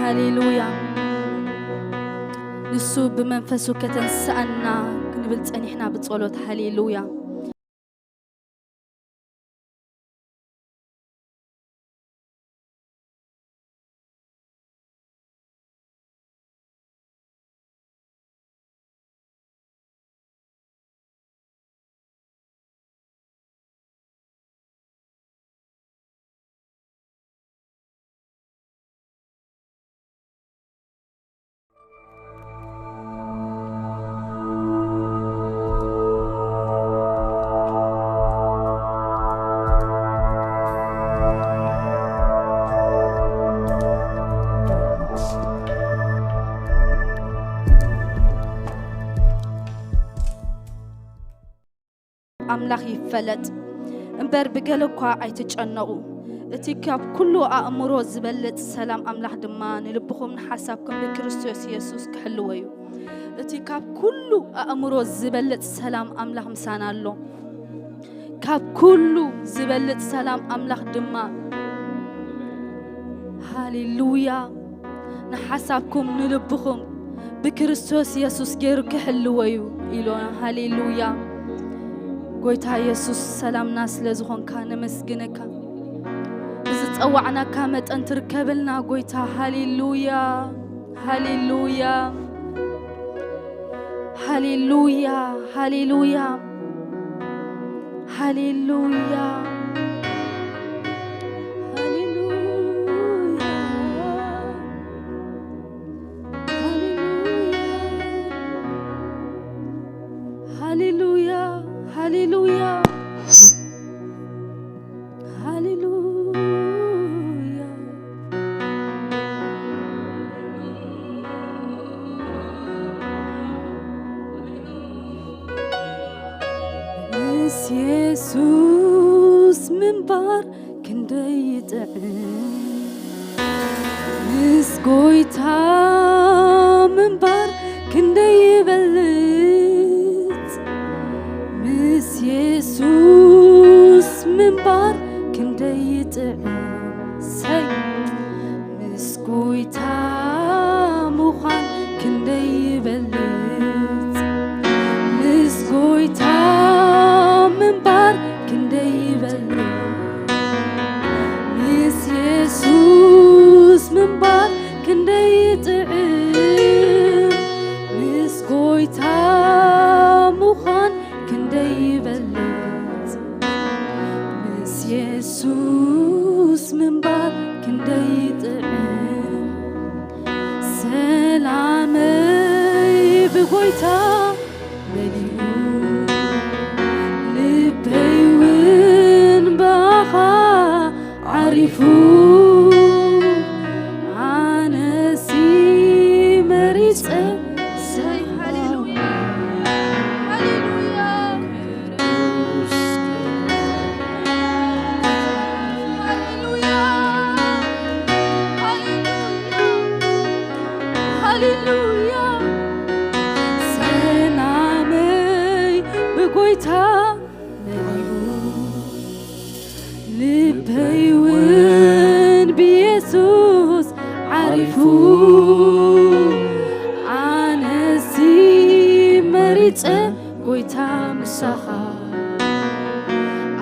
ሃሌሉያ። ንሱ ብመንፈሱ ከተንስኣና ክንብል ጸኒሕና ብጸሎት። ሃሌሉያ። ኣምላኽ ይፈለጥ እምበር ብገለ እኳ ኣይትጨነቑ። እቲ ካብ ኩሉ ኣእምሮ ዝበልጽ ሰላም ኣምላኽ ድማ ንልብኹም ንሓሳብኩም ብክርስቶስ የሱስ ክሕልዎ እዩ። እቲ ካብ ኩሉ ኣእምሮ ዝበልጽ ሰላም ኣምላኽ ምሳና ኣሎ። ካብ ኩሉ ዝበልጽ ሰላም ኣምላኽ ድማ፣ ሃሌሉያ፣ ንሓሳብኩም ንልብኹም ብክርስቶስ የሱስ ገይሩ ክሕልዎ እዩ ኢሎና። ሃሌሉያ። ጎይታ የሱስ፣ ሰላምና ስለ ዝኾንካ ነመስግነካ። ብዝጸዋዕናካ መጠን ትርከበልና ጎይታ። ሃሌሉያ፣ ሃሌሉያ፣ ሃሌሉያ፣ ሃሌሉያ፣ ሃሌሉያ፣ ሃሌሉያ፣ ሃሌሉያ፣ ሃሌሉያ፣ ሃሌሉያ። ምስ የሱስ ምንባር ክንደይ ይጥዕም፣ ምስ ጎይታ ምንባር ክንደይ ይበልጽ፣ ምስ የሱስ ምንባር ክንደይ ይጥዕም። ሰይ፣ ምስ ጎይታ ምዃን ክንደይ ይበልጽ፣ ምስ ጎይታ ምንባር ክንደይ ይበልጽ፣ ምስ የሱስ ምንባር ክንደይ ይጥዕም፣ ምስ ጎይታ ምዃን ክንደይ ይበልጽ፣ ምስ የሱስ ምንባር ክንደይ ይጥዕም። ሰላመይ ብጎይታ መሊኡ፣ ልበይ እውን ብኣኻ ዓሪፉ፣ ኣነሲ መሪጸ። ሃሌሉያ፣ ሃሌሉያ፣ ሃሌሉያ፣ ሃሌሉያ። ሰላመይ ብጎይታ መሊኡ፣ ልበይ እውን ብየሱስ ዓሪፉ፣ ኣነሲ መሪጸ ጎይታ ምሳኻ፣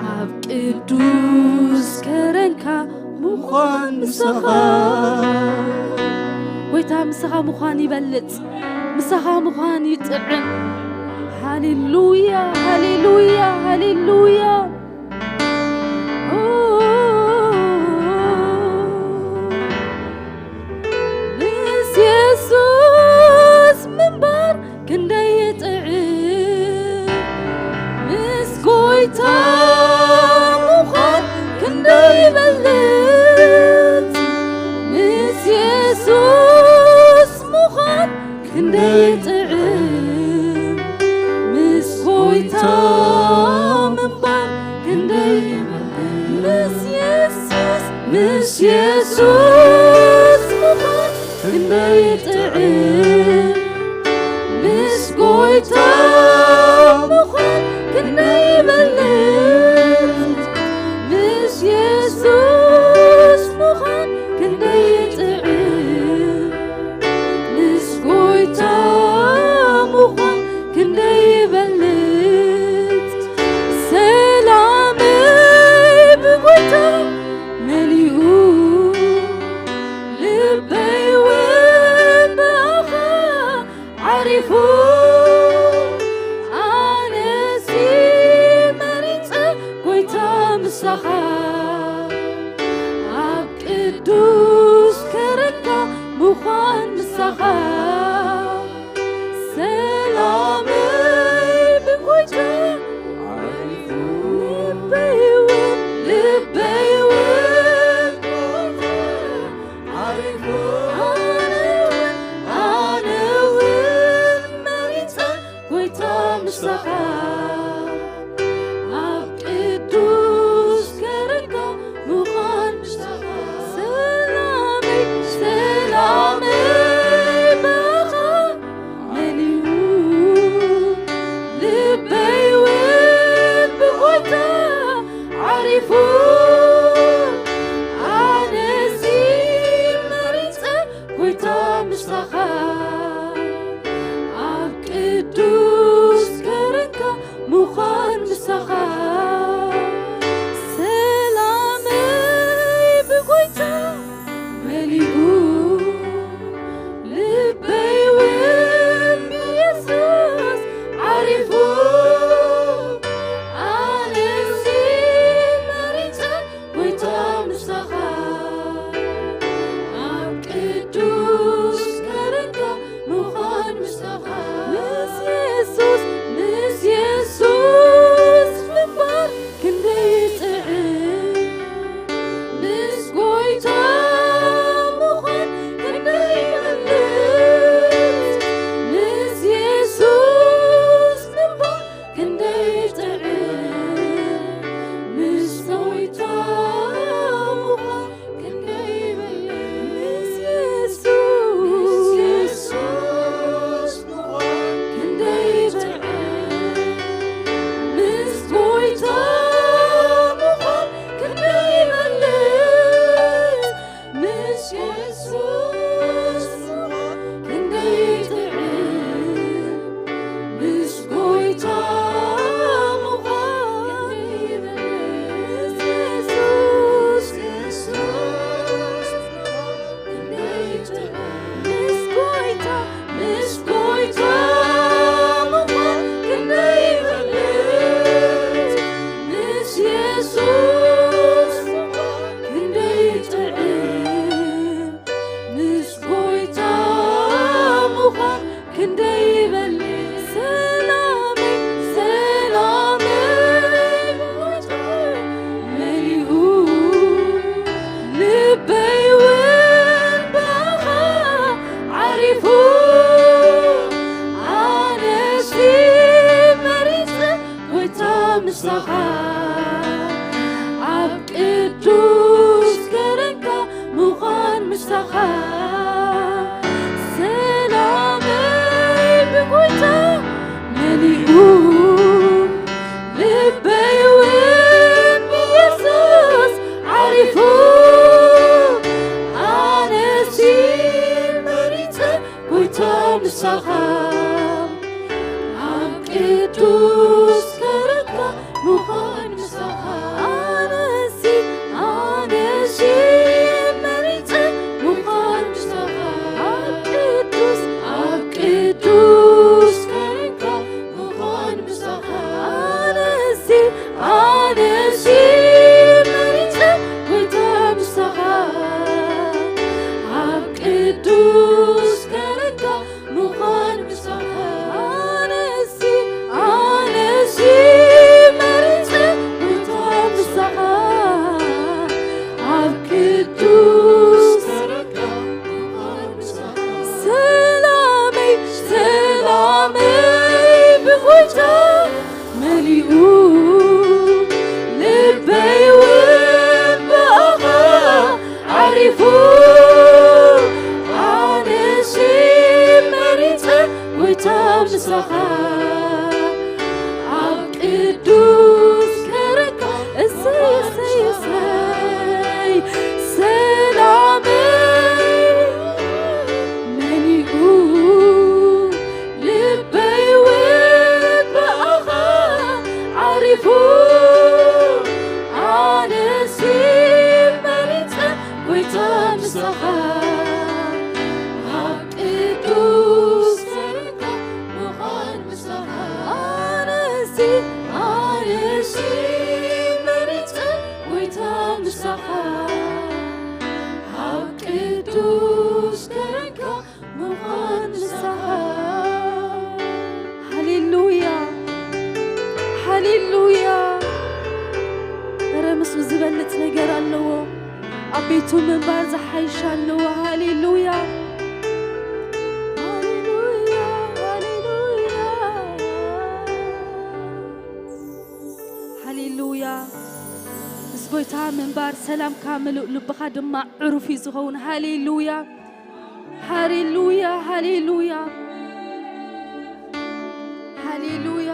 ኣብ ቅዱስ ከረንካ ምዃን ምሳኻ። ጎይታ ምሳኻ ምዃን ይበልጽ፣ ምሳኻ ምዃን ይጥዕም። ሃሌሉያ፣ ሃሌሉያ፣ ሃሌሉያ። ኦ፣ ምስ የሱስ ምንባር ክንደይ ይጥዕም፣ ምስ ጎይታ ምዃን ክንደይ ይበልጽ፣ ምስ የሱስ ምዃን ክንደይ ይጥዕም፣ ምስ ጎይታ ምንባር ክንደይ ይበልጽ፣ ምስ የሱስ፣ ምስ የሱስ ምዃን ክንደይ ይጥዕም፣ ምስ ጎይታ ምዃን ክንደይ ይበልጽ፣ ምስ የሱስ ምዃን ክንደይ ይጥዕም፣ በይውን ብኣኻ ዓሪፉ ኣነሲ መሪጸ ጎይታ ምሳኻ ኣብ ቅዱስ ከረካ ምዃን ምሳኻ ሰላመይ ብጎይታ ዓሪፉ ልበይውን ልበይውን ዓሪፉ ኣነውን ኣነውን መሪጸ ጎይታ ምሳኻ ኣብ ቅዱስ ከረካ ምዃን ምሳኻ ሰላመይ ሰላመይ ብኻ መሊኡ ልበይውን ብጎይታ ዓሪፉ ኣነሲ መሪጸ ጎይታ ምሳኻ ኣብ ቅዱስ ከረካ ቤቱ ምንባር ዝሓይሽ ኣለዎ። ሃሌሉያ፣ ሃሌሉያ፣ ሃሌሉያ፣ ሃሌሉያ። ምስ ጎይታ ምንባር ሰላምካ ምሉእ ልብኻ ድማ ዕሩፍ እዩ ዝኸውን። ሃሌሉያ፣ ሃሌሉያ፣ ሃሌሉያ፣ ሃሌሉያ።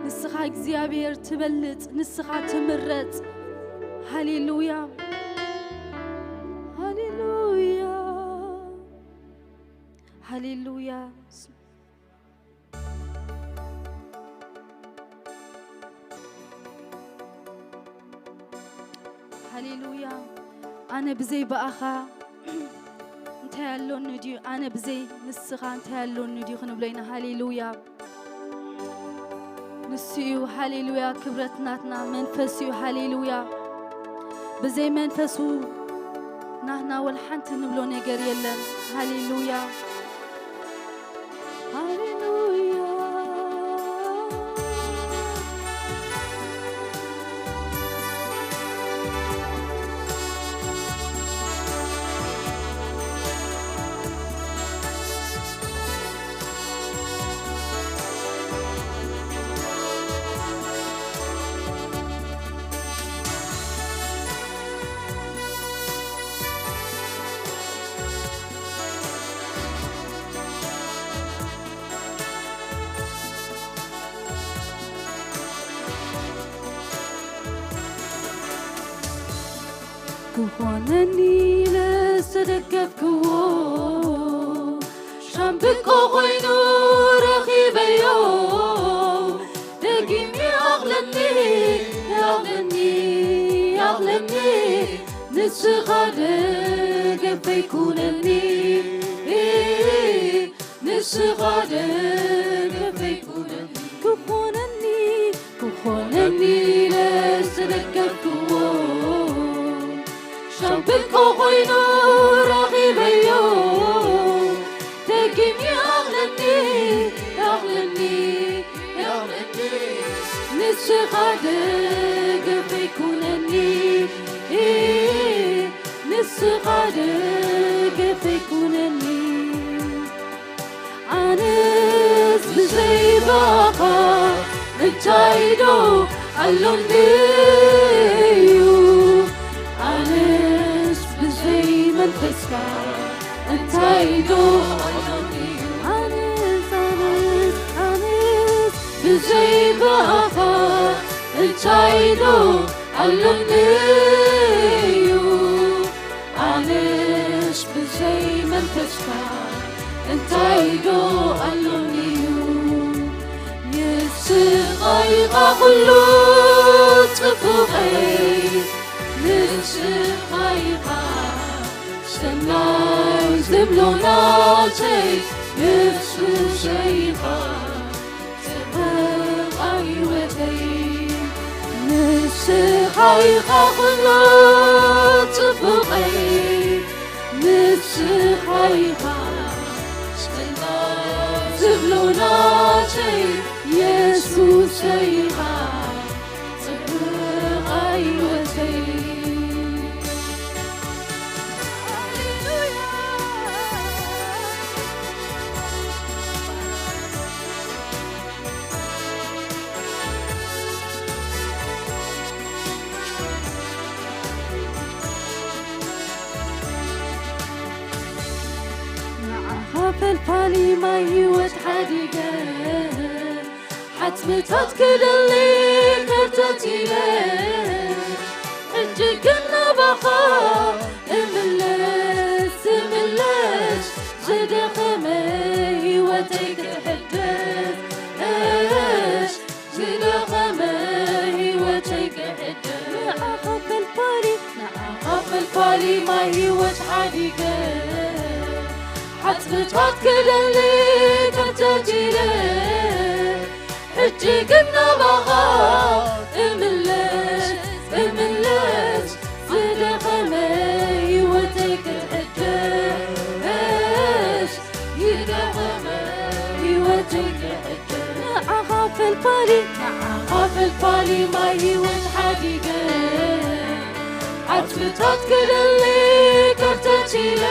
ንስኻ እግዚኣብሔር ትበልጽ፣ ንስኻ ትምረጽ። ሃሌሉያ፣ ሃሌሉያ፣ ሃሌሉያ። ሃሌሉያ። ኣነ ብዘይ ብኣኻ እንታይ ኣሎኒ ድዩ? ኣነ ብዘይ ንስኻ እንታይ ኣሎኒ ድዩ ክንብሎ ኢና። ሃሌሉያ። ንሱ እዩ። ሃሌሉያ። ክብረት ናትና መንፈስ እዩ። ሃሌሉያ። ብዘይ መንፈሱ ናትና ወላ ሓንቲ ንብሎ ነገር የለን። ሃሌሉያ። ሃሌሉያ። ክኾነኒ ኢለ ዝተደገፍክዎ ሻምብቆ ኮይኑ ረኺበዮ። ደጊም ይኣኽለኒ፣ ይኣኽለኒ፣ ይኣኽለኒ፣ ንስኻ ደገፈይ ኩነኒ። ንስኻ ደገፈይ ኩነኒ። ክኾነኒ፣ ክኾነኒ ኢለ ዝተደገፍክዎ ሻምብቆ ኮይኑ ረኺበዮ። ደጊም ይኣኽለኒ፣ ይኣኽለኒ፣ ይኣኽለኒ፣ ንስኻ ደገፈይ ኩነኒ። ንስኻ ደገፈይ ኩነኒ። ኣነስ ብዘይ ብኣኻ እንታይ ዶ ኣሎኒ እዩ? ኣነስ ብዘይ መንፈስካ እንታይ ዶ ኣሎኒ እዩ? ኣነስ፣ ኣነስ፣ ኣነስ ብዘይ ብኣኻ እንታይ ዶ ኣሎኒ እዩ? ኣነስ ብዘይ መንፈስካ እንታይ ዶ ኣሎኒ እዩ? ንስኻ ኢኻ ኩሉ ጽቡቐይ፣ ንስኻ ኢኻ ሰናይ ዝብሎ ናተይ፣ የሱሰይ ኢኻ። ጽብቕቲ ህይወተይ ንስኻ ኢኻ ኩሉ ጽቡቐይ፣ ንስኻ ኢኻ ጽላል ዝብሎ ናተይ፣ የሱሰይ ኢኻ ጽብቕቲ ህይወተይ። ንዓኻ ፈልፋሊ ማይ ህይወት ሓዲገ፣ ሓጽብታት ክደሊ ከርተት ኢለ፣ ሕጂ ግን ናባኻ እምለስ፣ እምለስ፣ ዝደኸመ ህይወተይ ክትሕደስ፣ ዝደኸመ ህይወተይ ክሕደስ። ንዓኻ ፈልፋሊ፣ ንዓኻ ፈልፋሊ ማይ ህይወት ሓዲገ፣ ሓጽብታት ክደሊ ከርተት ኢለ፣ ሕጂ ግን ናባኻ እምለስ፣ እምለስ፣ ዝደኸመ ህይወተይ ክትሕደስ፣ ዝደኸመ ህይወተይ ክትሕደስ። ንዓኻ ፈልፋሊ፣ ንዓኻ ፈልፋሊ ማይ ህይወት ሓዲገ፣ ኣጽብታት ክደሊ ከርተት ኢለ፣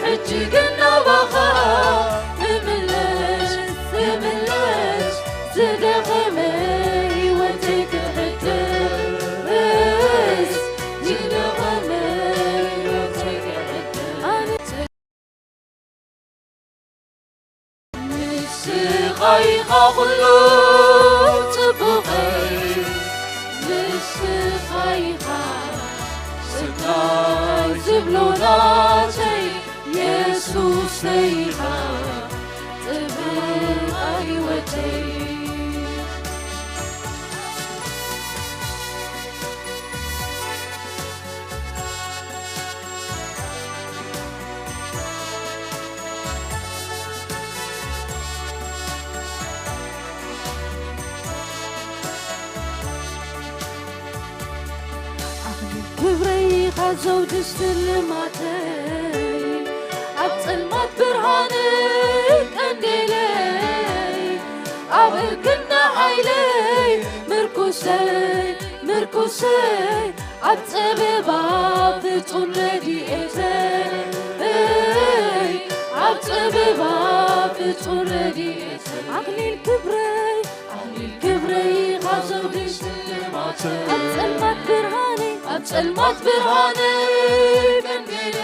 ሕጂ ግን ናባኻ እምለስ፣ እምለስ፣ ዝደኸመ ህይወተይ ክሕድስ፣ ዝደኸመ ህይወተይ ክሕድስ። ኣነ ንስኻ ኢኻ ኩሉ ጽቡቐይ፣ ንስኻ ኢኻ ሰናይ ዝብሎ ናተይ፣ የሱሰይ ኢኻ ጥበብ ህይወተይ። ኣኽሊል ክብረይ ኢኻ ዘውዲ ስልማተይ፣ ኣብ ጸልማት ብርሃነይ ቀንዴለይ፣ ኣብ እርግና ሓይለይ ምርኩሰይ፣ ምርኩሰይ፣ ኣብ ጸበባ ፍጹም ረድኤተይ፣ ኣብ ጸበባ ፍጹም ረድኤተይ። ኣኽሊል ክብረይ፣ ኣኽሊል ክብረይ ካብ ዘውዲ ሽልማተይ፣ ኣብ ጸልማት ብርሃነይ፣ ኣብ ጸልማት ብርሃነይ ቀንዴለይ፣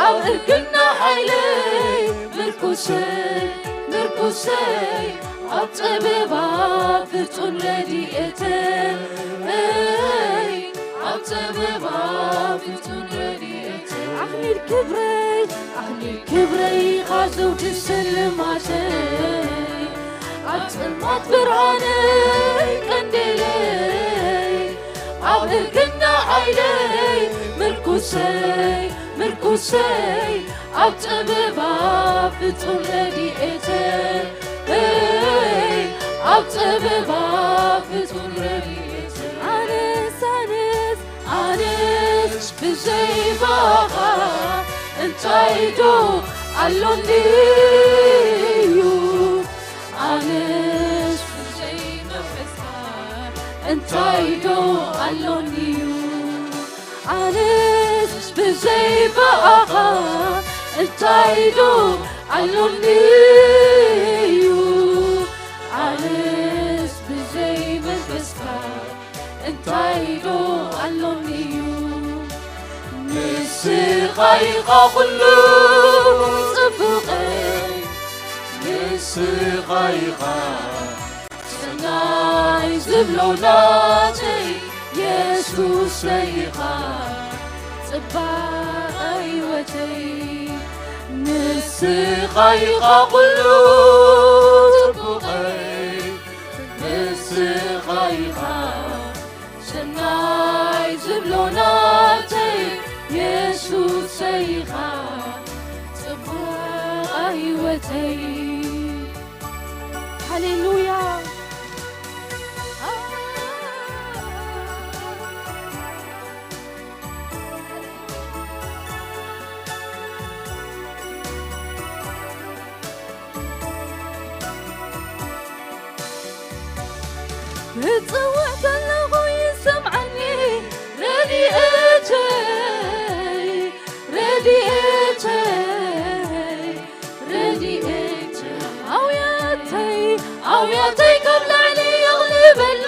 ኣብ እርግና ሓይለይ ምርኩሰይ፣ ምርኩሰይ፣ ኣብ ጸበባ ፍጹም ረድኤተይ፣ ኣብ ጸበባ ፍጹም ረድኤተይ። ኣኽሊል ክብረይ፣ ኣኽሊል ክብረይ፣ ኢኻ ዘውዲ ስልማተይ፣ ኣብ ጸልማት ብርሃነይ ቀንዴለይ፣ ኣብ እርግና ሓይለይ ምርኩሰይ፣ ምርኩሰይ፣ ኣብ ጸበባ ፍጹም ረድኤተይ፣ ኣብ ጸበባ ፍጹም ረድኤተይ። ኣነስ፣ ኣነስ፣ ኣነስ ብዘይ ብኣኻ እንታይ ዶ ኣሎኒ እዩ? ኣነስ ብዘይ መንፈስካ እንታይ ዶ ኣሎኒ እዩ? ኣነስ ብዘይ ብኣኻ እንታይ ዶ ኣሎኒ እዩ? ኣነስ ብዘይ መንፈስካ እንታይ ዶ ኣሎኒ እዩ? ንስኻ ኢኻ ኩሉ ጽቡቐይ፣ ንስኻ ኢኻ ሰናይ ዝብሎ ናተይ፣ የሱሰይ ኢኻ ጽባቐ ህይወተይ። ንስኻ ኢኻ ኩሉ ጽቡቐይ፣ ንስኻ ኢኻ ሰናይ ዝብሎ ናተይ፣ የሱሰይ ኢኻ ጽባቐ ህይወተይ። ሃሌሉያ። ክጽውዕ ከለኹ ይሰምዓኒ ረድኤተይ፣ ረድኤተይ፣ ረድኤተይ። ኣውያተይ፣ ኣውያተይ ካብ ላዕሊ የቕልበሉ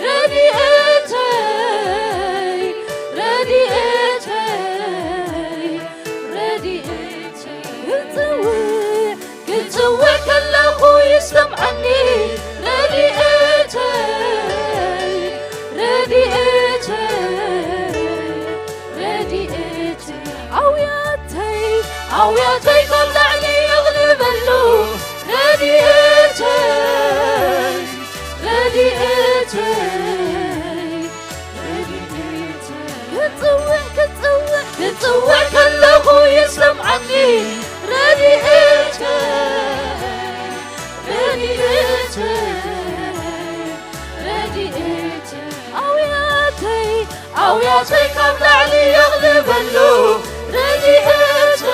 ረድኤተይ፣ ረድኤተይ፣ ረድኤተይ። ክጽውዕ፣ ክጽውዕ ከለኹ ይሰምዓኒ ረድኤተይ፣ ረድኤተይ፣ ረድኤተይ። ኣውያተይ፣ ኣውያተይ ካብ ላዕሊ የቕልበሉ ረድኤተይ፣ ረድኤተይ፣ ረድኤተይ። ክጽውዕ፣ ክጽውዕ፣ ክጽውዕ ከለኹ ይሰምዓኒ ረድኤተይ፣ ረድኤተይ፣ ረድኤተይ። ኣውያተይ፣ ኣውያተይ ካብ ላዕሊ የቕልበሉ ረድኤተይ፣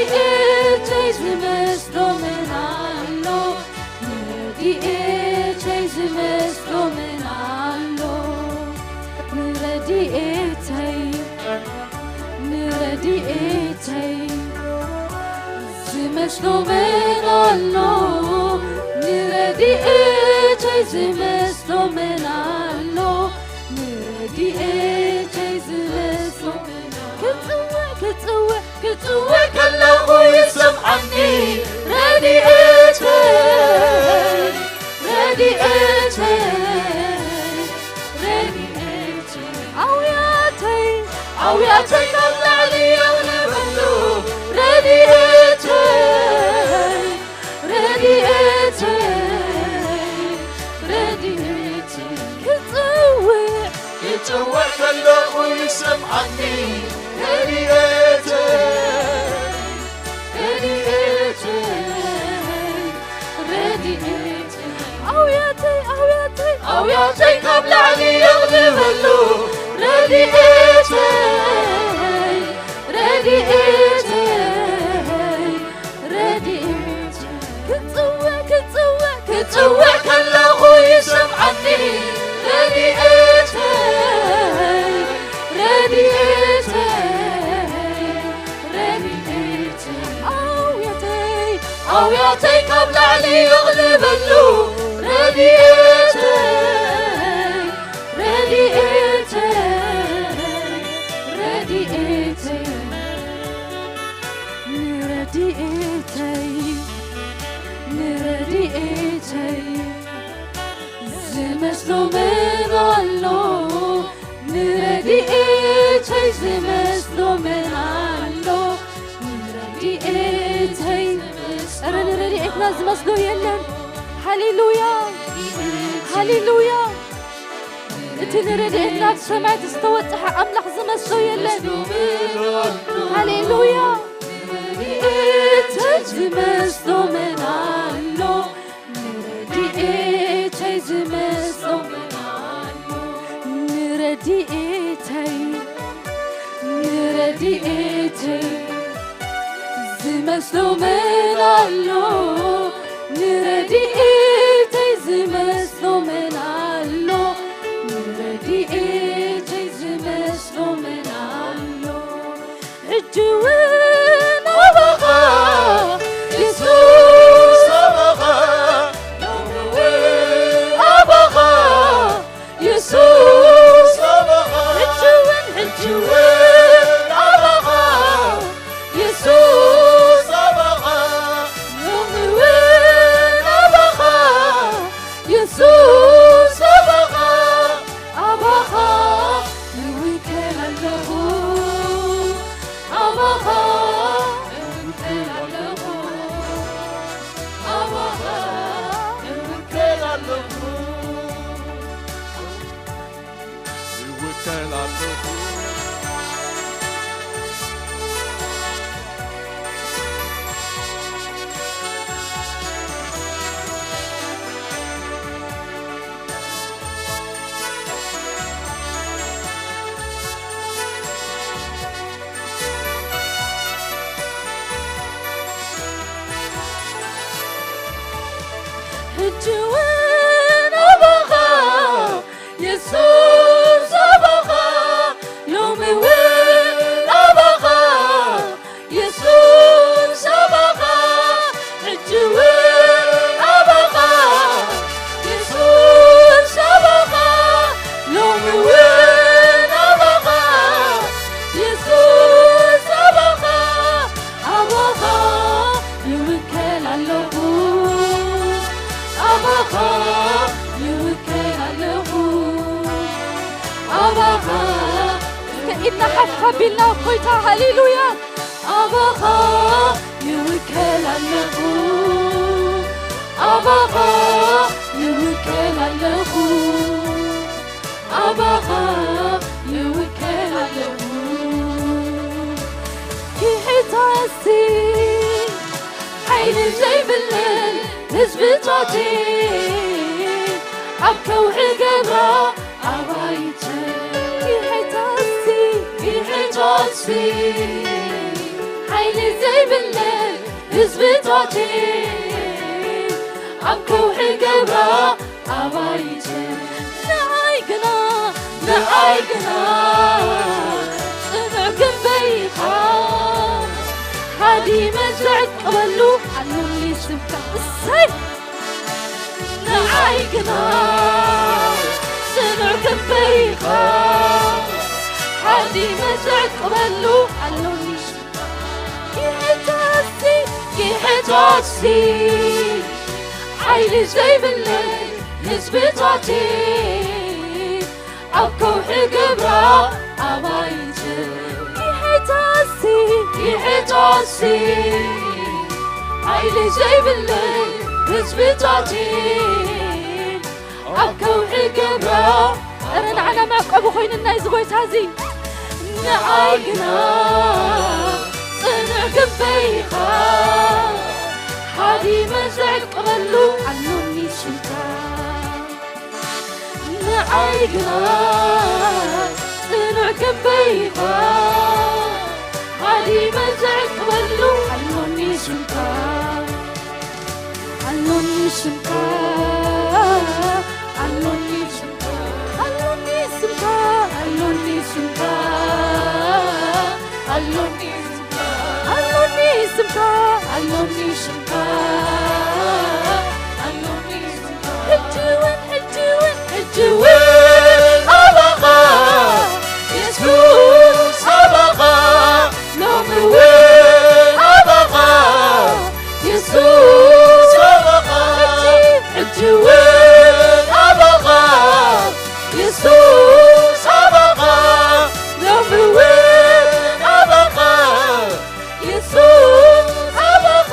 ረድኤተይ ዝመስሎ መን ኣሎ? ንረድኤተይ ዝመስሎ መን ኣሎ? ንረድኤተይ፣ ንረድኤተይ ዝመስሎ መን ኣሎ? ንረድኤተይ ዝመስሎ መን ኣሎ? ንረድኤተይ ዝመስሎ መን ኣሎ? ክጽውዕ፣ ክጽውዕ፣ ክጽውዕ ከለኹ ይሰምዓኒ። ረድኤተይ፣ ረድኤተይ፣ ረድኤተይ። ኣውያተይ፣ ኣውያተይ ካብ ላዕሊ የቕልበሉ። ረድኤተይ፣ ረድኤተይ፣ ረድኤተይ። ክጽውዕ፣ ክጽውዕ ከለኹ ይሰምዓኒ። ረድኤተይ፣ ረድኤተይ፣ ረድኤተይ። ኣውያተይ፣ ኣውያተይ፣ ኣውያተይ ካብ ላዕሊ የቕልበሉ። ረድኤተይ፣ ረድኤተይ፣ ረድኤተይ። ክጽውዕ፣ ክጽውዕ፣ ክጽውዕ ከለኹ ይሰምዓኒ። ረድኤተይ፣ ረድኤተይ፣ ረድኤተይ። ኣውያተይ፣ ኣውያተይ ካብ ላዕሊ የቕልበሉ። ረድኤተይ፣ ረድኤተይ፣ ረድኤተይ። ንረድኤተይ፣ ንረድኤተይ ዝመስሎ መን ኣሎ? ንረድኤተይ ዝመስሎ መን ኣሎ? ንረድኤተይ፣ ኧረ ንረድኤትና ዝመስሎ የለን። ሃሌሉያ፣ ሃሌሉያ። እቲ ንረድኤትና ብሰማያት ዝተወጽሐ ኣምላኽ ዝመስሎ የለን። ሃሌሉያ። ንረድኤተይ ዝመስሎ መን ኣሎ? ንረድኤተይ ዝመስሎ መን ኣሎ? ንረድኤተይ፣ ንረድኤተይ ዝመስሎ መን ኣሎ? ንረድኤተይ ዝመስሎ መን ኣሎ? ንረድኤተይ ዝመስሎ መን ኣሎ? ሕጂ እውን ኣባኻ የሱስ፣ ኣባኻ ሎሚ እውን ኣባኻ የሱስ፣ ኣባኻ ሕጂ እውን፣ ሕጂ እውን ኣባኻ የሱስ፣ ኣባኻ ሎሚ እውን ኣባኻ የሱስ፣ ኣባኻ፣ ኣባኻ እውከል ኣለኹ፣ ኣባኻ እውከል ኣለኹ፣ ኣባኻ እውከል ኣለኹ። ይውከል ኣለኹ። ሕጂ እውን ኣባኻ የሱስ ኣባኻ፣ ሎሚ እውን ኣባኻ የሱስ ኣባኻ፣ ሕጂ እውን ኣባኻ የሱስ ኣባኻ፣ ሎሚ እውን ኣባኻ የሱስ ኣባኻ፣ ኣባኻ ይውከል ኣለኹ፣ ኣባኻ ይውከል ኣለኹ፣ ኣባኻ። እስከ ኢድና ሓፍ ኣቢልና ጎይታ፣ ሃሌሉያ። ኣባኻ ይውከል ኣለኹ፣ ኣባኻ ይውከል ኣለኹ፣ ኣባኻ ይውከል ኣለኹ። ክሕታሲ ሓይሊ ዘይብለን ህዝብታተይ ኣብ ከውሒ ገብራ ኣባይተይ። ክሕታሲ፣ ክሕታሲ ሓይሊ ዘይብለይ ህዝብታተይ ኣብ ከውሒ ገብራ ኣባይቲ ንዓይ ግና ንዓይ ግና ጽኑዕ ግንበይ ኢኻ ሃዲመ ዘዕቅበሉ ኣሉኒ ስምካ እሰይ ንዓይ ግና ጽኑዕ ግንበይ ኢኻ ሓዲመ ዘዕቅበሉ ኣሎኒ ይሕታሲ ይሕታሲ ሓይሊ ዘይብለይ ህዝብታቲ ኣብ ከውሒ ገብራ ኣባይቲ ይሕታሲ ይሕታሲ ሓይሊ ዘይብለይ ህዝብታቲ ኣብ ከውሒ ገብራ እረ ንዓና መዕቆቢ ኮይንና እዚ ጎይታ እዚ ንዓይ ግና ጽኑዕ ግንበይ ኢኻ ሓዲመ ዘዕቅበሉ ኣሎኒ ስልታ ንዓይ ግና ጽኑዕ ግንበይ ኢኻ ሓዲመ ዘዕቅበሉ ኣሎኒ ስልታ ኣሎኒ ስምካ ኣሎኒ ስምካ ኣሎኒ ስምካ ኣሎኒ ስምካ ኣሎኒ ስምካ ኣሎኒ ስምካ ኣሎኒ ስምካ ሕጂ እውን ሕጂ እውን ሕጂ እውን ኣባኻ የሱስ ኣባኻ ሎሚ እውን ኣባኻ የሱስ ኣባኻ ሕጂ እውን ኣባኻ የሱስ ኣባኻ ሎሚ እውን ኣባኻ የሱስ ኣባኻ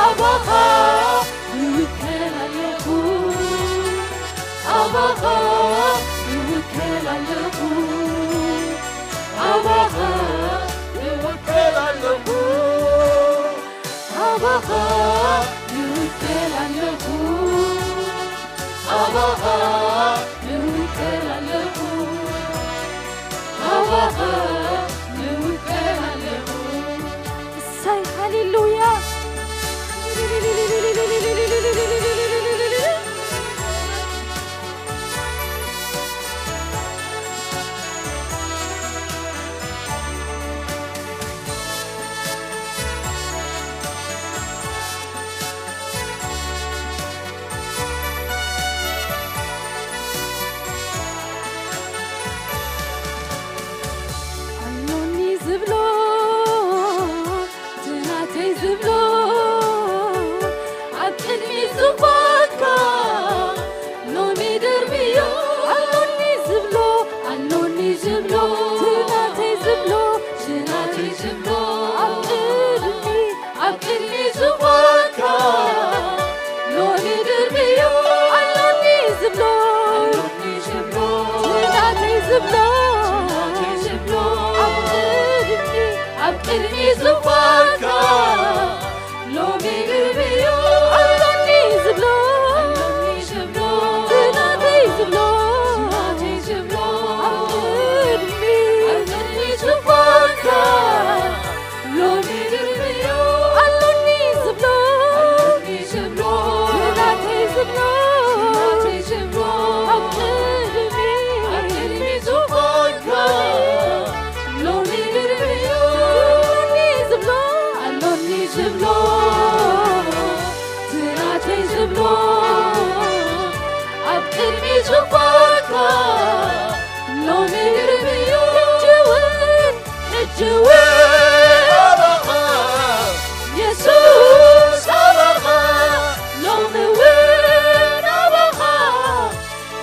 ኣባኻ ይውከል ኣለኹ ኣባኻ ይውከል ኣለኹ ኣባኻ ይውከል ኣለኹ ኣባኻ ይውከል ኣለኹ ኣባኻ ይውከል ኣለኹ ኣባኻ ይውከል ኣለኹ እሰይ ሃሌሉያ ኣሎኒ ዝብሎ ትናተይ ዝብሎ ኣብ ቅድሚ ዙፋንካ ሎሚ ደርብዮ ኣሎኒ ዝብሎ ኣሎኒ ዝብሎ ትናተይ ዝብሎ ትናተይ ዝብሎ ኣብ ቅድሚ ኣብ ቅድሚ ዙፋንካ ሎሚ ድርብዮ ኣሎኒ ዝብሎ ትናተይ ዝብሎ ኣብ ቅድሚ ኣብ ቅድሚ ዙፋንካ ሎሚ ድርብዮ ኣሎኒ ዝብሎ ትናተይ ዝብሎ ኣብ ቅድሚ ኣብ ቅድሚ ዙፋንካ ሎሚ ድርብዮ ኣሎኒ ዝብሎ ኣሎኒ ዝብሎ ናተይ ዝብሎ ናተይ ዝብሎ ኣብ ቅድሚ ኣብ ቅድሚ ዙፋንካ ሎሚ ድርብዮ ኣሎኒ ዝብሎ ኣሎኒ ዝብሎ ናተይ ዝብሎ ኣብ ቅድሚ ዙፋንካ ሎሚ ድርብዮ ሕጂ እውን ሕጂ እውን ኣባኻ የሱስ ኣባኻ ሎሚ እውን ኣባኻ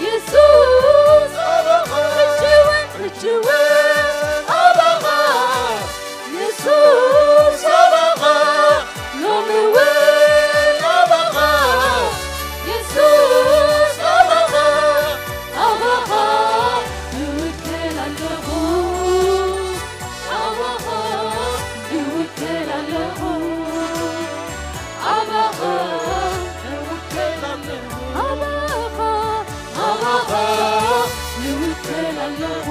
የሱስ ኣባኻ ሕጂ እውን ሕጂ እውን ኣባኻ የሱስ ኣባኻ ሎሚ እውን ኣባኻ የሱስ ኣባኻ ኣባኻ እውከል ኣለኹ ኣባኻ እውከል ኣለኹ ኣባኻ እውከል ኣለኹ ኣባኻ ኣባኻ እውከል ኣለኹ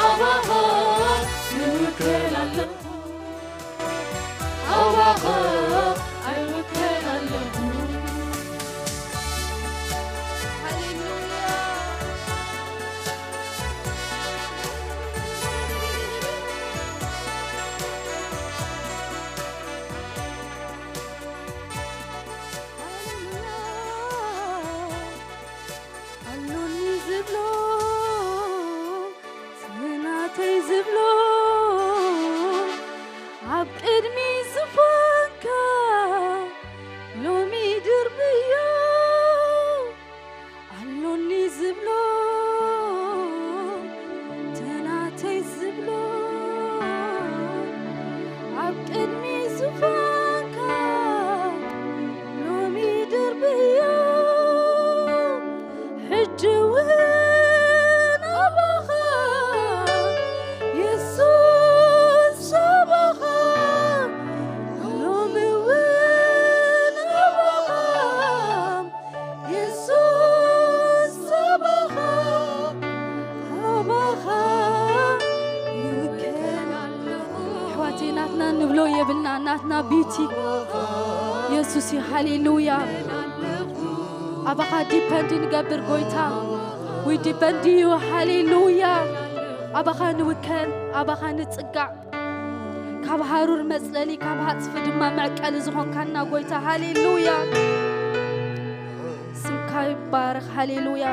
ኣባኻ እውከል ኣለኹ ኣይውከን ኣለኹ። ሃሌሉያ። ኣሎኒ ዝብሎ፣ ናተይ ዝብሎ፣ ኣብ ቅድሚ ዙፋንካ ሎሚ ድርብዮ። ኣሎኒ ዝብሎ፣ ናተይ ዝብሎ፣ ኣብ ቅድሚ ዙፋንካ ሎሚ ድርብዮ። ሕጂ እውን ኣባኻ የሱስ፣ ኣባኻ ሎሚ እውን ኣባኻ የሱስ፣ ኣባኻ፣ ኣባኻ ይውከል ኣለኹ። ኣሕዋተይ፣ ናትና ንብሎ የብልና፣ ናትና ቢቲ የሱስ እዩ። ሃሌሉያ። ኣባኻ ዲፐንድ ንገብር ጎይታ። We depend you። ሃሌሉያ። ኣባኻ ንውከል፣ ኣባኻ ንጽጋዕ። ካብ ሃሩር መጽለሊ፣ ካብ ሃጽፊ ድማ መዕቀሊ ዝኾንካና ጎይታ። ሃሌሉያ። ስምካ ይባረኽ። ሃሌሉያ።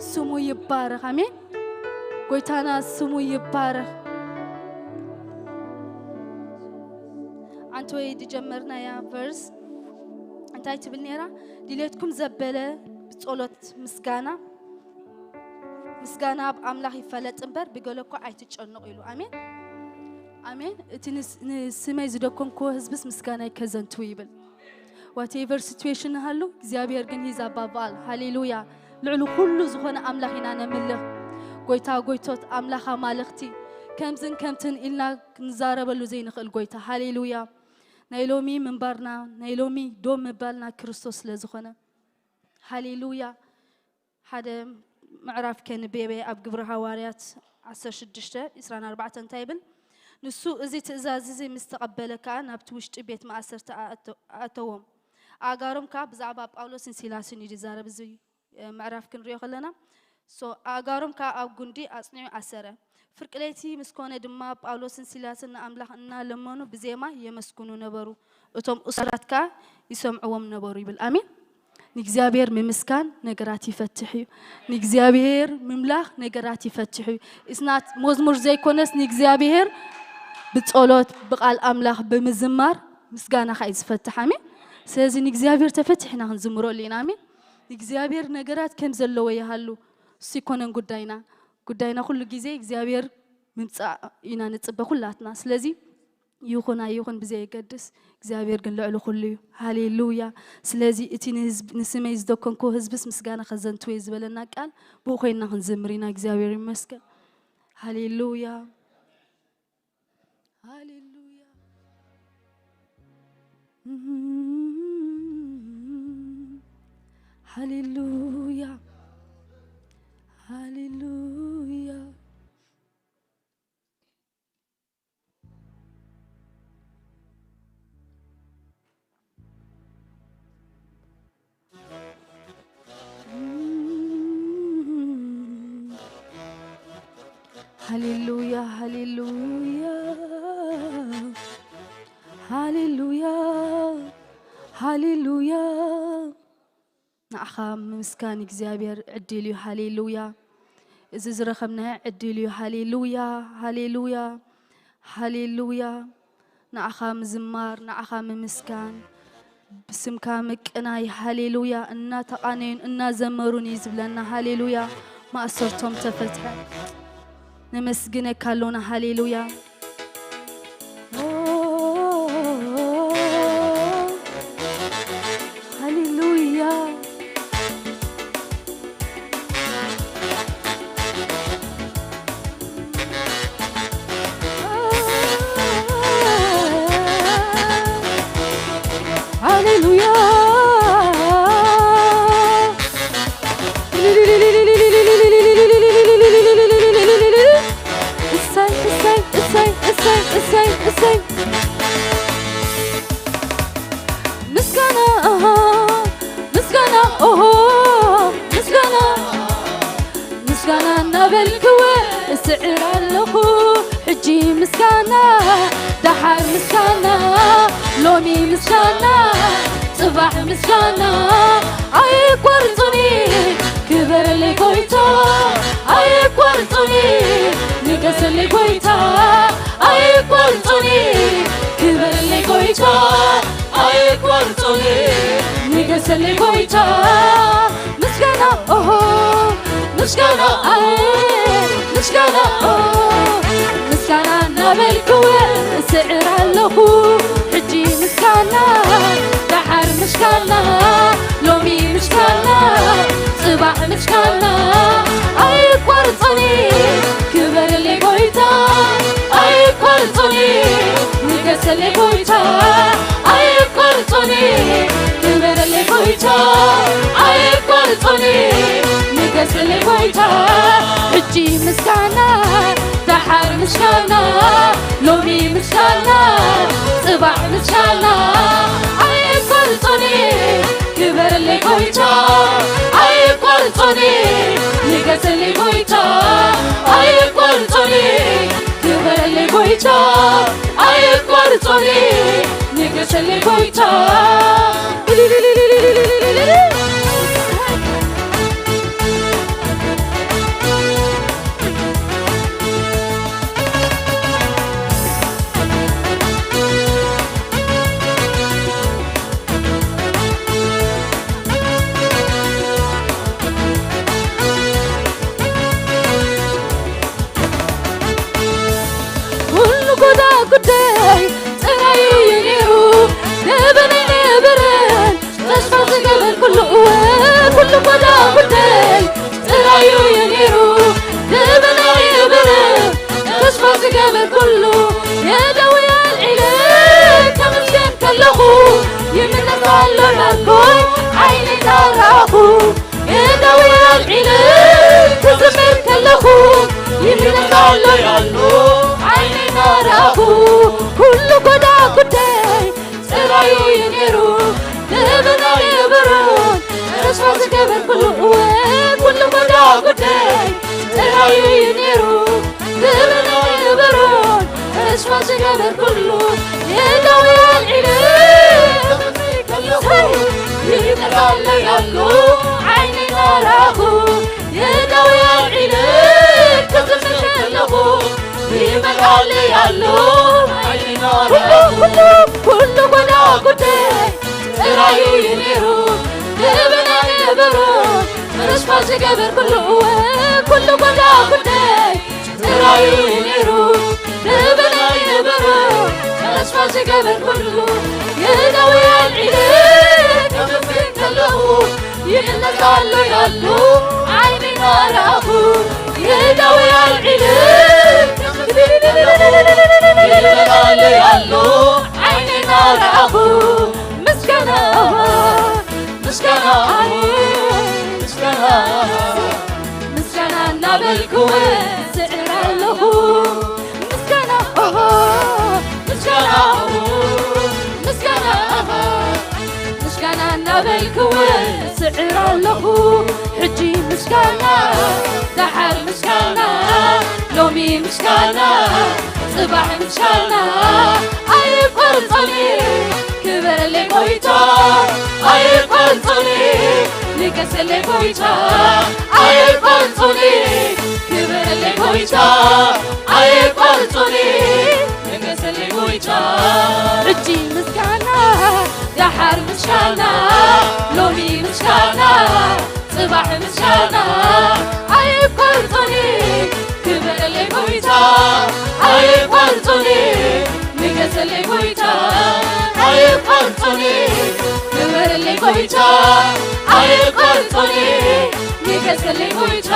ስሙ ይባረኽ። ኣሜን። ጎይታና ስሙ ይባረኽ። ኣንተ ወይ ዝጀመርናያ ቨርስ እንታይ ትብል ነይራ? ድሌትኩም ዘበለ ብጸሎት ምስጋና፣ ምስጋና ኣብ ኣምላኽ ይፈለጥ እምበር ብገለ እኳ ኣይትጨነቑ ኢሉ። ኣሜን፣ ኣሜን። እቲ ንስ-፣ ንስመይ ዝደኮንክዎ ህዝብስ ምስጋናይ ከዘንትው ይብል። ዋቴቨር ሲትዌሽን ንሃሉ፣ እግዚኣብሔር ግን ሂዝ ኣባባል። ሃሌሉያ። ልዕሊ ኩሉ ዝኾነ ኣምላኽ ኢና ነምልኽ። ጎይታ ጎይቶት፣ ኣምላኽ ኣማልኽቲ፣ ከምዝን ከምትን ኢልና ክንዛረበሉ ዘይንኽእል ጎይታ። ሃሌሉያ። ናይ ሎሚ ምንባርና፣ ናይ ሎሚ ዶ ምባልና ክርስቶስ ስለ ዝኾነ። ሃሌሉያ። ሓደ ምዕራፍ ከንቤበ ኣብ ግብሪ ሃዋርያት ዓሰርተ ሽዱሽተ፣ ዕስራን ኣርባዕተን እንታይ ይብል? ንሱ እዚ ትእዛዝ እዚ ምስ ተቐበለ ከኣ ናብቲ ውሽጢ ቤት ማእሰርቲ ኣእተ-፣ ኣእተዎም። ኣእጋሮም ከኣ ብዛዕባ ጳውሎስን ሲላስን እዩ ዝዛረብ እዚ፣ እ፣ ምዕራፍ ክንሪኦ ከለና። ሶ፣ ኣእጋሮም ከኣ ኣብ ጉንዲ ኣጽኒዑ ኣሰረ። ፍርቂ ለይቲ ምስ ኮነ ድማ ጳውሎስን ሲላስን ንኣምላኽ እናለመኑ ብዜማ የመስግኑ ነበሩ። እቶም እሱራት ከኣ ይሰምዕዎም ነበሩ ይብል። ኣሜን። ንእግዚኣብሔር ምምስካን ነገራት ይፈትሕ እዩ። ንእግዚኣብሔር ምምላኽ ነገራት ይፈትሕ እዩ። እስናት መዝሙር ዘይኮነስ ንእግዚኣብሔር ብጸሎት፣ ብቃል ኣምላኽ ብምዝማር ምስጋና ከኣ እዩ ዝፈትሕ። ኣሜን። ስለዚ ንእግዚኣብሔር ተፈቲሕና ክንዝምረሉ ኢና። ኣሜን። ንእግዚኣብሔር ነገራት ከም ዘለዎ ይሃሉ። እሱ ይኮነን ጉዳይና። ጉዳይና ኩሉ ግዜ እግዚኣብሔር ምምጻእ ኢና ንጽበ ኩላትና። ስለዚ ይኹን ኣይኹን ብዘየገድስ እግዚኣብሔር ግን ልዕሊ ኩሉ እዩ። ሃሌሉያ። ስለዚ እቲ ንህዝብ-፣ ንስመይ ዝደኮንክዎ ህዝብስ ምስጋና ከዘንትው እየ ዝበለና ቃል ብኡ ኮይንና ክንዝምር ኢና። እግዚኣብሔር ይመስገን። ሃሌሉያ። ሃሌሉያ። ሃሌሉያ። ሃሌሉያ። ሃሌሉያ፣ ሃሌሉያ፣ ሃሌሉያ፣ ሃሌሉያ። ንዓኻ ምምስጋን እግዚኣብሔር ዕድል እዩ። ሃሌሉያ። እዚ ዝረኸብናዮ ዕድል እዩ። ሃሌሉያ፣ ሃሌሉያ፣ ሃሌሉያ። ንዓኻ ምዝማር፣ ንዓኻ ምምስጋን፣ ብስምካ ምቅናይ። ሃሌሉያ። እናተቓነዩን እናዘመሩን እዩ ዝብለና። ሃሌሉያ። ማእሰርቶም ተፈትሐ። ነመስግነካ ኣሎና። ሃሌሉያ። ሃሌሉያ። ሃሌሉያ። እሰይ፣ እሰይ፣ እሰይ፣ ክወ እስዕር ኣለኹ። ሕጂ ምስጋና፣ ደሓር ምስጋና፣ ሎሚ ምስጋና፣ ጽባሕ ምስጋና። ኣይቋርጹኒ፣ ክበረለይ ጎይታ። ኣይቋርጹኒ፣ ንገሰለይ ጎይታ። ኣይቋርጹኒ፣ ክበረለይ ጎይታ። ኣይቋርጹኒ፣ ንገሰለይ ጎይታ። ምስጋና ኦሆ፣ ምስጋና ኣይ፣ ምስጋና ኦ፣ ምስጋና እናበልክወ እስዕር ኣለኹ። ሕጂ ምስጋና፣ ደሓር ምስጋና፣ ሎሚ ምስጋና፣ ጽባሕ ምስጋና። ኣይቋርጾኒ፣ ክበረለይ ጎይታ። ኣይቋርጾኒ፣ ንገሰለይ ጎይታ። ኣይቋርጾኒ፣ ክበረለይ ጎይታ። ኣይቋርጾኒ፣ ንገሰለይ ጎይታ። ሕጂ ምስጋና፣ ደሓር ምስጋና፣ ሎሚ ምስጋና፣ ጽባሕ ምስጋና። ኣይቋርጾኒ፣ ክበረለይ ጎይታ። ኣይቋርጾኒ፣ ንገሰለይ ጎይታ። ኣይቋርጾኒ፣ ክበረለይ ጎይታ። ኣይቋርጾኒ፣ ንገሰለይ ጎይታ። ኩሉ ጎዳ ጉዳይ ጥራይ እዩ ነይሩ፣ ደበነይ ነበረን ተስፋ ዝገበርኩሉ። እወ፣ ኩሉ ጎዳ ጉዳይ ጥራይ እዩ ነይሩ፣ ደበነይ ነበረን ተስፋ ዝገበርኩሉ። የደውየ ኣልዒለ ከመስግን ከለኹ፣ ይምለስ ኣሎ ናትኮይ ዓይነይ ተራእኹ። የደውየ ኣልዒለ ክዝምር ከለኹ፣ ይምለስ ኣሎ ናትኮይ ዓይነይ ተራእኹ። ኩሉ ጎዳ ጉዳይ ጥራዩ እዩ ነይሩ፣ ንህብና ይብሩን ተስፋ ዝገበርኩሉ። እወ፣ ኩሉ ጎዳ ጉዳይ ጥራዩ እዩ ነይሩ፣ ንህብና ይብሩን ተስፋ ዝገበርኩሉ። የደውየ ኣልዒለ ከለኹ፣ ይመጣለይ ኣሎ ዓይነይ ናራኹ። የደውየ ኣልዒለ ክዝምር ከለኹ፣ ይመጣለይ ኣሎ ዓይነይ ናራኹ። ኩሉ፣ ኩሉ፣ ኩሉ ጎዳ ጉዳይ ጥራዩ እዩ ነይሩ፣ ንህብና ይብሩን ተስፋ ዝገበርኩሉ። እወ፣ ኩሉ ጎዳ ጉዳይ ጥራዩ እዩ ነይሩ፣ ንህብና ይብሩን ተስፋ ዝገበርኩሉ። የደውየ ኣልዒለ ክምፍት ከለኹ፣ ይምለስ ኣሎ ያሉ ዓይነይ ናራኹ። የደውየ ኣልዒለ ክምፍት ከለኹ፣ ይምለስ ኣሎ ያሉ ዓይነይ ናራኹ። ምስጋና፣ ምስጋና፣ ምስጋና፣ ምስጋና እናበልኩ ስዕር ኣለኹ። ምስጋና፣ ኦሆ፣ ምስጋና፣ ኦሆ፣ ምስጋና፣ ኦሆ፣ ምስጋና እናበልኩ ስዕር ኣለኹ። ሕጂ ምስጋና፣ ደሓር ምስጋና፣ ሎሚ ምስጋና፣ ጽባሕ ምስጋና። ኣይቋርጾኒ፣ ክበረለይ ጎይታ። ኣይቋርጾኒ፣ ንገሰለይ ጎይታ። ኣይቋርጾኒ፣ ክበረለይ ጎይታ። ኣይቋርጾኒ፣ ንገሰለይ ጎይታ። ሕጂ ምስጋና፣ ደሓር ምስጋና፣ ሎሚ ምስጋና፣ ጽባሕ ምስጋና። ኣይቋርጾኒ፣ ክበረለይ ጎይታ። ኣይቋርጾኒ፣ ንገሰለይ ጎይታ። ኣይቋርጾኒ፣ ክበረለይ ጎይታ። ኣይቋርጾኒ፣ ንገሰለይ ጎይታ።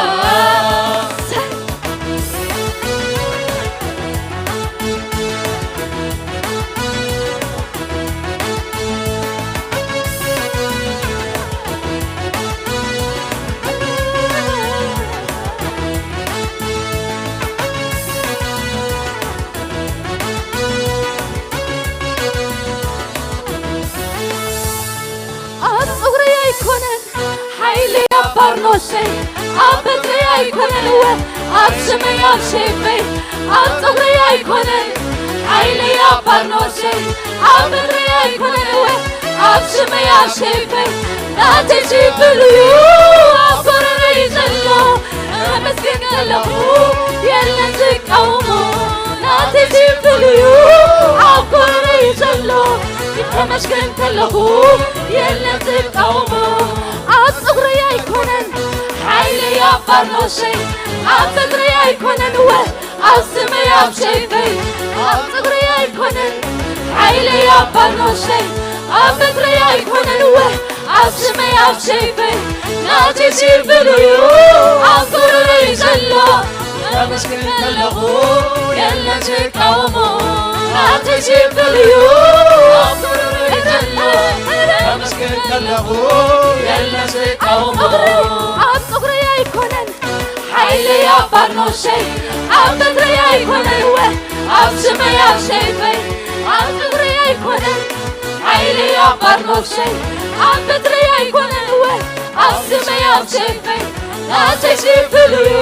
ኣብ ጸጉረይ ኣይኮነን ሓይሊ፣ ኣብ ባርኖሰይ፣ ኣብ በትረይ ኣይኮነን እወ፣ ኣብ ስመይ ኣብ ሰይፈይ ኣብ ጸጉረይ ኣይኮነን ሓይለይ ኣብ ባርኖሰይ ኣብ በትረይ ኣይኮነን እወ ኣብ ስመይ ኣብ ሰይፈይ ናተይ ዝብል እዩ ኣብ ጎረረይ ዘሎ ከመስግን ከለኹ የለን ዝቃወሞ ናተይ ዝብል እዩ ኣብ ጎረረይ ዘሎ ከመስግን ከለኹ የለን ዝቃወሞ ኣብ ጸጉረይ ኣይኮነን ሓይለይ ኣብ ባርኖሰይ ኣብ በትረይ ኣይኮነን እወ ኣብ ስመይ ኣብ ሰይፈይ ኣብ ጸጉረይ ኣይኮነን ሓይለይ ኣብ ባርኖሰይ ኣብ በትረይ ኣይኮነን እወ ኣብ ስመይ ኣብ ሰይፈይ ናተይ ዝብል እዩ ኣብ ጎረረይ ዘሎ ከመስግን ከለኹ የለን ዝቃወሞ ናተይ ዝብል እዩ ኣብ ጎረረይ ዘሎ ከመስግን ከለኹ የለን ዝቃወሞ ኣብ ጸጉረይ ኣይኮነን ሓይለይ ኣብ ባርኖሰይ ኣብ በትረይ ኣይኮነን እወ ኣብ ስመይ ኣብ ሰይፈይ ኣብ ጸጉረይ ኣይኮነን ሓይለይ ኣብ ባርኖሰይ ኣብ በትረይ ኣይኮነን እወ ኣብ ስመይ ኣብ ሰይፈይ ናተይ ዝብል እዩ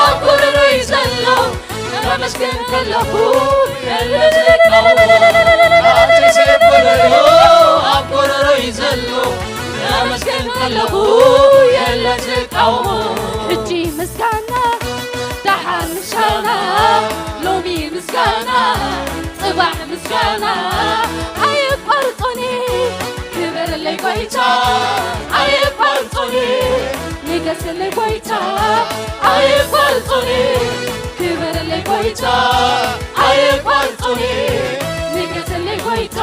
ኣብ ጎረረይ ዘሎ ከመስግን ከለኹ የለን ዝቃወሞ ናተይ ዝብል እዩ ኣብ ጎረረይ ዘሎ ከመስግን ከለኹ የለን ዝቃወሞ ሕጂ ምስጋና ደሓር ምስጋና ሎሚ ምስጋና ጽባሕ ምስጋና ኣየቋርጾኒ ክበረለይ ጎይታ ኣየቋርጾኒ ንገሰለይ ጎይታ ኣየቋርጾኒ ክበረለይ ጎይታ ኣየቋርጾኒ ንገሰለይ ጎይታ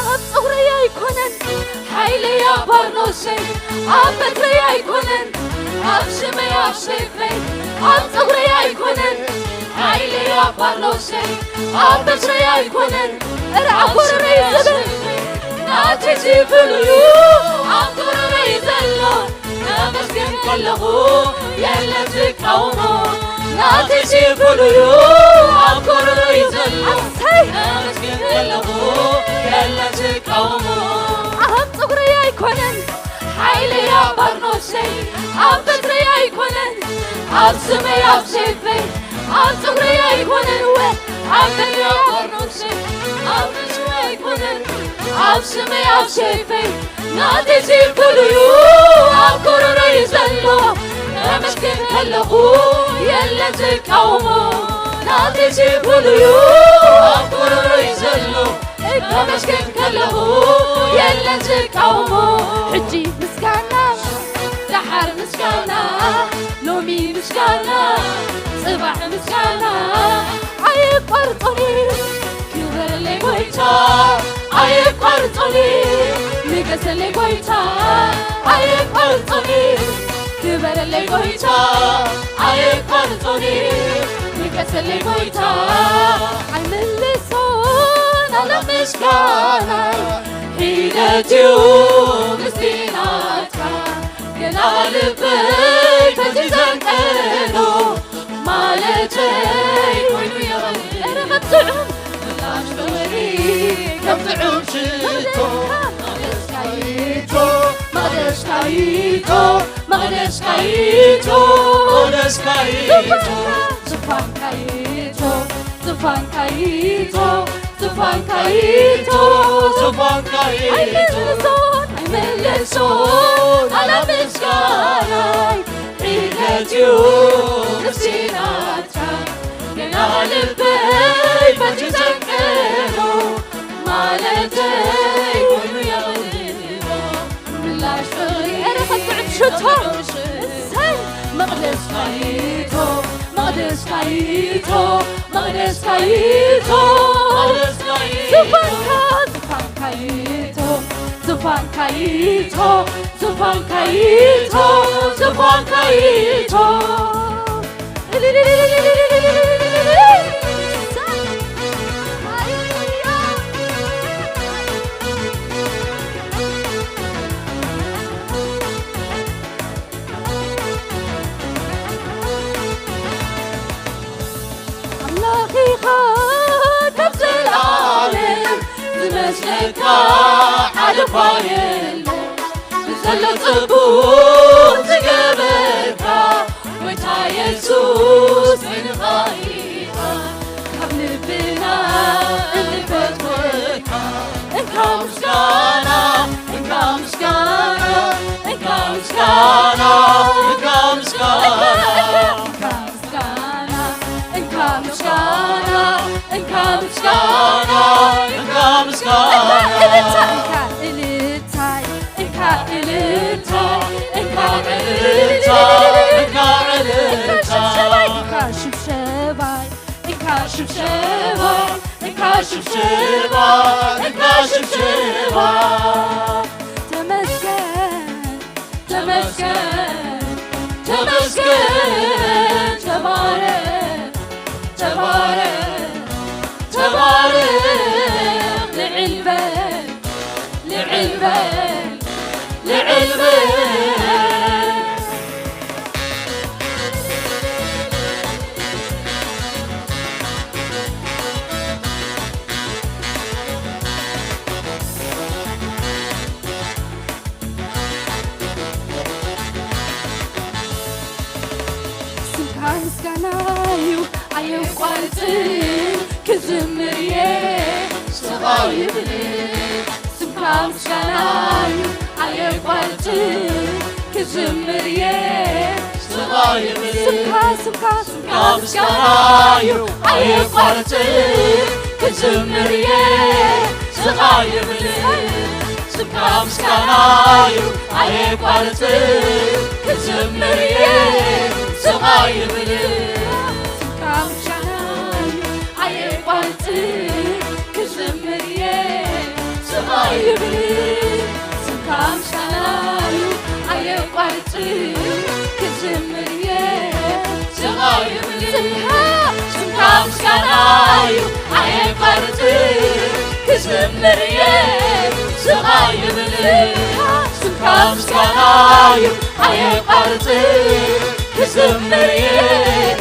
ኣብ ጸጉረይ ኣይኮነን ሓይለይ ኣብ ባርኖሰይ ኣብ በትረይ ኣይኮነን ኣብ ስመይ ኣብ ሰይፈይ ኣብ ጸጉረይ ኣይኮነን ሓይለይ ኣብ ባርኖሰይ ኣብ በትረይ ኣይኮነን እረ ኣብ ጎረረይ ዝብል ናተይ ዝብል እዩ ኣብ ጎረረይ ዘሎ ከመስግን ከለኹ የለን ዝቃወሞ ናተይ ዝብል እዩ ኣብ ጎረረይ ዘሎ ኣሰይ ከመስግን ከለኹ የለን ዝቃወሞ ኣብ ጸጉረይ ኣይኮነን ሓይለይ ኣብ ባርኖሰይ ኣብ በትረይ ኣይኮነን ኣብ ስመይ ኣብ ሰይፈይ ኣብ ጸጉረይ ኣይኮነን እወ ኣብ በትረይ ኣብ ባርኖሰይ ኣብ በትረይ ኣይኮነን ኣብ ስመይ ኣብ ሰይፈይ ናተይ ዝብል እዩ ኣብ ጎረረይ ዘሎ ከመስግን ከለኹ የለን ዝቃወሞ ናተይ ዝብል እዩ ኣብ ጎረረይ ዘሎ ከመስግን ከለኹ የለን ዝቃወሞ ሕጂ ምስጋና ደሓር ምስጋና ሎሚ ምስጋና ጽባሕ ምስጋና ኣየቋርጾኒ ክበረለይ ጎይታ ኣየቋርጾኒ ንገሰለይ ጎይታ ኣየቋርጾኒ ክበረለይ ጎይታ ኣየቋርጾኒ ንገሰለይ ጎይታ ኣይምልሶን ኣላ ምስጋናይ ሒደት እዩ ምስቲ ናትካ ገና ልበይ በቲ ዘንቀሎ ማለተይ ኮይኑ የቐልል ኧረ ከም ጥዑም ምላሽ ፍቕሪ ከም ጥዑም ሽቶ መቕደስካይቶ መቕደስካይቶ መቕደስካይቶ መቕደስካይቶ ዝፋንካይቶ ዝፋንካይቶ ዝፋንካይቶ ዝፋንካይቶ ኣይመልሶን ኣይመልሶን ኣላ ምስጋናይ ሒደት እዩ ምስቲ ናትካ ገና ልበይ በቲ ዘንቀሎ ማለተይ ኮይኑ የቕልሎ ምላሽ ፍቕሪ ኧረ ከጥዕም ሽቶ እሰይ መቕደስካይቶ መቕደስካይቶ መቕደስካይቶ ዝፋንካ ዝፋንካይቶ ዝፋንካይቶ ዝፋንካይቶ ዝፋንካይቶ ሓደ እኳ የለ ብዘሎ ጽቡቕ ዝገበርካ፣ ጎይታ የሱስ ዓይንኻ ኢኻ፣ ካብ ልብና እንፈትወካ። እንካ ምስጋና፣ እንካ ምስጋና፣ እንካ ምስጋና፣ እንካ ምስጋና። እንካ ምስጋና፣ እንካ ምስጋና፣ እንካ ምስጋና፣ እንካ ምስጋና። እንካ እልልታ፣ እንካ እልልታ፣ እንካ እልልታ፣ እንካ እልልታ፣ እንካ እልልታ። ሽብሸባይ፣ እንካ ሽብሸባይ፣ እንካ ሽብሸባይ፣ እንካ ሽብሸባይ፣ እንካ ሽብሸባይ። ተመስገን፣ ተመስገን፣ ተመስገን፣ ተባረኽ፣ ተባረኽ፣ ተባረኽ፣ ልዕል በል፣ ልዕል በል፣ ልዕል በል። ስምካ ምስጋና እዩ ኣየቋርጽን ክዝምር እየ ስቓይ ይብል። ስምካ ምስጋና እዩ ኣየቋርጽን ክዝምር እየ ስቓይ ይብል። ስምካ፣ ስምካ፣ ስምካ ምስጋና እዩ ኣየቋርጽን ክዝምር እየ ስቓይ ይብል። ስምካ ምስጋና እዩ ኣየቋርጽን ክዝምር እየ ስቓይ ይብል። ስምካ ምስጋና እዩ ኣየቋርጽን ክዝምር እየ ስቓይ ይብል። ስምካ ምስጋና እዩ ኣየቋርጽን ክዝምር እየ ስቓይ ይብል። ስምካ፣ ስምካ ምስጋና እዩ ኣየቋርጽን ክዝምር እየ ስቓይ ይብል። ስምካ ምስጋና እዩ ኣየቋርጽን ክዝምር እየ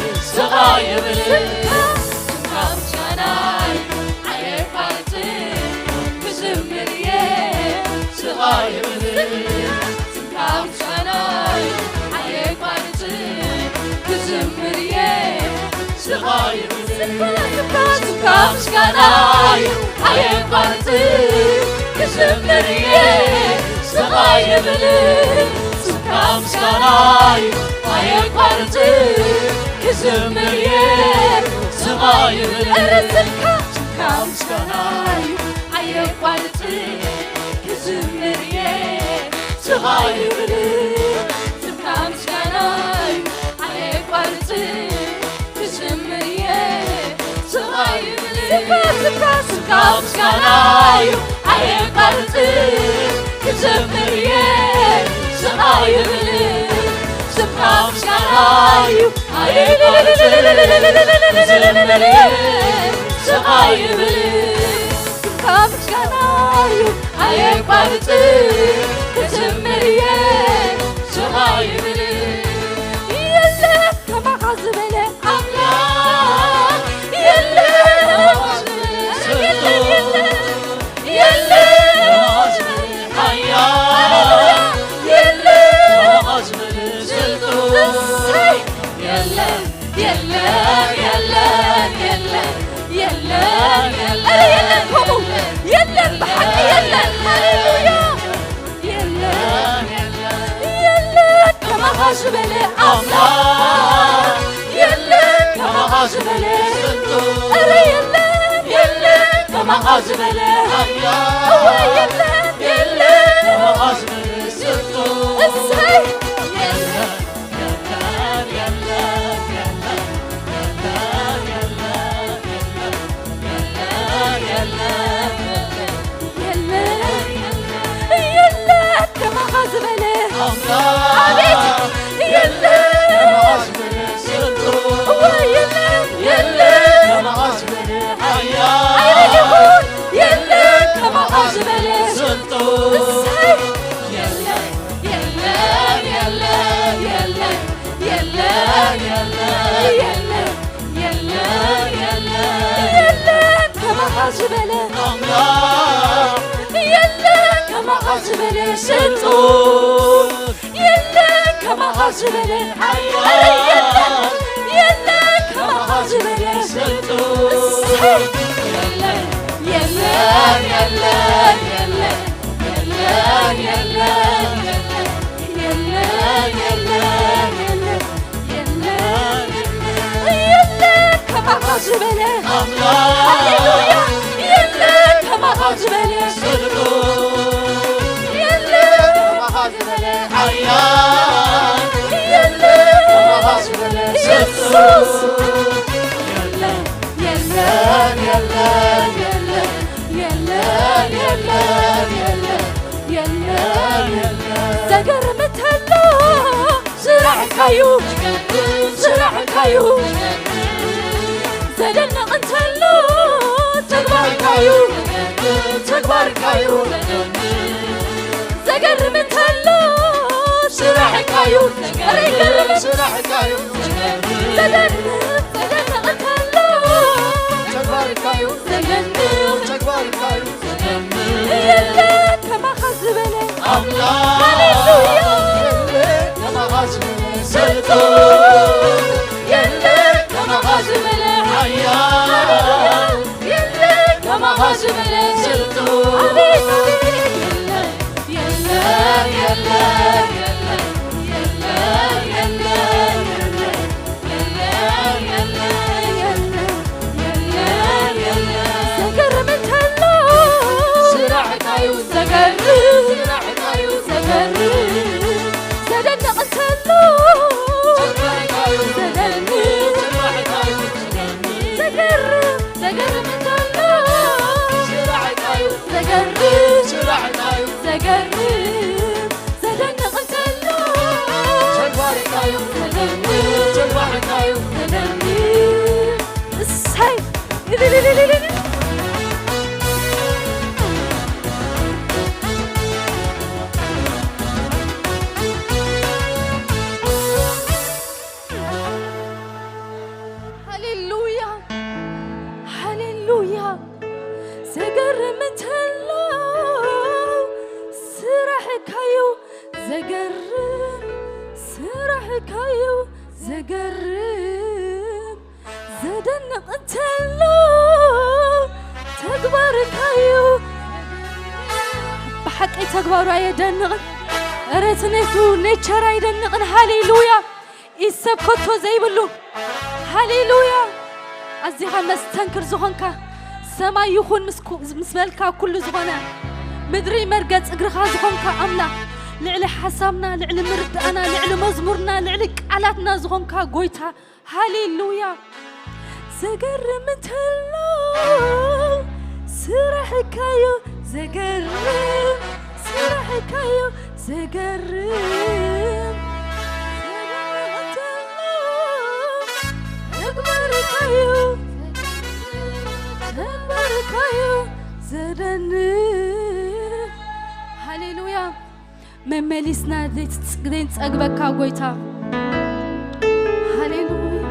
ስቓይ ይብል። ስምካ ምስጋና እዩ ኣየቋርጽን ክዝምር እየ ስቓይ ይብል። ስምካ ምስጋና እዩ ኣየቋርጽን ክዝምር እየ ስቓይ ይብል። ስምካ፣ ስምካ፣ ስምካ ምስጋና እዩ ኣየቋርጽን ክዝምር እየ ስቓይ ይብል። ስምካ ምስጋና እዩ ኣየቋርጽን ክዝምር እየ ስቓይ ይብል። እረ ስምካ፣ ስምካ ምስጋና እዩ ኣየቋርጽን ክዝምር እየ ስቓይ ይብል። ስምካ ምስጋና እዩ ኣየቋርጽን ክዝምር እየ ስቓይ ይብል። ስምካ፣ ስምካ፣ ስምካ ምስጋና እዩ ኣየቋርጽን ክዝምር እየ ስቓይ ይብል። ስምካ ምስጋና እዩ ኣየቋርጽን ክዝምር እየ ስቓይ ይብል። ስምካ ምስጋና እዩ ኣየቋርጽን ክዝምር እየ ስቓይ ይብል። የለ ከማኻ ዝበለ ኣምላኽ የለ፣ የለ፣ የለ፣ የለ፣ የለ፣ የለ፣ የለ፣ የለ፣ የለ፣ የለን፣ የለን፣ የለን፣ የለን፣ ከምኡ የለን፣ ብሓቂ የለን። ሃሌሉያ። የለን፣ የለን፣ ከማኻ ዝበለ ኣምላኽ የለን፣ ከማኻ ዝበለ። ኧረ የለን፣ የለን፣ ከማኻ ዝበለ። እወ የለን፣ የለን፣ ከማኻ ዝበለ። እሰይ። የለን፣ የለን፣ የለን፣ የለን፣ የለን፣ የለን፣ የለን፣ የለን፣ ከማኻ ዝበለ። ኣቤት፣ የለን። እወ፣ የለን፣ የለን። ኣይበል ይኹን፣ የለን፣ ከማኻ ዝበለ። እሰይ። የለን፣ የለን፣ የለን፣ የለን፣ የለን፣ የለን፣ የለን፣ የለን፣ የለን፣ ከማኻ ዝበለ። ኣምላኽ ዝበለ ስልጡን የለን ከማኻ ዝበለ ሓያል የለን፣ የለን ከማኻ ዝበለ ስልጡን የለን፣ የለን፣ የለን፣ የለን፣ የለን፣ የለን፣ የለን፣ የለን፣ የለን፣ የለን፣ የለን ከማኻ ዝበለ ኣምላኽ። ሃሌሉያ። የለን ከማኻ ዝበለ ስልጡን የለን ከማኻ ዝበለ ሓያል የለን ከማኻ ዝበለ ኢየሱስ። ስልጡን የለን፣ የለን፣ የለን፣ የለን፣ የለን፣ የለን፣ የለን፣ የለን፣ የለን። ዘገርም እንተሎ ስራሕካዩ፣ ስራሕካዩ። ዘደንቕ እንተሎ ተግባርካዩ፣ ተግባርካዩ። ዘገርም እንተሎ ስራሕካዩ፣ ኧረ ይገርም። ስራሕካዩ። ዘደንቕ፣ ዘደንቕ እንተሎ ተግባርካዩ፣ ዘደንቕ ተግባርካዩ። የለ ከማኻ ዝበለ ኣምላኽ። ሃሌሉያ። የለ ከማኻ ዝበለ ስልጡን። የለ ከማኻ ዝበለ ሓያል። የለ ከማኻ ዝበለ ስልጡን። ኣቤት፣ ኣቤት። የለ፣ የለ፣ የለ፣ የለ፣ የለ፣ የለ፣ የለ፣ የለ፣ የለ፣ የለ፣ የለ፣ የለ። ዘገርም እንተሎ ስራሕካዩ ዘገርም፣ ስራሕካዩ ዘገርም። ዘደንቕ እንተሎ ስራሕካዩ ዘደንቕ፣ ስራሕካዩ ዘገርም፣ ዘገርም እንተሎ ስራሕካዩ ዘገርም፣ ስራሕካዩ ዘገርም። ዘደንቕ እንተሎ ተግባርካዩ ዘደንቕ፣ ተግባርካዩ ዘደንቕ። እሰይ! ሃሌሉያ፣ ሃሌሉያ። ዘገርም እንተሎ ስራሕካዩ ዘገርም፣ ስራሕካዩ ዘገርም። ዘደንቕ እንተሎ ተግባርካዩ ብሓቂ ተግባሩ ኣየደንቕን። ኧረ እቲ ነቱ ኔቸር ኣይደንቕን። ሃሌሉያ። ኢድ ሰብ ከቶ ዘይብሉ። ሃሌሉያ። ኣዚኻ መስተንክር ዝኾንካ፣ ሰማይ ይኹን ምስ ኩ-፣ ምስ በልካ ኩሉ ዝኾነ፣ ምድሪ መርገጽ እግርኻ ዝኾንካ ኣምላኽ፣ ልዕሊ ሓሳብና፣ ልዕሊ ምርዳእና፣ ልዕሊ መዝሙርና፣ ልዕሊ ቃላትና ዝኾንካ ጎይታ፣ ሃሌሉያ። ዘገርም እንተሎ ስራሕካዩ ዘገርም፣ ስራሕካዩ ዘገርም። ዘገርም እንተሎ ተግባርካዩ፣ ተግባርካዩ ዘደንቅ። ሃሌሉያ። መመሊስና ዘይትጽ-፣ ዘይንጸግበካ ጎይታ። ሃሌሉያ።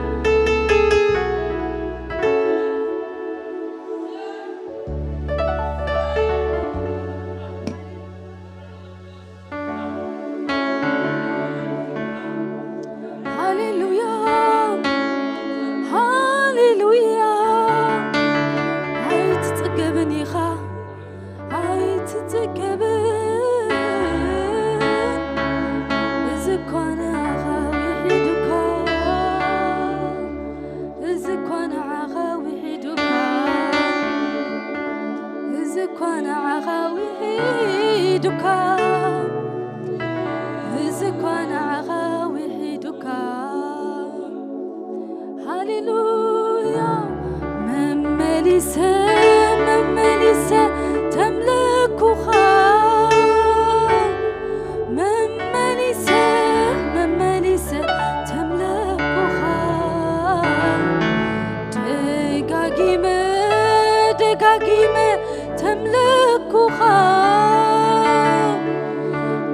ሃሌሉያ፣ ሃሌሉያ። ኣይትጽገብን ኢኻ፣ ኣይትጽገብን። እዚ እኳ ንዓኻ ውሒዱካ፣ እዚ እኳ ንዓኻ ውሒዱካ፣ እዚ እኳ ንዓኻ ውሒዱካ፣ እዚ እኳ ንዓኻ ውሒዱካ። ሃሌሉያ። መመሊሰ፣ መመሊሰ ተምልኩኻ፣ መመሊሰ፣ መመሊሰ ተምልኩኻ፣ ደጋጊመ፣ ደጋጊመ ተምልኩኻ፣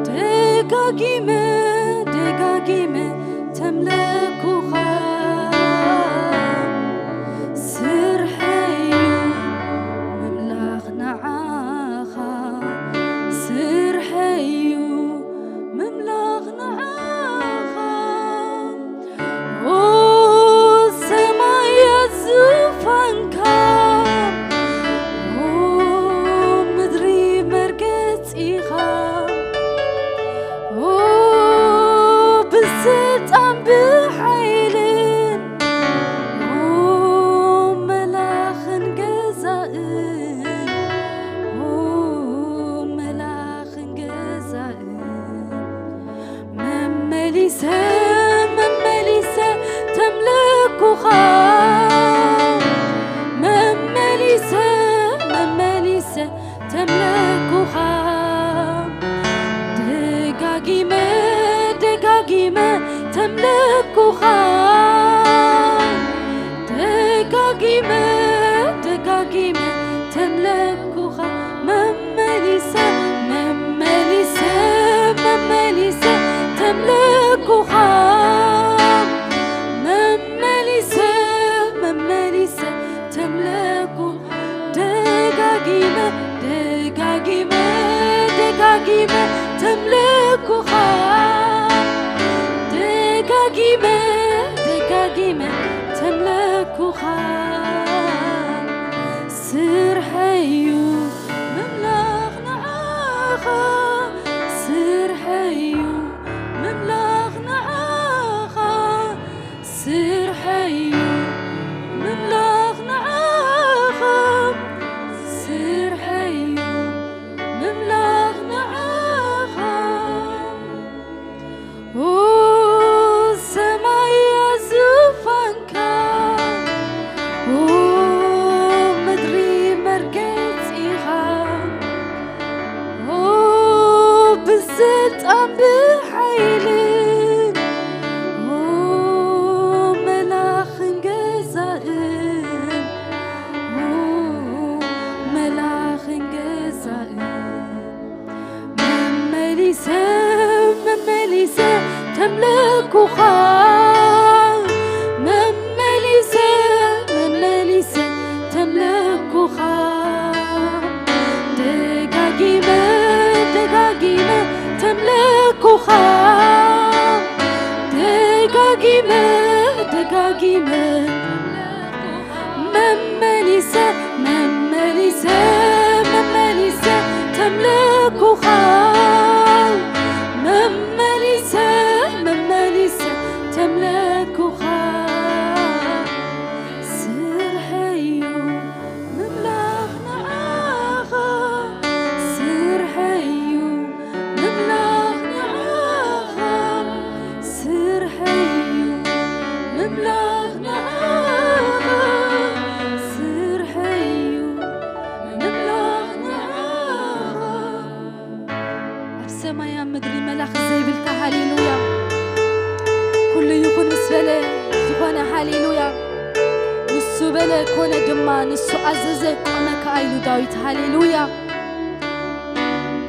ደጋጊመ፣ ደጋጊመ ተምልኩኻ። ስርሐዩ ምምላኽ ንዓ መመሊሰ ተምለኩኻ፣ መመሊሰ፣ መመሊሰ ተምለኩኻ፣ ደጋጊመ፣ ደጋጊመ ተምለኩኻ፣ ደጋጊመ፣ ደጋጊመ ተምለኩኻ፣ መመሊሰ፣ መመሊሰ፣ መመሊሰ ተምለኩኻ፣ መመሊሰ፣ መመሊሰ ተምለኩ፣ ደጋጊመ፣ ደጋጊመ፣ ደጋጊመ ተምለኩኻ፣ ደጋጊመ፣ ደጋጊመ ተምለኩኻ። ስርሐዩ ምምላኽ ንዓኻ፣ ስርሐዩ ምምላኽ ንዓኻ፣ ስርሐዩ ምምላኽ ንዓኻ፣ ስርሐዩ ምምላኽ ንዓኻ። ኦ ሰማይ ዙፋንካ፣ ኦ ምድሪ መርገጺኻ፣ ኦ ብስልጣን ብሓይሊ፣ ኦ መላኽን ገዛእን፣ ኦ መላኽን ገዛእን። መመሊሰ፣ መመሊሰ ተምለኩኻ፣ መመሊሰ፣ መመሊሰ ተምለኩኻ፣ ደጋጊመ፣ ደጋጊመ ተምለኩኻ፣ ደጋጊመ፣ ደጋጊመ መመሊሰ፣ መመሊሰ፣ መመሊሰ ተምለኩኻ፣ መመሊሰ፣ መመሊሰ ተምለኩኻ። ስርሐዩ ምምላኽ ንዓኻ፣ ስርሐዩ ምምላኽ ንዓኻ፣ ስርሐዩ ምምላኽ ንዓኻ፣ ስርሐዩ ምምላኽ ንዓኻ። ኣብ ሰማይ ኣብ ምድሪ መላኺ ዘይብልካ፣ ሃሌሉያ። ኩሉ ይኹን ምስ በለ ዝኾነ፣ ሃሌሉያ። ንሱ በለ ኮነ ድማ፣ ንሱ ኣዘዘ ቆመ ከኣ ኢሉ ዳዊት፣ ሃሌሉያ።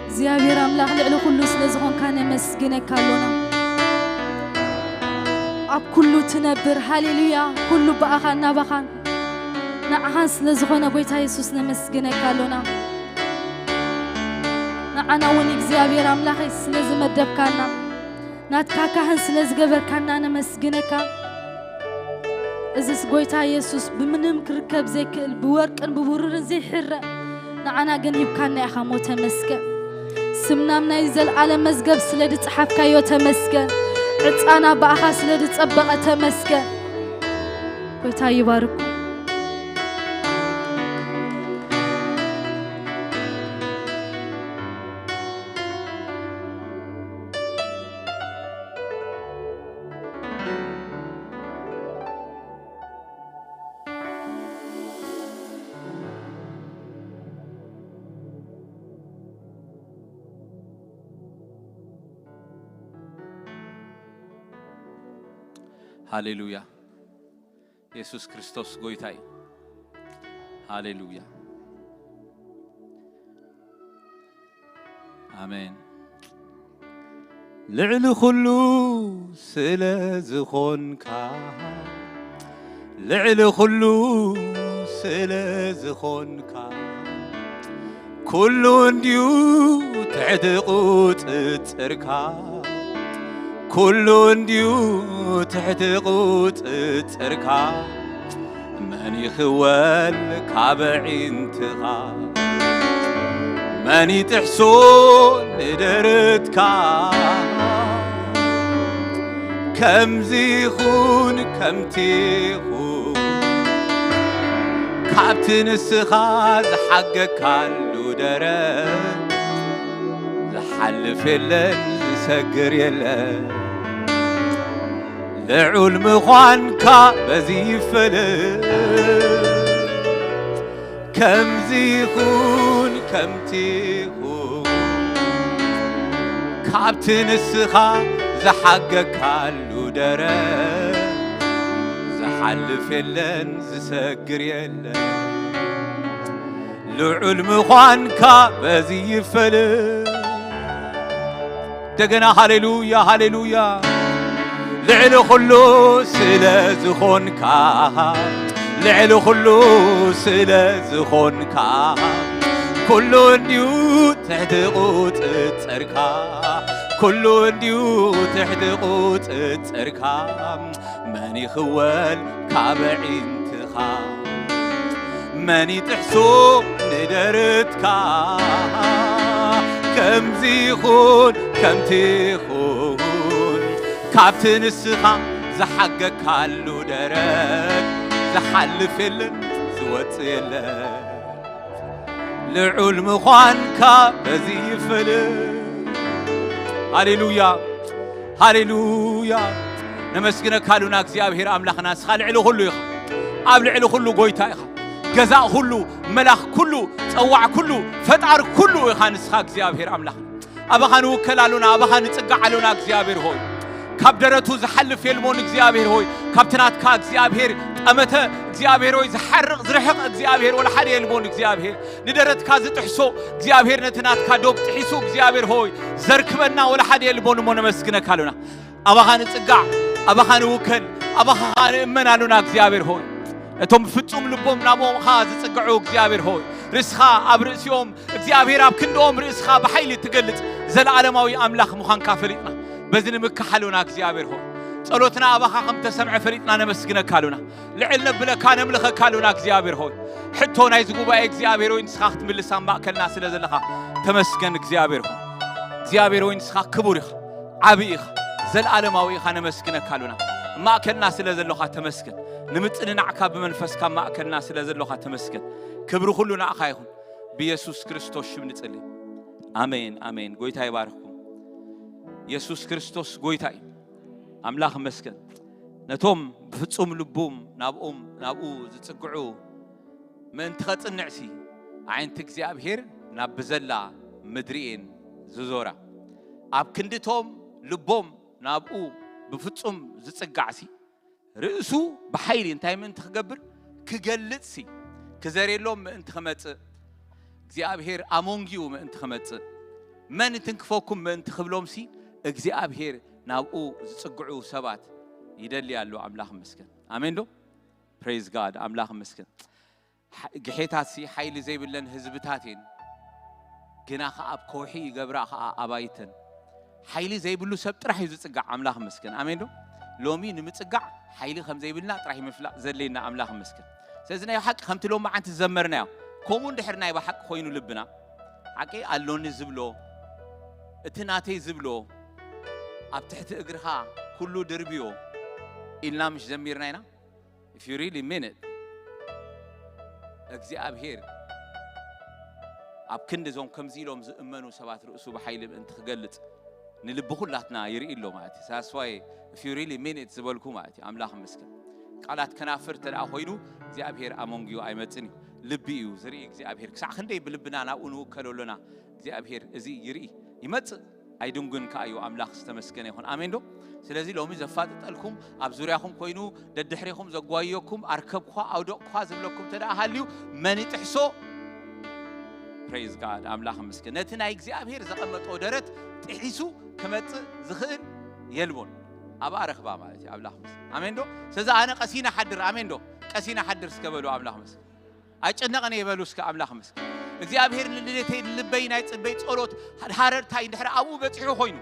እግዚኣብሔር ኣምላኽ ልዕሊ ኩሉ ስለ ዝኾንካ ነመስግነካ ኣሎና። ኣብ ኩሉ ትነብር፣ ሃሌሉያ። ኩሉ ብኣኻን ናባኻን ንዓኻን ስለ ዝኾነ ጎይታ የሱስ ነመስግነካ ኣሎና። ንዓና እውን እግዚኣብሔር ኣምላኸይ ስለ ዝመደብካና፣ ናትካ ካህን ስለ ዝገበርካና ነመስግነካ። እዝስ ጎይታ የሱስ ብምንም ክርከብ ዘይክእል፣ ብወርቅን ብብሩርን ዘይሕረ፣ ንዓና ግን ሂብካና ኢኻ እሞ ተመስገን። ስምና ኣብ ናይ ዘለኣለም መዝገብ ስለ ዝጸሓፍካዮ ተመስገን። ዕጻና ብኣኻ ስለ ዝጸበቐ ተመስገን። ጎይታ ይባርኩም። ሃሌሉያ። የሱስ ክርስቶስ ጎይታ እዩ። ሃሌሉያ። ኣሜን። ልዕሊ ኩሉ ስለ ዝኾንካ፣ ልዕሊ ኩሉ ስለ ዝኾንካ፣ ኩሉ እንድዩ ትሕቲ ቁጽጽርካ፣ ኩሉ እንድዩ ትሕቲ ቁጽጽርካ። መን ይኽወል ካብ ኣዒንትኻ? መን ይጥሕሶ ንደረትካ? ከምዚ ይኹን ከምቲ ይኹን፣ ካብቲ ንስኻ ዝሓገካሉ ደረት ዝሓልፍ የለን፣ ዝሰግር የለን። ልዑል ምዃንካ በዚ ይፈለጥ። ከምዚ ይኹን ከምቲ ይኹን፣ ካብቲ ንስኻ ዝሓገካሉ ደረት ዝሓልፍ የለን፣ ዝሰግር የለን። ልዑል ምዃንካ በዚ ይፈለጥ። እንደገና ሃሌሉያ፣ ሃሌሉያ። ልዕሊ ኩሉ ስለ ዝኾንካ፣ ልዕሊ ኩሉ ስለ ዝኾንካ፣ ኩሉ እንዲዩ ትሕቲ ቁጽጽርካ፣ ኩሉ እንዲዩ ትሕቲ ቁጽጽርካ። መን ይኽወል ካብ ኣዒንትኻ? መን ይጥሕሶ ንደረትካ? ከምዚ ይኹን ከምቲ ይኹን፣ ካብቲ ንስኻ ዝሓገካሉ ደረት ዝሓልፍ የለን፣ ዝወጽእ የለን። ልዑል ምዃንካ በዚ ይፈለጥ። ሃሌሉያ፣ ሃሌሉያ። ነመስግነካ ኣሉና እግዚኣብሔር ኣምላኽና፣ ንስኻ ልዕሊ ኩሉ ኢኻ፣ ኣብ ልዕሊ ኩሉ ጎይታ ኢኻ። ገዛእ ኩሉ፣ መላኽ ኩሉ፣ ጸዋዕ ኩሉ፣ ፈጣር ኩሉ ኢኻ ንስኻ እግዚኣብሔር ኣምላኽ። ኣባኻ ንውከል ኣሉና፣ ኣባኻ ንጽጋዕ ኣሉና እግዚኣብሔር ሆይ። ካብ ደረቱ ዝሓልፍ የልቦን እግዚኣብሔር ሆይ። ካብቲ ናትካ እግዚኣብሔር ጠመተ እግዚኣብሔር ሆይ፣ ዝሓርቕ ዝርሕቕ እግዚኣብሔር ወላ ሓደ የልቦን እግዚኣብሔር። ንደረትካ ዝጥሕሶ እግዚኣብሔር፣ ነቲ ናትካ ዶብ ጥሒሱ እግዚኣብሔር ሆይ ዘርክበና ወላ ሓደ የልቦን እሞ ነመስግነካ ኣሉና። ኣባኻ ንጽጋዕ፣ ኣባኻ ንውከል፣ ኣባኻ ኸኣ ንእመን ኣሉና እግዚኣብሔር ሆይ። ነቶም ፍጹም ልቦም ናብኦም ኸኣ ዝጽግዑ እግዚኣብሔር ሆይ፣ ርእስኻ ኣብ ርእሲኦም እግዚኣብሔር፣ ኣብ ክንድኦም ርእስኻ ብሓይሊ ትገልጽ ዘለዓለማዊ ኣምላኽ ምዃንካ ፈሊጥና በዚ ንምክሕ ኣሉና እግዚኣብሔር ሆይ። ጸሎትና ኣባኻ ከም ተሰምዐ ፈሊጥና ነመስግነካ ኣሉና። ልዕል ነብለካ ነምልኸካ ኣሉና እግዚኣብሔር ሆይ። ሕቶ ናይዚ ጉባኤ እግዚኣብሔር ሆይ ንስኻ ክትምልስ ኣብ ማእከልና ስለ ዘለኻ ተመስገን እግዚኣብሔር ሆይ። እግዚኣብሔር ሆይ ንስኻ ክቡር ኢኻ፣ ዓቢ ኢኻ፣ ዘለዓለማዊ ኢኻ፣ ነመስግነካ ኣሉና። ኣብ ማእከልና ስለ ዘሎኻ ተመስገን። ንምጽንናዕካ ብመንፈስካ ኣብ ማእከልና ስለ ዘሎኻ ተመስገን። ክብሪ ኩሉ ንዓኻ ይኹን። ብየሱስ ክርስቶስ ሽም ንጽሊ። ኣሜን፣ ኣሜን። ጎይታ ይባርኽኩም። የሱስ ክርስቶስ ጎይታ እዩ። ኣምላኽ መስገን። ነቶም ብፍጹም ልቡም ናብኡም ናብኡ ዝጽግዑ ምእንቲ ኸጽንዕሲ፣ ኣዒንቲ እግዚኣብሔር ናብ ብዘላ ምድሪ እየን ዝዞራ። ኣብ ክንድቶም ልቦም ናብኡ ብፍጹም ዝጽጋዕሲ፣ ርእሱ ብሓይሊ እንታይ ምእንቲ ክገብር? ክገልጽሲ፣ ክዘርየሎም ምእንቲ ክመጽእ፣ እግዚኣብሔር ኣሞንጊኡ ምእንቲ ክመጽእ፣ መን እንትንክፈኩም ምእንቲ ክብሎምሲ፣ እግዚኣብሔር ናብኡ ዝጽግዑ ሰባት ይደሊ ኣሎ። ኣምላኽ ይመስገን። ኣሜን ዶ? ፕሬዝ ጋድ። ኣምላኽ ይመስገን። ሓ-፣ ግሔታትሲ ሓይሊ ዘይብለን ህዝብታት እየን፣ ግና ኸዓ ኣብ ከውሒ ይገብራ ኸዓ ኣባይተን። ሓይሊ ዘይብሉ ሰብ ጥራሕ እዩ ዝጽጋዕ። ኣምላኽ ይመስገን። ኣሜን ዶ? ሎሚ ንምጽጋዕ ሓይሊ ከም ዘይብልና ጥራሕ እዩ ምፍላጥ ዘድልየና። ኣምላኽ ይመስገን። ስለዚ ናይ ብሓቂ ከምቲ ሎሚ መዓንቲ ዝዘመርናዮ፣ ከምኡ እንድሕር ናይ ብሓቂ ኮይኑ ልብና፣ ሓቂ ኣሎኒ ዝብሎ፣ እቲ ናተይ ዝብሎ፣ ኣብ ትሕቲ እግርኻ ኩሉ ድርብዮ ኢልና ምሽ ዘሚርና ኢና? If you really mean it፣ እግዚኣብሔር ኣብ ክንዲ እዞም ከምዚ ኢሎም ዝእመኑ ሰባት ርእሱ ብሓይሊ ምእንቲ ክገልጽ ንልቢ ኩላትና ይርኢ ኣሎ ማለት እዩ። That's why if you really mean it ዝበልኩ ማለት እዩ። ኣምላኽ ይመስገን። ቃላት ከናፍር እንተ ደኣ ኮይኑ እግዚኣብሔር ኣመንጉዩ ኣይመጽን እዩ። ልቢ እዩ ዝርኢ እግዚኣብሔር። ክሳዕ ክንደይ ብልብና ናብኡ ንውከሎ ኣሎና እግዚኣብሔር እዚ ይርኢ፣ ይመጽእ። ኣይድንጉን ከኣ እዩ። ኣምላኽ ዝተመስገነ ይኹን። ኣሜን ዶ? ስለዚ ሎሚ ዘፋጥጠልኩም፣ ኣብ ዙርያኹም ኮይኑ ደድሕሬኹም ዘጓየኩም፣ ኣርከብኳ ኣውደቕኳ ዝብለኩም እንተ ደኣ ሃልዩ፣ መን ይጥሕሶ? ፕሬዝ ጋድ፣ ኣምላኽ ይመስገን። ነቲ ናይ እግዚኣብሔር ዘቐመጦ ደረት ጥሒሱ ክመጽእ ዝኽእል የልቦን። ኣብኣ ረኽባ ማለት እዩ። ኣምላኽ ይመስገን። ኣሜን ዶ? ስለዚ ኣነ ቀሲነ ሓድር፣ ኣሜን ዶ? ቀሲነ ሓድር እስከ በሉ። ኣምላኽ ይመስገን። ኣይጨነቕን እየ በሉ እስከ። ኣምላኽ ይመስገን። እግዚኣብሔር ንድሌተይ፣ ንልበይ፣ ናይ ጽበይ ጸሎት፣ ሃረርታይ እንድሕር ኣብኡ በጺሑ ኮይኑ፣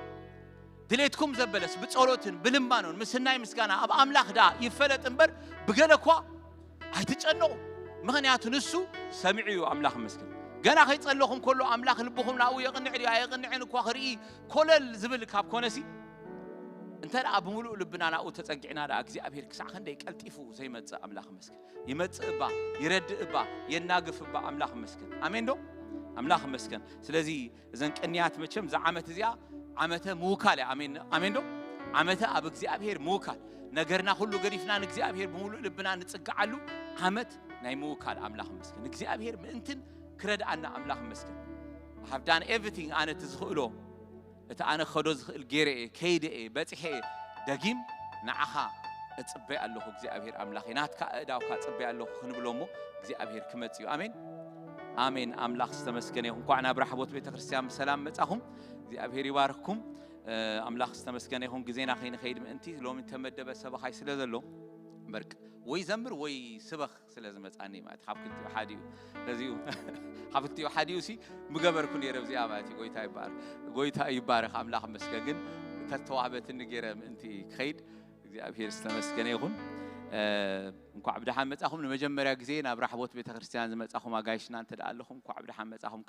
ድሌትኩም ዘበለስ ብጸሎትን ብልማኖን ምስ ናይ ምስጋና ኣብ ኣምላኽ ደኣ ይፈለጥ እምበር፣ ብገለ እኳ ኣይትጨነቑ። ምኽንያቱ ንሱ ሰሚዑ እዩ። ኣምላኽ ይመስገን። ገና ከይጸለኹም ከሎ ኣምላኽ ልብኹም ናብኡ የቕንዕ ድዩ ኣየቕንዕን እኳ ክርኢ ኮለል ዝብል ካብ ኮነሲ፣ እንተ ደኣ ብምሉእ ልብና ናብኡ ተጸጊዕና ደኣ እግዚኣብሔር ክሳዕ ክንደይ ቀልጢፉ ዘይመጽእ ኣምላኽ ይመስገን። ይመጽእ እባ፣ ይረድእ እባ፣ የናግፍ እባ። ኣምላኽ ይመስገን። ኣሜን ዶ? ኣምላኽ ይመስገን። ስለዚ እዘን ቅንያት መቸም እዛ ዓመት እዚኣ ዓመተ ምውካል እያ። ኣሜን፣ ኣሜን ዶ? ዓመተ ኣብ እግዚኣብሔር ምውካል። ነገርና ኩሉ ገዲፍና ንእግዚኣብሔር ብምሉእ ልብና ንጽግዓሉ ዓመት ናይ ምውካል ኣምላኽ ይመስገን። እግዚኣብሔር ምእንትን ክረድኣና ኣምላኽ ይመስገን። I have done everything ኣነ እቲ ዝኽእሎ፣ እቲ ኣነ ክኸዶ ዝኽእል ገይረ እየ፣ ከይደ እየ፣ በጺሐ እየ። ደጊም ንዓኻ እጽበይ ኣለኹ እግዚኣብሔር ኣምላኸይ፣ ናትካ ኣእዳውካ እጽበይ ኣለኹ ክንብሎ እሞ እግዚኣብሔር ክመጽእ እዩ። ኣሜን ኣሜን። ኣምላኽ ዝተመስገነ ይኹን። እንኳዕ ናብ ራሕቦት ቤተክርስትያን ብሰላም መጻኹም። እግዚኣብሔር ይባርክኩም። ኣምላኽ ዝተመስገነ ይኹን። ግዜና ከይንኸይድ ምእንቲ ሎሚ ተመደበ ሰበኻይ ስለ ዘሎ፣ በርቅ ወይ ዘምር ወይ ስበኽ ስለ ዝመጻኒ ማለት ካብ ክልቲኡ ሓዲኡ ነዚኡ ካብ ክልቲኡ ሓዲኡ ሲ ምገበርኩ ነይረ። ኣብዚኣ ማለት እዩ። ጎይታ ይባረክ፣ ጎይታ ይባረክ። ኣምላኽ መስገን ግን ተተዋህበትኒ ገይረ ምእንቲ ክኸይድ እግዚኣብሔር ዝተመስገነ ይኹን። እንኳዕ ብደሓን መጻኹም። ንመጀመርያ ግዜ ናብ ራሕቦት ቤተክርስትያን ዝመጻኹም ኣጋይሽና እንተ ደኣ ኣለኹም እንኳዕ ብደሓን መጻኹም።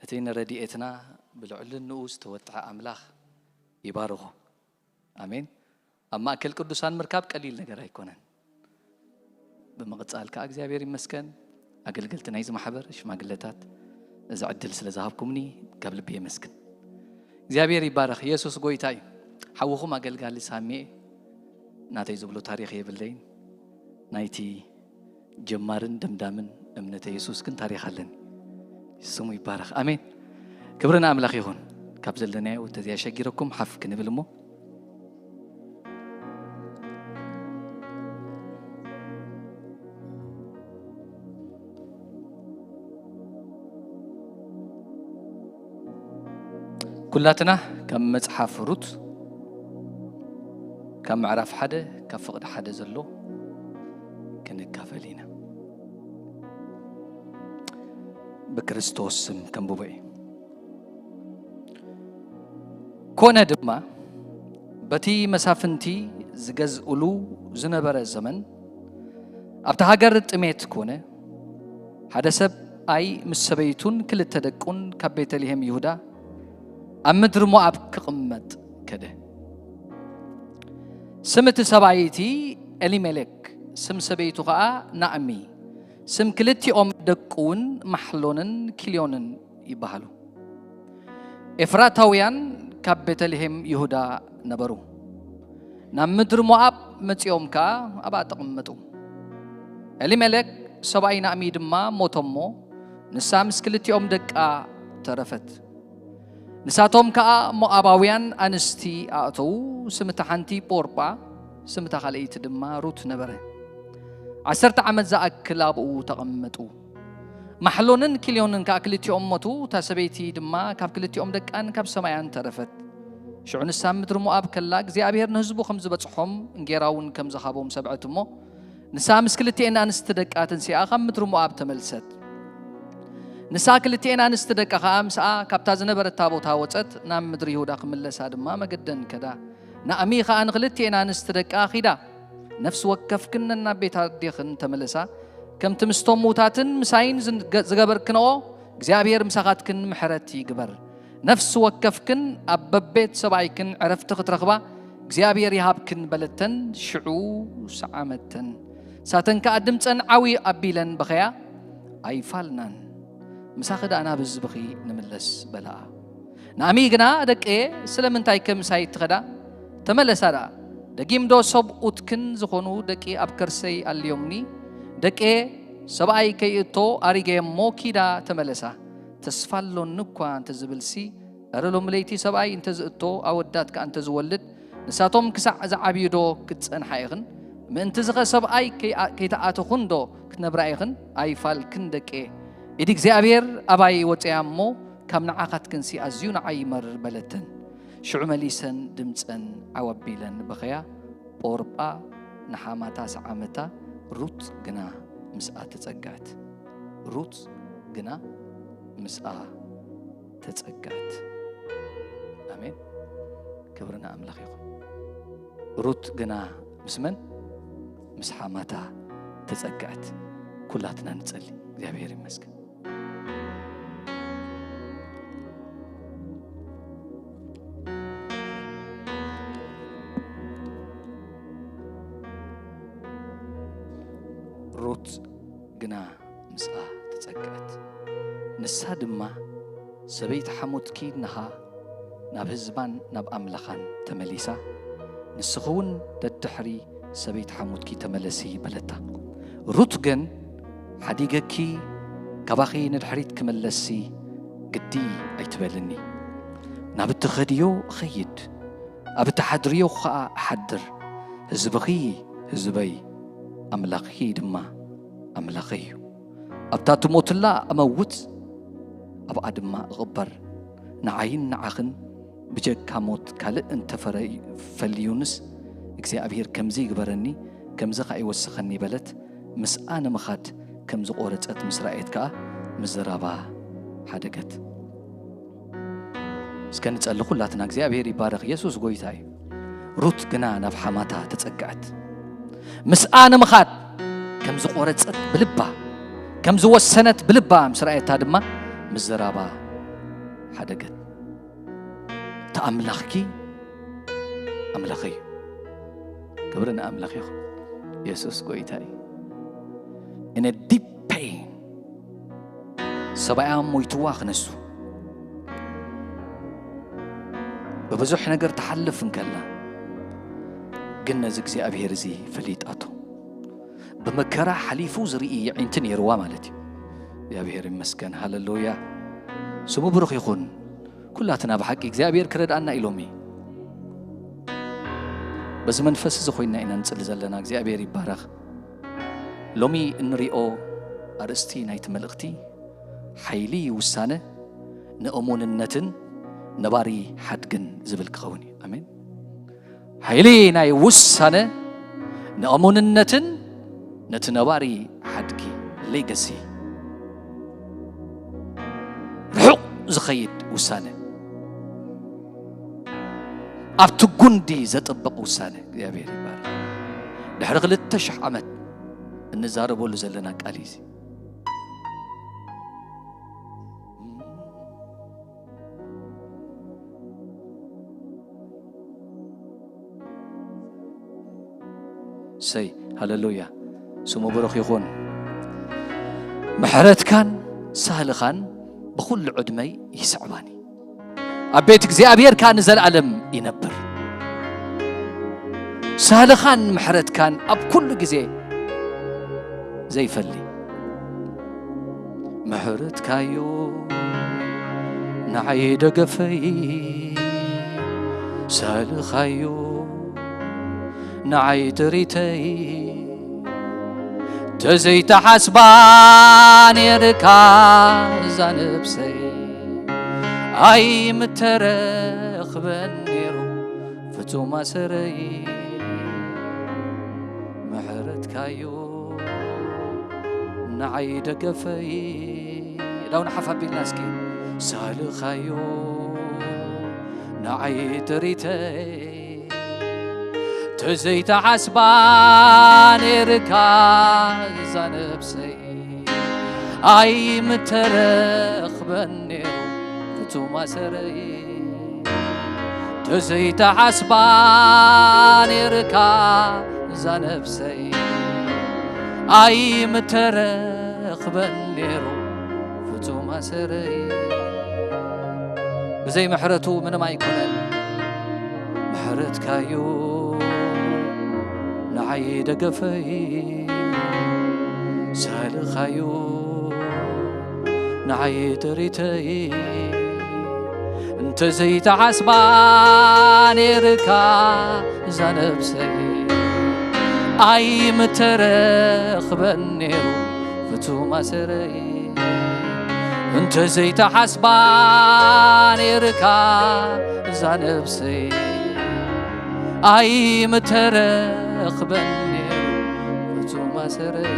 እቲ ንረድኤትና ብልዕልንኡ ዝተወጥሐ ኣምላኽ ይባርኹ። ኣሜን። ኣብ ማእከል ቅዱሳን ምርካብ ቀሊል ነገር ኣይኮነን። ብምቕጻል ከኣ እግዚኣብሔር ይመስገን፣ ኣገልገልቲ ናይዚ ማሕበር ሽማግለታት፣ እዚ ዕድል ስለ ዝሃብኩምኒ ካብ ልቢ የመስግን። እግዚኣብሔር ይባረኽ። የሱስ ጎይታ እዩ። ሓውኹም ኣገልጋሊ ሳሚኤ ናተይ ዝብሎ ታሪኽ የብለይን። ናይቲ ጀማርን ደምዳምን እምነተ የሱስ ግን ታሪኽ ኣለኒ። ስሙ ይባረኽ። ኣሜን። ክብሪ ንኣምላኽ ይኹን። ካብ ዘለናዮ ተዘያሸጊረኩም ሓፍ ክንብል እሞ፣ ኩላትና ካብ መጽሓፍ ሩት፣ ካብ ምዕራፍ ሓደ፣ ካብ ፍቕዲ ሓደ ዘሎ ክንካፈል ኢና። ብክርስቶስ ስም ከንብቦ እየ። ኮነ ድማ፣ በቲ መሳፍንቲ ዝገዝእሉ ዝነበረ ዘመን፣ ኣብቲ ሃገር ጥሜት ኮነ። ሓደ ሰብኣይ ምስ ሰበይቱን ክልተ ደቁን ካብ ቤተልሔም ይሁዳ ኣብ ምድሪ ሞኣብ ክቕመጥ ከደ። ስም እቲ ሰብኣይ እቲ ኤሊሜሌክ፣ ስም ሰበይቱ ኸኣ ናእሚ፣ ስም ክልቲኦም ደቁ እውን ማሕሎንን ኪልዮንን ይበሃሉ። ኤፍራታውያን ካብ ቤተልሔም ይሁዳ ነበሩ። ናብ ምድሪ ሞኣብ መጺኦም ከኣ ኣብኣ ተቐመጡ። ኤሊሜሌክ ሰብኣይ ናእሚ ድማ ሞተ እሞ፣ ንሳ ምስ ክልቲኦም ደቃ ተረፈት። ንሳቶም ከኣ ሞኣባውያን ኣንስቲ ኣእተዉ፣ ስም እታ ሓንቲ ጶርጳ፣ ስም እታ ካልኣይቲ ድማ ሩት ነበረ። ዓሰርተ ዓመት ዝኣክል ኣብኡ ተቐመጡ። ማሕሎንን ኪልዮንን ከኣ ክልቲኦም ሞቱ። እታ ሰበይቲ ድማ ካብ ክልቲኦም ደቃን ካብ ሰማያን ተረፈት። ሽዑ ንሳ ኣብ ምድሪ ሞኣብ ከላ እግዚኣብሔር ንህዝቡ ከም ዝበጽሖም እንጌራ እውን ከም ዝሃቦም ሰምዐት እሞ፣ ንሳ ምስ ክልቲኤን ኣንስቲ ደቃ ተንሲኣ ካብ ምድሪ ሞኣብ ተመልሰት። ንሳ ክልቲኤን ኣንስቲ ደቃ ኸኣ ምስኣ ካብታ ዝነበረታ ቦታ ወጸት፣ ናብ ምድሪ ይሁዳ ክምለሳ ድማ መገደን ከዳ። ናእሚ ኸኣ ንኽልቲኤን ኣንስቲ ደቃ ኺዳ፣ ነፍሲ ወከፍክን ነናብ ቤት ኣዴኽን ተመለሳ፣ ከምቲ ምስቶም ምዉታትን ምሳይን ዝገ-፣ ዝገበርክንኦ እግዚኣብሔር ምሳኻትክን ምሕረት ይግበር። ነፍሲ ወከፍክን ኣብ በቤት ሰብኣይክን ዕረፍቲ ክትረኽባ እግዚኣብሔር ይሃብክን በለተን፣ ሽዑ ሰዓመተን። ንሳተን ከኣ ድምፀን ዓዊ ኣቢለን በኸያ፣ ኣይፋልናን፣ ምሳኺ ደኣ ናብ ህዝብኺ ንምለስ በለኣ። ናእሚ ግና፣ ደቀየ፣ ስለምንታይከ ምሳይ ትኸዳ? ተመለሳ ደኣ። ደጊም ዶ ሰብኡትክን ዝኾኑ ደቂ ኣብ ከርሰይ ኣልዮምኒ? ደቀየ፣ ሰብኣይ ከይእቶ ኣሪገየ እሞ ኪዳ ተመለሳ። ተስፋ ኣሎኒ እኳ እንተዝብልሲ፣ እረ ሎሚ ለይቲ ሰብኣይ እንተዝእቶ ኣወዳት ከኣ እንተዝወልድ፣ ንሳቶም ክሳዕ ዝዓብዩ ዶ ክትጸንሓ ኢኽን? ምእንትዝኸ ሰብኣይ ከይኣ-፣ ከይተኣተኹን ዶ ክትነብራ ኢኽን? ኣይፋልክን ደቀየ። ኢድ እግዚኣብሔር ኣባይ ወጸያ እሞ፣ ካብ ንዓኻትክንሲ ኣዝዩ ንዓይ ይመርር በለተን። ሽዑ መሊሰን ድምፀን ዓው ኣቢለን በኸያ። ኦርጳ ንሓማታ ሰዓመታ፣ ሩት ግና ምስኣ ተጸግዐት። ሩት ግና ምስኣ ተጸግዐት። ኣሜን። ክብሪ ንኣምላኽ ይኹን። ሩት ግና ምስ መን? ምስ ሓማታ ተጸግዐት። ኩላትና ንጸሊ። እግዚኣብሔር ይመስገን። ሩት ግና ምስኣ ተጸግዐት። ንሳ ድማ፣ ሰበይቲ ሓሞትኪ እንሃ ናብ ህዝባን ናብ ኣምላኻን ተመሊሳ፣ ንስኺ እውን ደድሕሪ ሰበይቲ ሓሞትኪ ተመለሲ በለታ። ሩት ግን፣ ሓዲገኪ ካባኺ ንድሕሪት ክምለስሲ ግዲ ኣይትበልኒ። ናብ እትኸድዮ እኸይድ፣ ኣብ እትሓድርዮ ኸኣ እሓድር። ህዝብኺ ህዝበይ፣ ኣምላኽኪ ድማ ኣምላኸይ እዩ። ኣብታ ትሞትላ እመውት፣ ኣብኣ ድማ እቕበር። ንዓይን ንዓኽን ብጀካ ሞት ካልእ እንተፈረ-፣ ፈልዩንስ፣ እግዚኣብሔር ከምዚ ይግበረኒ፣ ከምዚ ኸኣ ይወስኸኒ በለት። ምስኣ ንምኻድ ከም ዝቖረጸት ምስ ረኣየት ከኣ ምዝራባ ሓደገት። እስከ ንጸሊ ኩላትና። እግዚኣብሔር ይባረኽ። የሱስ ጎይታ እዩ። ሩት ግና ናብ ሓማታ ተጸግዐት። ምስኣ ንምኻድ ከም ዝቖረጸት ብልባ፣ ከም ዝወሰነት ብልባ ምስ ረኣየታ ድማ ምዝራባ ሓደገት። እቲ ኣምላኽኪ ኣምላኸይ እዩ። ክብሪ ንኣምላኽ ይኹን። የሱስ ጎይታ እዩ። In a deep pain፣ ሰብኣያ ሞይትዋ ክነሱ፣ ብብዙሕ ነገር ትሓልፍ እንከላ፣ ግን ነዚ እግዚኣብሔር እዚ ፈሊጣቶ። ብመከራ ሓሊፉ ዝርኢ የዒንቲ ነይርዋ ማለት እዩ። እግዚኣብሔር ይመስገን። ሃለሉያ። ስሙ ብሩኽ ይኹን። ኩላትና ብሓቂ እግዚኣብሔር ክረድኣና እዩ ሎሚ። በዚ መንፈስ እዚ ኮይንና ኢና ንጽሊ ዘለና። እግዚኣብሔር ይባረኽ። ሎሚ እንሪኦ ኣርእስቲ ናይቲ መልእኽቲ ሓይሊ ውሳነ ንእሙንነትን ነባሪ ሓድግን ዝብል ክኸውን እዩ። ኣሜን። ሓይሊ ናይ ውሳነ ንእሙንነትን ነቲ ነባሪ ሓድጊ፣ ሌገሲ፣ ርሑቕ ዝኸይድ ውሳነ፣ ኣብቲ ጉንዲ ዘጥብቕ ውሳነ። እግዚኣብሔር ይባረኽ። ድሕሪ ክልተ ሽሕ ዓመት እንዛረበሉ ዘለና ቃል እዩ እዚ። ሰይ፣ ሃለሉያ፣ ስሙ ብሩኽ ይኹን። ምሕረትካን ሳህልኻን ብኹሉ ዕድመይ ይስዕባኒ፣ ኣብ ቤት እግዚኣብሔር ከኣ ንዘለኣለም ይነብር። ሳህልኻን ምሕረትካን ኣብ ኩሉ ግዜ ዘይፈሊ። ምሕረትካዮ ንዓይ ደገፈይ፣ ሳልኻዮ ንዓይ ጥሪተይ፣ ተዘይተሓስባ ኔርካ እዛ ነብሰይ፣ ኣይምተረኽበን ኔሩ ፍጹም ኣሰረይ። ምሕረትካዮ ንዓይ ደገፈይ። ዳውን ሓፍ ኣቢልና እስኪ። ሳልኻዮ ንዓይ ጥሪተይ፣ ተዘይተሓስባ ኔርካ እዛ ነብሰይ፣ ኣይምተረኽበን ኔሩ ፍጹም ኣሰረይ። ተዘይተሓስባ ኔርካ እዛ ነብሰይ፣ ኣይምተረኽበን ኔሩ ፍጹም ኣሰረይ። ብዘይ ምሕረቱ ምንም ኣይኮነን። ምሕረትካዩ ንዓይ ደገፈይ፣ ሳልኻዩ ንዓይ ጥሪተይ፣ እንተዘይተሓስባ ኔርካ እዛ ነብሰይ፣ ኣይምተረኽበን ኔሩ ፍጹም ኣሰረይ። እንተዘይተሓስባ ኔርካ እዛ ነብሰይ፣ ኣይምተረኽበን ኔሩ ፍጹም ኣሰረይ።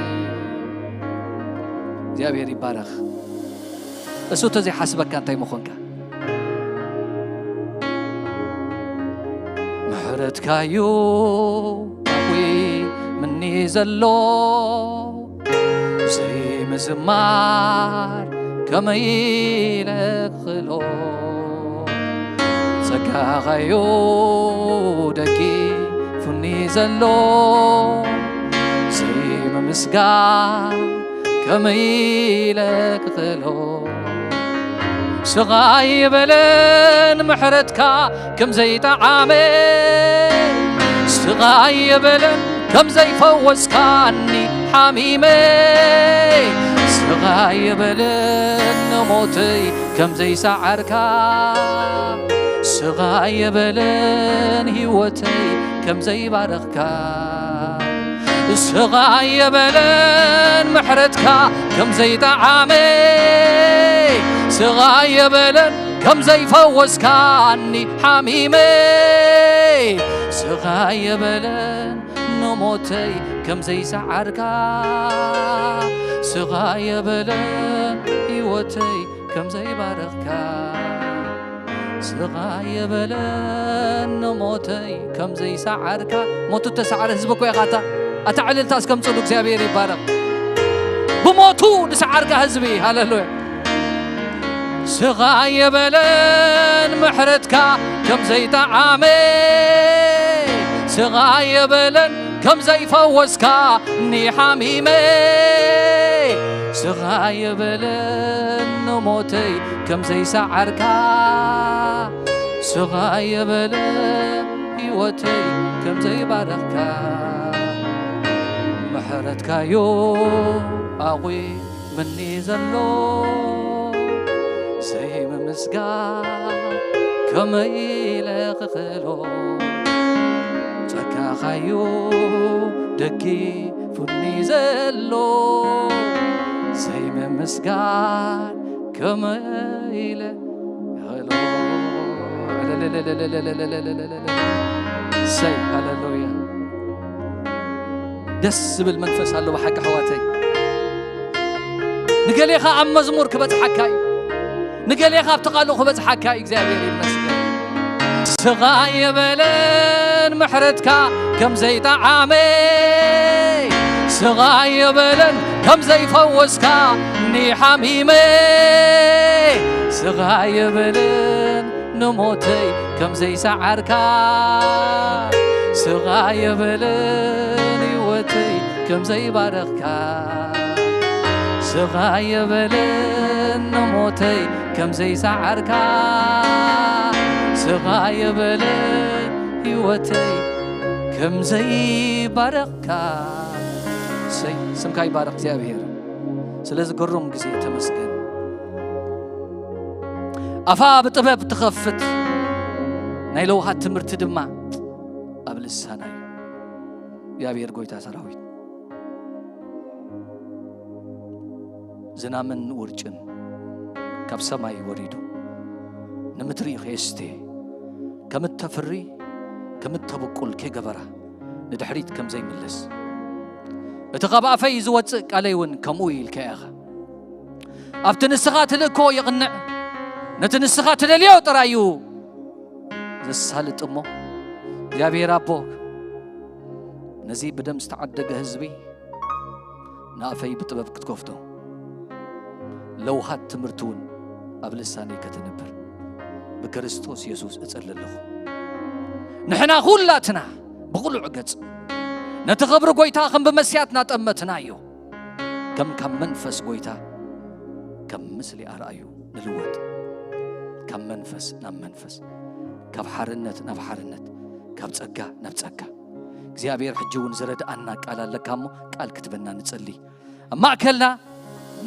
እግዚኣብሔር ይባረኽ። እሱ እንተዘይሓስበካ እንታይ ምኾንካ? ምሕረትካዩ ኣቑምኒ ዘሎ፣ ዘይምዝማር ከመይ ኢለ ክኽእሎ? ጸጋኻዩ ደጊፉኒ ዘሎ፣ ዘይምምስጋን ከመይ ኢለ ክኽእሎ? ስቕ ኣይበለን ምሕረትካ ከም ዘይጠዓመ፣ ስቕ ኣይበለን ከም ዘይፈወስካኒ ሓሚመ፣ ስቕ ኣይበለን ንሞተይ ከም ዘይሰዓርካ፣ ስቕ ኣይበለን ህይወተይ ከም ዘይባረኽካ። ስቕ ኣይበለን ምሕረትካ ከም ዘይጠዓመ፣ ስቕ ኣይበለን ከም ዘይፈወስካኒ ሓሚመ፣ ስቕ ኣይበለን ንሞተይ ከም ዘይሰዓርካ፣ ስቕ ኣይበለን ህይወተይ ከም ዘይባረኽካ። ስቕ ኣይበለን ንሞተይ ከም ዘይሰዓርካ። ሞቱ እተሰዓረ ህዝቢ እኮ ኢኻ። ኣታ፣ ኣታ ዕልልታ እስከምጽሉ እግዚኣብሔር ይባረኽ። ብሞቱ ዝሰዓርካ ህዝቢ፣ ሃሌሉያ። ስኻ የበለን ምሕረትካ ከም ዘይጠዓመ፣ ስኻ የበለን ከም ዘይፈወስካ ንሓሚመ፣ ስኻ የበለን ንሞተይ ከም ዘይሰዓርካ፣ ስኻ የበለን ህይወተይ ከም ዘይባረኽካ፣ ምሕረትካዮ ኣቑ ምኒ ዘሎ ዘይምምስጋን ከመይ ኢለ ክኽእሎ? ጸጋኻዩ ደጊፉኒ ዘሎ ዘይምምስጋን ከመይ ኢለ ክኽእሎ? ሰይ ሃሌሉያ። ደስ ዝብል መንፈስ ኣሎ ብሓቂ ኣሕዋተይ። ንገሌኻ ኣብ መዝሙር ክበጽሓካ እዩ። ንገሌኻ ኣብቲ ቃሉ ክበጽሓካ እዩ። እግዚኣብሔር ይመስገን። ስኻ የበለን ምሕረትካ ከም ዘይጠዓመ፣ ስኻ የበለን ከም ዘይፈወስካ ንሓሚመ፣ ስኻ የበለን ንሞተይ ከም ዘይሰዓርካ፣ ስኻ የበለን ህይወተይ ከም ዘይባረኽካ፣ ስኻ የበለን ንሞተይ ከም ዘይሰዓርካ፣ ስኻ የበለን ህይወተይ ከም ዘይባረኽካ። ሰይ ስምካ ይባረኽ እግዚኣብሔር። ስለዚ ግሩም ግዜ ተመስገን። ኣፋ ብጥበብ ትኸፍት ናይ ለውሃት ትምህርቲ ድማ ኣብ ልሳና እዩ። እግዚኣብሔር ጎይታ ሰራዊት ዝናምን ውርጭን ካብ ሰማይ ወሪዱ ንምድሪ ከየስቴ ከም እተፍሪ ከም እተብቁል ከይገበራ ንድሕሪት ከም ዘይምለስ እቲ ካብ ኣፈይ ዝወፅእ ቃለይ እውን ከምኡ ኢልካ ኢኻ። ኣብቲ ንስኻ ትልእኮ ይቕንዕ፣ ነቲ ንስኻ ትደልዮ ጥራይ እዩ ዘሳልጥ። እሞ እግዚኣብሔር ኣቦ ነዚ ብደም ዝተዓደገ ህዝቢ ንኣፈይ ብጥበብ ክትከፍቶ ለውሃት ትምህርቲ እውን ኣብ ልሳነይ ከተንብር ብክርስቶስ የሱስ እጸሊ ኣለኹ። ንሕና ኩላትና ብቕሉዕ ገጽ ነቲ ኽብሪ ጐይታ ከም ብመስትያት እናጠመትናዮ ከም ካብ መንፈስ ጐይታ ከም ምስሊ ኣርኣዩ ንልወጥ። ካብ መንፈስ ናብ መንፈስ፣ ካብ ሓርነት ናብ ሓርነት፣ ካብ ጸጋ ናብ ጸጋ። እግዚኣብሔር ሕጂ እውን ዝረድኣና ቃል ኣለካ እሞ ቃል ክትበና ንጸሊ። ኣብ ማእከልና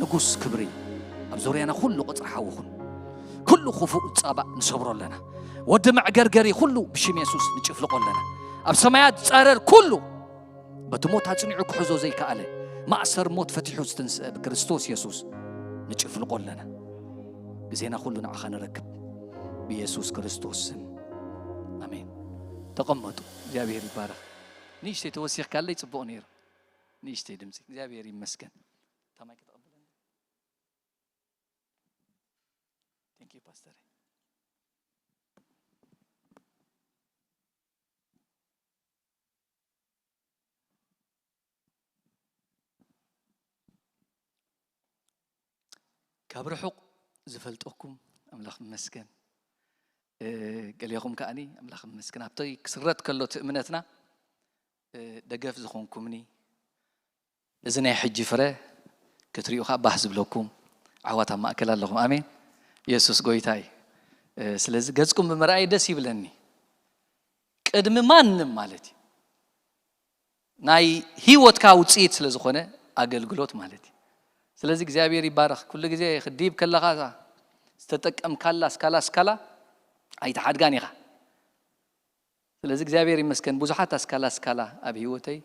ንጉስ ክብሪ ኣብ ዙርያና ኩሉ ቕጽሪ ሓዊ ኹን። ኩሉ ክፉእ ጻባእ ንሰብሮ ኣለና። ወዲ መዕገርገሪ ኩሉ ብሽም የሱስ ንጭፍልቖ ኣለና። ኣብ ሰማያት ጸረር ኩሉ በቲ ሞት ኣጽኒዑ ክሕዞ ዘይከኣለ ማእሰር ሞት ፈቲሑ ዝትንስአ ብክርስቶስ የሱስ ንጭፍልቖ ኣለና። ግዜና ኩሉ ንዓኻ ንረክብ ብየሱስ ክርስቶስ ስም ኣሜን። ተቐመጡ። እግዚኣብሔር ይባረኽ። ንእሽተይ ተወሲኽካለይ ጽቡቕ ነይሩ። ንእሽተይ ድምፂ እግዚኣብሔር ይመስገን። ታማይ ከተቐብለኒ። Thank you ፓስተር። ካብ ርሑቕ ዝፈልጠኩም ኣምላኽ ይመስገን። ገሊኹም ከኣኒ ኣምላኽ ይመስገን ኣብቲ ክስረት ከሎ እቲ እምነትና ደገፍ ዝኾንኩምኒ፣ እዚ ናይ ሕጂ ፍረ ክትሪኡ ከዓ ባህ ዝብለኩም ኣሕዋት ኣብ ማእከል ኣለኹም። ኣሜን። የሱስ ጎይታ እዩ። ስለዚ ገጽኩም ብምርኣይ ደስ ይብለኒ። ቅድሚ ማንም ማለት እዩ ናይ ህይወትካ ውፅኢት ስለ ዝኾነ ኣገልግሎት ማለት እዩ። ስለዚ እግዚኣብሔር ይባረኽ። ኩሉ ግዜ ክድይብ ከለኻ ዝተጠቀምካላ ስካላ ስካላ ኣይትሓድጋን ኢኻ። ስለዚ እግዚኣብሔር ይመስገን ብዙሓት ኣስካላ ኣስካላ ኣብ ህይወተይ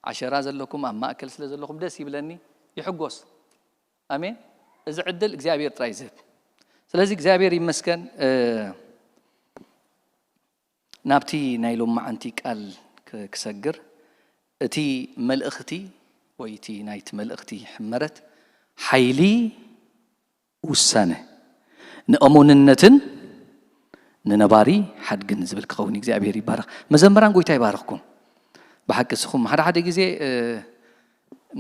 ዓሸራ ዘለኩም ኣብ ማእከል ስለ ዘለኹም ደስ ይብለኒ፣ ይሕጎስ። ኣሜን። እዚ ዕድል እግዚኣብሔር ጥራይ ዝህብ። ስለዚ እግዚኣብሔር ይመስገን። ናብቲ ናይ ሎማዓንቲ ቃል ክሰግር እቲ መልእኽቲ ወይ እቲ ናይቲ መልእኽቲ ሕመረት ሓይሊ ውሳነ ንእሙንነትን ንነባሪ ሓድግን ዝብል ክኸውን እግዚኣብሔር ይባረኽ። መዘምራን ጎይታ ይባረኽኩም። ብሓቂ እስኹም ሓደ ሓደ ግዜ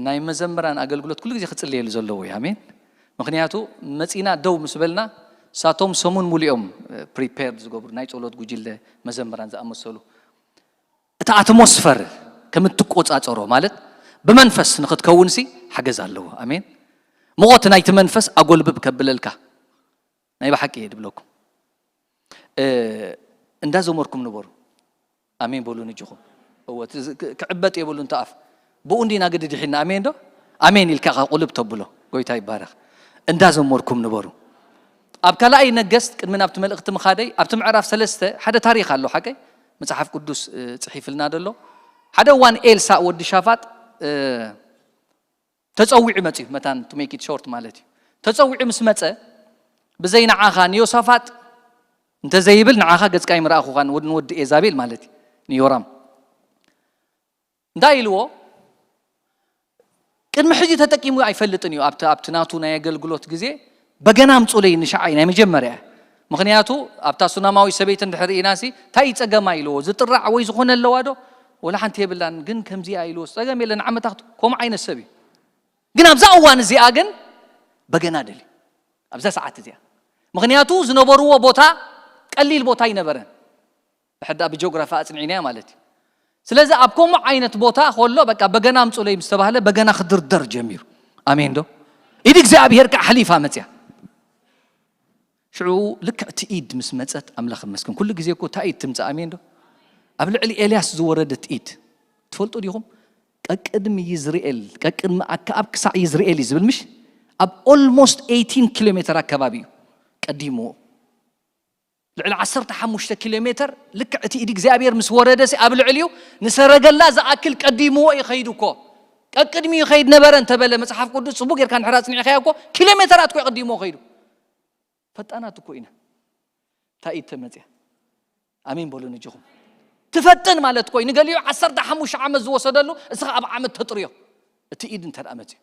ናይ መዘምራን ኣገልግሎት ኩሉ ግዜ ክጽልየሉ ዘለዎ እዩ። ኣሜን። ምክንያቱ መጺና ደው ምስ በልና እሳቶም ሰሙን ሙሉ እዮም ፕሪፔርድ ዝገብሩ፣ ናይ ጸሎት ጉጅለ፣ መዘምራን ዝኣመሰሉ። እቲ ኣትሞስፈር ከም እትቆጻጸሮ፣ ማለት ብመንፈስ ንክትከውንሲ ሓገዝ ኣለዎ። ኣሜን። ሙቐት ናይቲ መንፈስ ኣጎልብብ ከብለልካ፣ ናይ ብሓቂ እየ ድብለኩም። እንዳዘመርኩም ንበሩ። ኣሜን በሉ ንጅኹም። እወ፣ ክዕበጥ የብሉ እንተ ኣፍ ብኡ እንዲና ግዲ ድሒና። ኣሜን ዶ? ኣሜን ኢልካ ቁልብ ተብሎ። ጎይታ ይባረኽ። እንዳዘመርኩም ንበሩ። ኣብ ካልኣይ ነገስት፣ ቅድሚ ናብቲ መልእኽቲ ምኻደይ፣ ኣብቲ ምዕራፍ ሰለስተ ሓደ ታሪኽ ኣሎ። ሓቀይ መጽሓፍ ቅዱስ ጽሒፍልና ደሎ። ሓደ እዋን ኤልሳ ወዲ ሻፋጥ ተጸዊዑ መጽዩ፣ መታን to make it short ማለት እዩ። ተጸዊዑ ምስ መጸ፣ ብዘይ ንዓኻ ንዮሳፋጥ እንተዘይብል፣ ንዓኻ ገጽካ ኣይምረኣኹኻን፣ ወዲ ንወዲ ኤዛቤል ማለት እዩ፣ ንዮራም። እንታይ ኢልዎ? ቅድሚ ሕጂ ተጠቂሙ ኣይፈልጥን እዩ። ኣብቲ ኣብቲ ናቱ ናይ ኣገልግሎት ግዜ በገና ኣምጹለይ ንሽዓይ ናይ መጀመርያ። ምኽንያቱ ኣብታ ሱናማዊ ሰበይቲ እንድሕር ርኢናሲ፣ እንታይ እዩ ጸገማ ኢልዎ? ዝጥራዕ ወይ ዝኾነ ኣለዋ ዶ? ወላ ሓንቲ የብላን። ግን ከምዚኣ ኢልዎ፣ ጸገም የለን፣ ዓመታ ክት-፣ ከምኡ ዓይነት ሰብ እዩ። ግን ኣብዛ እዋን እዚኣ ግን በገና ደልዩ፣ ኣብዛ ሰዓት እዚኣ። ምኽንያቱ ዝነበርዎ ቦታ ቀሊል ቦታ ኣይነበረን። ብሕዳ ብጂኦግራፊ ኣጽኒዕናያ ማለት እዩ። ስለዚ ኣብ ከምኡ ዓይነት ቦታ ከሎ፣ በቃ በገና ኣምጹለይ ምስ ተባህለ፣ በገና ክድርደር ጀሚሩ። ኣሜን ዶ? ኢድ እግዚኣብሔር ከዓ ሓሊፋ መጽያ። ሽዑ ልክዕ እቲ ኢድ ምስ መጸት፣ ኣምላኽ ይመስገን። ኩሉ ግዜ እኮ እታ ኢድ ትምጻእ። ኣሜን ዶ? ኣብ ልዕሊ ኤልያስ ዝወረደት ኢድ ትፈልጡ ዲኹም? ቀቅድሚ ይዝርኤል፣ ቀቅድሚ ኣከኣብ ክሳዕ ይዝርኤል እዩ ዝብል፣ ምሽ? ኣብ ኦልሞስት ኤይቲን ኪሎ ሜተር ኣከባቢ እዩ ቀዲምዎ። ልዕሊ ዓሰርተ ሓሙሽተ ኪሎ ሜተር፣ ልክዕ እቲ ኢድ እግዚኣብሔር ምስ ወረደሲ፣ ኣብ ልዕሊኡ ንሰረገላ ዝኣክል ቀዲምዎ እዩ ከይዱ እኮ። ቀቅድሚኡ ይኸይድ ነበረ እንተበለ መጽሓፍ ቅዱስ፣ ጽቡቅ ጌርካ እንድሕር ኣጽኒዕካዮ እኮ፣ ኪሎ ሜተራት እኮ እዩ ቀዲምዎ ከይዱ። ፈጣናት እኮ ኢና። እንታይ ኢድ ተመጽያ? ኣሜን በሉ ንጅኹም። ትፈጥን ማለት እኮ እዩ። ንገሊኡ ዓሰርተ ሓሙሽተ ዓመት ዝወሰደሉ፣ እስኻ ኣብ ዓመት ተጥርዮ። እቲ ኢድ እንተ ደኣ መጽዩ።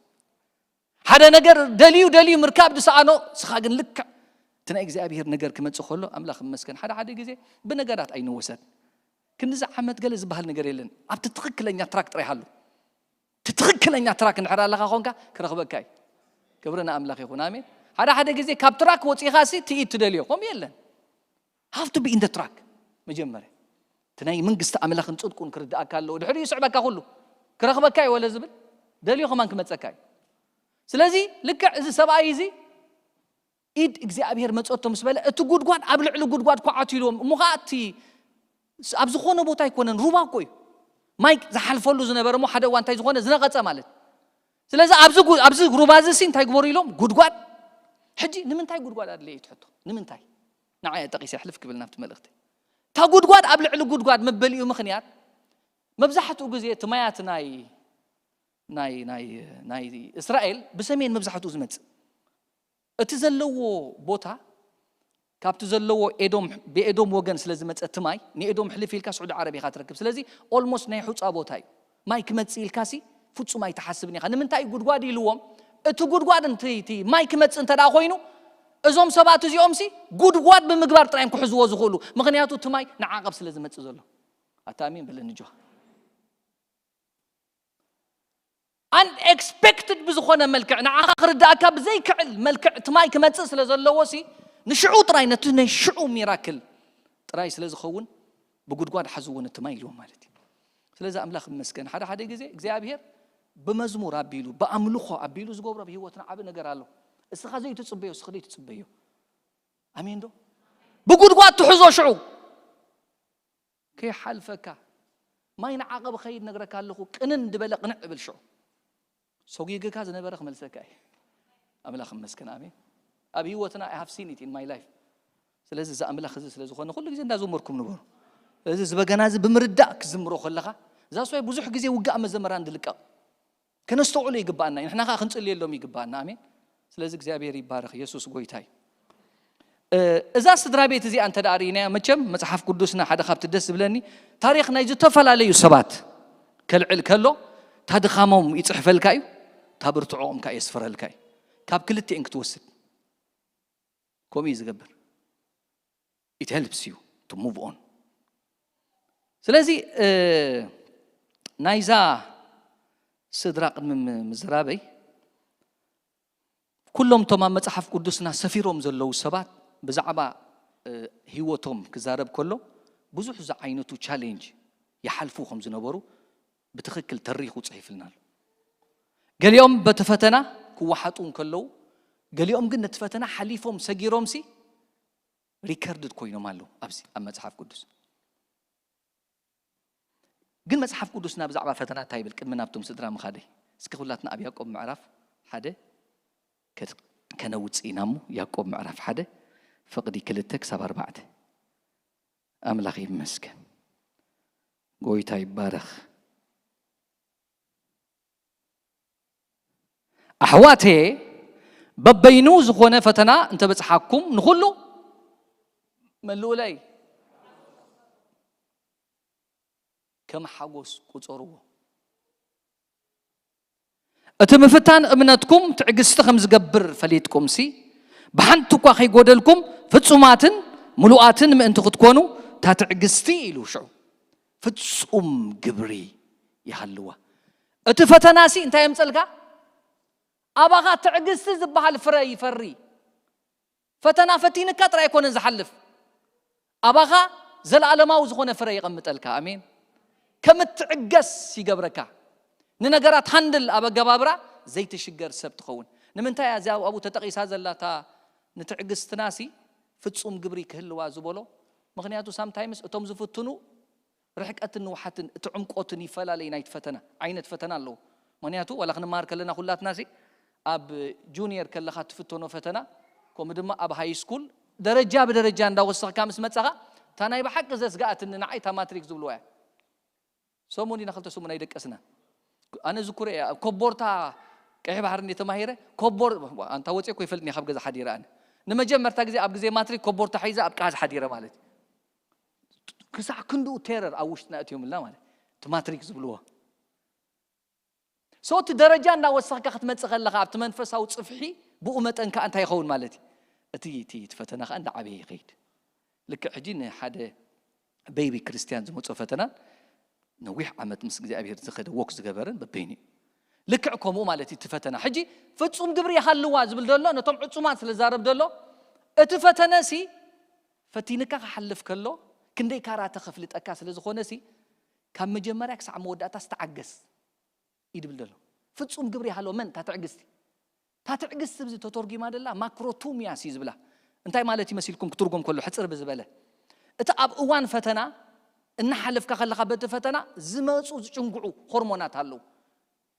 ሓደ ነገር ደልዩ ደልዩ ምርካብ ዝሰኣኖ፣ እስኻ ግን ልክዕ እቲ ናይ እግዚኣብሔር ነገር ክመጽእ ከሎ፣ ኣምላኽ ይመስገን። ሓደ ሓደ ግዜ ብነገራት ኣይንወሰድ። ክንድዚ ዓመት ገለ ዝበሃል ነገር የለን። ኣብቲ ትኽክለኛ ትራክ ጥራይ ሃሉ። እቲ ትኽክለኛ ትራክ እንድሕር ኣለኻ ኾንካ፣ ክረኽበካ እዩ። ክብሪ ንኣምላኽ ይኹን። ኣሜን። ሓደ ሓደ ግዜ ካብ ትራክ ወጺኻ ሲ፣ እቲ ኢድ ትደልዮ። ከምኡ የለን። Have to be in the track መጀመርያ። እቲ ናይ መንግስቲ ኣምላኽን ጽድቁን ክርድኣካ ኣለዎ። ድሕሪኡ ይስዕበካ ኩሉ። ክረኽበካ እዩ ወለ ዝብል፣ ደልዮ ከማን ክመጸካ እዩ። ስለዚ ልክዕ እዚ ሰብኣይ እዚ ኢድ እግዚኣብሔር መጸቶ ምስ በለ፣ እቲ ጉድጓድ ኣብ ልዕሊ ጉድጓድ ኳዓቱ ኢልዎም። እሞ ኸኣ እቲ ስ-፣ ኣብ ዝኾነ ቦታ ኣይኮነን፣ ሩባ እኮ እዩ። ማይ ዝሓልፈሉ ዝነበረ እሞ ሓደ እዋን እንታይ ዝኾነ ዝነቐጸ ማለት። ስለዚ ኣብዚ ጉ-፣ ኣብዚ ሩባ እዚ ሲ እንታይ ግበሩ ኢሎም? ጉድጓድ። ሕጂ ንምንታይ ጉድጓድ ኣድለየ እዩ ትሕቶ? ንምንታይ? ንዓ እየ ጠቒሰ ሕልፍ ክብል ናብቲ መልእኽቲ። እታ ጉድጓድ ኣብ ልዕሊ ጉድጓድ መበሊኡ ምኽንያት፣ መብዛሕትኡ ግዜ እቲ ማያት ናይ፣ ናይ፣ ናይ፣ ናይ እስራኤል ብሰሜን መብዛሕትኡ ዝመጽእ። እቲ ዘለዎ ቦታ፣ ካብቲ ዘለዎ ኤዶም፣ ብኤዶም ወገን ስለ ዝመጸ እቲ ማይ፣ ንኤዶም ሕልፍ ኢልካ ስዑዲ ዓረብ ኢኻ ትረክብ። ስለዚ ኦልሞስት ናይ ሑጻ ቦታ እዩ። ማይ ክመጽእ ኢልካ ሲ ፍጹም ኣይትሓስብን ኢኻ። ንምንታይ እዩ ጉድጓድ ኢልዎም? እቲ ጉድጓድ እንት-፣ እቲ ማይ ክመጽእ እንተ ደኣ ኮይኑ፣ እዞም ሰባት እዚኦም ሲ ጉድጓድ ብምግባር ጥራይ እዮም ክሕዝዎ ዝኽእሉ። ምኽንያቱ እቲ ማይ ንዓቐብ ስለ ዝመጽእ ዘሎ። ኣታ ኣሜን በለኒ ጆሃ። Unexpected ብዝኾነ መልክዕ፣ ንዓኻ ክርድኣካ ብዘይክዕል መልክዕ እቲ ማይ ክመጽእ ስለ ዘለዎ ሲ፣ ንሽዑ ጥራይ፣ ነቲ ናይ ሽዑ ሚራክል ጥራይ ስለ ዝኸውን፣ ብጉድጓድ ሓዝዎ ነቲ ማይ ኢልዎ ማለት እዩ። ስለዚ ኣምላኽ ይመስገን። ሓደ ሓደ ግዜ እግዚኣብሔር ብመዝሙር ኣቢሉ፣ ብኣምልኾ ኣቢሉ ዝገብሮ ኣብ ህይወትና ዓቢ ነገር ኣሎ። እስኻ ዘይትጽበዮ፣ እስኺ ዘይትጽበዮ። ኣሜን ዶ? ብጉድጓድ ትሕዞ ሽዑ። ከይሓልፈካ። ማይ ንዓቐብ ኸይድ ነግረካ ኣለኹ፣ ቅንን ድበለ ቅንዕ እብል ሽዑ። ሰጒግካ ዝነበረ ክመልሰካ እዩ። ኣምላኽ ይመስገን፣ ኣሜን። ኣብ ህይወትና I have seen it in my life። ስለዚ እዚ ኣምላኽ እዚ ስለ ዝኾነ ኩሉ ግዜ እንዳዘመርኩም ንበሩ። ስለዚ እዚ በገና እዚ ብምርዳእ ክዝምሮ ከለኻ፣ እዛ ሰው ብዙሕ ግዜ ውግኣ መዘምራን ድልቀቕ። ከነስተውዕሎ ይግባኣና እዩ። ንሕና ኸዓ ክንጽልየሎም ይግባኣና። ኣሜን። ስለዚ እግዚኣብሔር ይባረኽ። የሱስ ጎይታ እዩ። እ፣ እዛ ስድራ ቤት እዚኣ እንተ ደኣ ርኢናያ፣ መቸም መጽሓፍ ቅዱስና ሓደ ካብቲ ደስ ዝብለኒ ታሪኽ ናይ ዝተፈላለዩ ሰባት ከልዕል ከሎ፣ እታ ድኻሞም ይጽሕፈልካ እዩ፣ እታ ብርትዖኦም ከኣ የስፍረልካ እዩ። ካብ ክልቲኤን ክትወስድ። ከምኡ እዩ ዝገብር። It helps you to move on። ስለዚ፣ እ፣ ናይዛ ስድራ ቅድሚ ም-፣ ምዝራበይ፣ ኩሎም እቶም ኣብ መጽሓፍ ቅዱስና ሰፊሮም ዘለዉ ሰባት ብዛዕባ ህይወቶም ክዛረብ ከሎ ብዙሕ ዝዓይነቱ ቻሌንጅ ይሓልፉ ከም ዝነበሩ ብትኽክል ተሪኹ ፅሒፍልና ኣሎ። ገሊኦም በቲ ፈተና ክወሓጡ እንከለዉ፣ ገሊኦም ግን ነቲ ፈተና ሓሊፎም ሰጊሮምሲ ሪከርድድ ኮይኖም ኣለዉ ኣብዚ ኣብ መፅሓፍ ቅዱስ። ግን መፅሓፍ ቅዱስና ብዛዕባ ፈተና እንታይ ይብል? ቅድሚ ናብቶም ስድራ ምኻደይ እስኪ ኩላትና ኣብ ያዕቆብ ምዕራፍ ሓደ ከነውፅእ ኢና እሞ፣ ያዕቆብ ምዕራፍ ሓደ ፍቕዲ ክልተ ክሳብ ኣርባዕተ። ኣምላኽ ይመስገን። ጎይታ ይባረኽ። ኣሕዋተየ፣ በበይኑ ዝኾነ ፈተና እንተበጽሓኩም ንኹሉ መልኡለይ ከም ሓጎስ ቁጸርዎ። እቲ ምፍታን እምነትኩም ትዕግስቲ ከም ዝገብር ፈሊጥኩምሲ፣ ብሓንቲ እኳ ከይጎደልኩም ፍጹማትን ምሉኣትን ምእንቲ ክትኮኑ፣ እታ ትዕግስቲ ኢሉ ሽዑ ፍጹም ግብሪ ይሃልዋ። እቲ ፈተናሲ እንታይ የምጸልካ? ኣባኻ ትዕግስቲ ዝበሃል ፍረ ይፈሪ። ፈተና ፈቲንካ ጥራይ ኣይኮነን ዝሓልፍ፣ ኣባኻ ዘለኣለማዊ ዝኾነ ፍረ የቐምጠልካ። ኣሜን። ከም እትዕገስ ይገብረካ። ንነገራት ሃንድል ኣብ ኣገባብራ ዘይትሽገር ሰብ ትኸውን። ንምንታይ እያ እዚኣ ኣብኡ ተጠቒሳ ዘላ? እታ ንትዕግስትናሲ ፍጹም ግብሪ ክህልዋ ዝበሎ። ምኽንያቱ ሳምታይምስ እቶም ዝፍትኑ ርሕቀትን ንውሓትን እቲ ዕምቆትን ይፈላለይ ናይቲ ፈተና ዓይነት ፈተና ኣለዎ። ምኽንያቱ ዋላ ክንመሃር ከለና ኩላትና ሲ ኣብ ጁኒየር ከለኻ ትፍተኖ ፈተና፣ ከምኡ ድማ ኣብ ሃይ ስኩል ደረጃ ብደረጃ እንዳወሰኽካ ምስ መጻኻ፣ እታ ናይ ብሓቂ ዘስጋኣትኒ ንዓይ እታ ማትሪክ ዝብልዋ እያ። ሰሙን ኢና ክልተ ሰሙን ኣይደቀስና። ኣነ ዝኩረ እያ ኣብ ኮቦርታ ቀይሕ ባሕሪ እንደ ተማሂረ ኮቦር ኣንታ ወፂ እኮ ይፈልጥኒ ካብ ገዛ ሓዲረ ኣነ ንመጀመርታ ግዜ ኣብ ግዜ ማትሪክ ኮቦርታ ሒዛ ኣብ ቃዝ ሓዲረ ማለት እዩ። ክሳዕ ክንድኡ ቴረር ኣብ ውሽጥና እትዮምልና ማለት እቲ ማትሪክ ዝብልዎ። So እቲ ደረጃ እናወሰኽካ ክትመፅእ ከለኻ ኣብቲ መንፈሳዊ ፅፍሒ ብኡ መጠን ከዓ እንታይ ይኸውን ማለት እዩ? እቲ እቲ እቲ ፈተና ከዓ እንዳዓበየ ይኸይድ። ልክዕ ሕጂ ንሓደ ቤቢ ክርስቲያን ዝመፆ ፈተናን ነዊሕ ዓመት ምስ እግዚኣብሔር ዝኸደ ወክ ዝገበረን በበይኑ እዩ። ልክዕ ከምኡ ማለት እዩ እቲ ፈተና። ሕጂ ፍጹም ግብሪ ይሃልዋ ዝብል ዘሎ ነቶም ዕጹማት ስለ ዛረብ ዘሎ እቲ ፈተነ ሲ ፈቲንካ ክሓልፍ ከሎ ክንደይ ካራተ ከፍልጠካ ስለ ዝኾነ ሲ ካብ መጀመርያ ክሳዕ መወዳእታ ዝተዓገስ እዩ ድብል ዘሎ። ፍጹም ግብሪ ይሃልዎ መን እታ ትዕግስቲ እታ ትዕግስቲ ብዚ ተተርጒማ ደላ ማክሮቱሚያስ እዩ ዝብላ። እንታይ ማለት እዩ መሲልኩም ክትርጎም ከሎ ሕጽር ብዝበለ እቲ ኣብ እዋን ፈተና እናሓለፍካ ከለኻ በቲ ፈተና ዝመፁ ዝጭንግዑ ሆርሞናት ኣለዉ።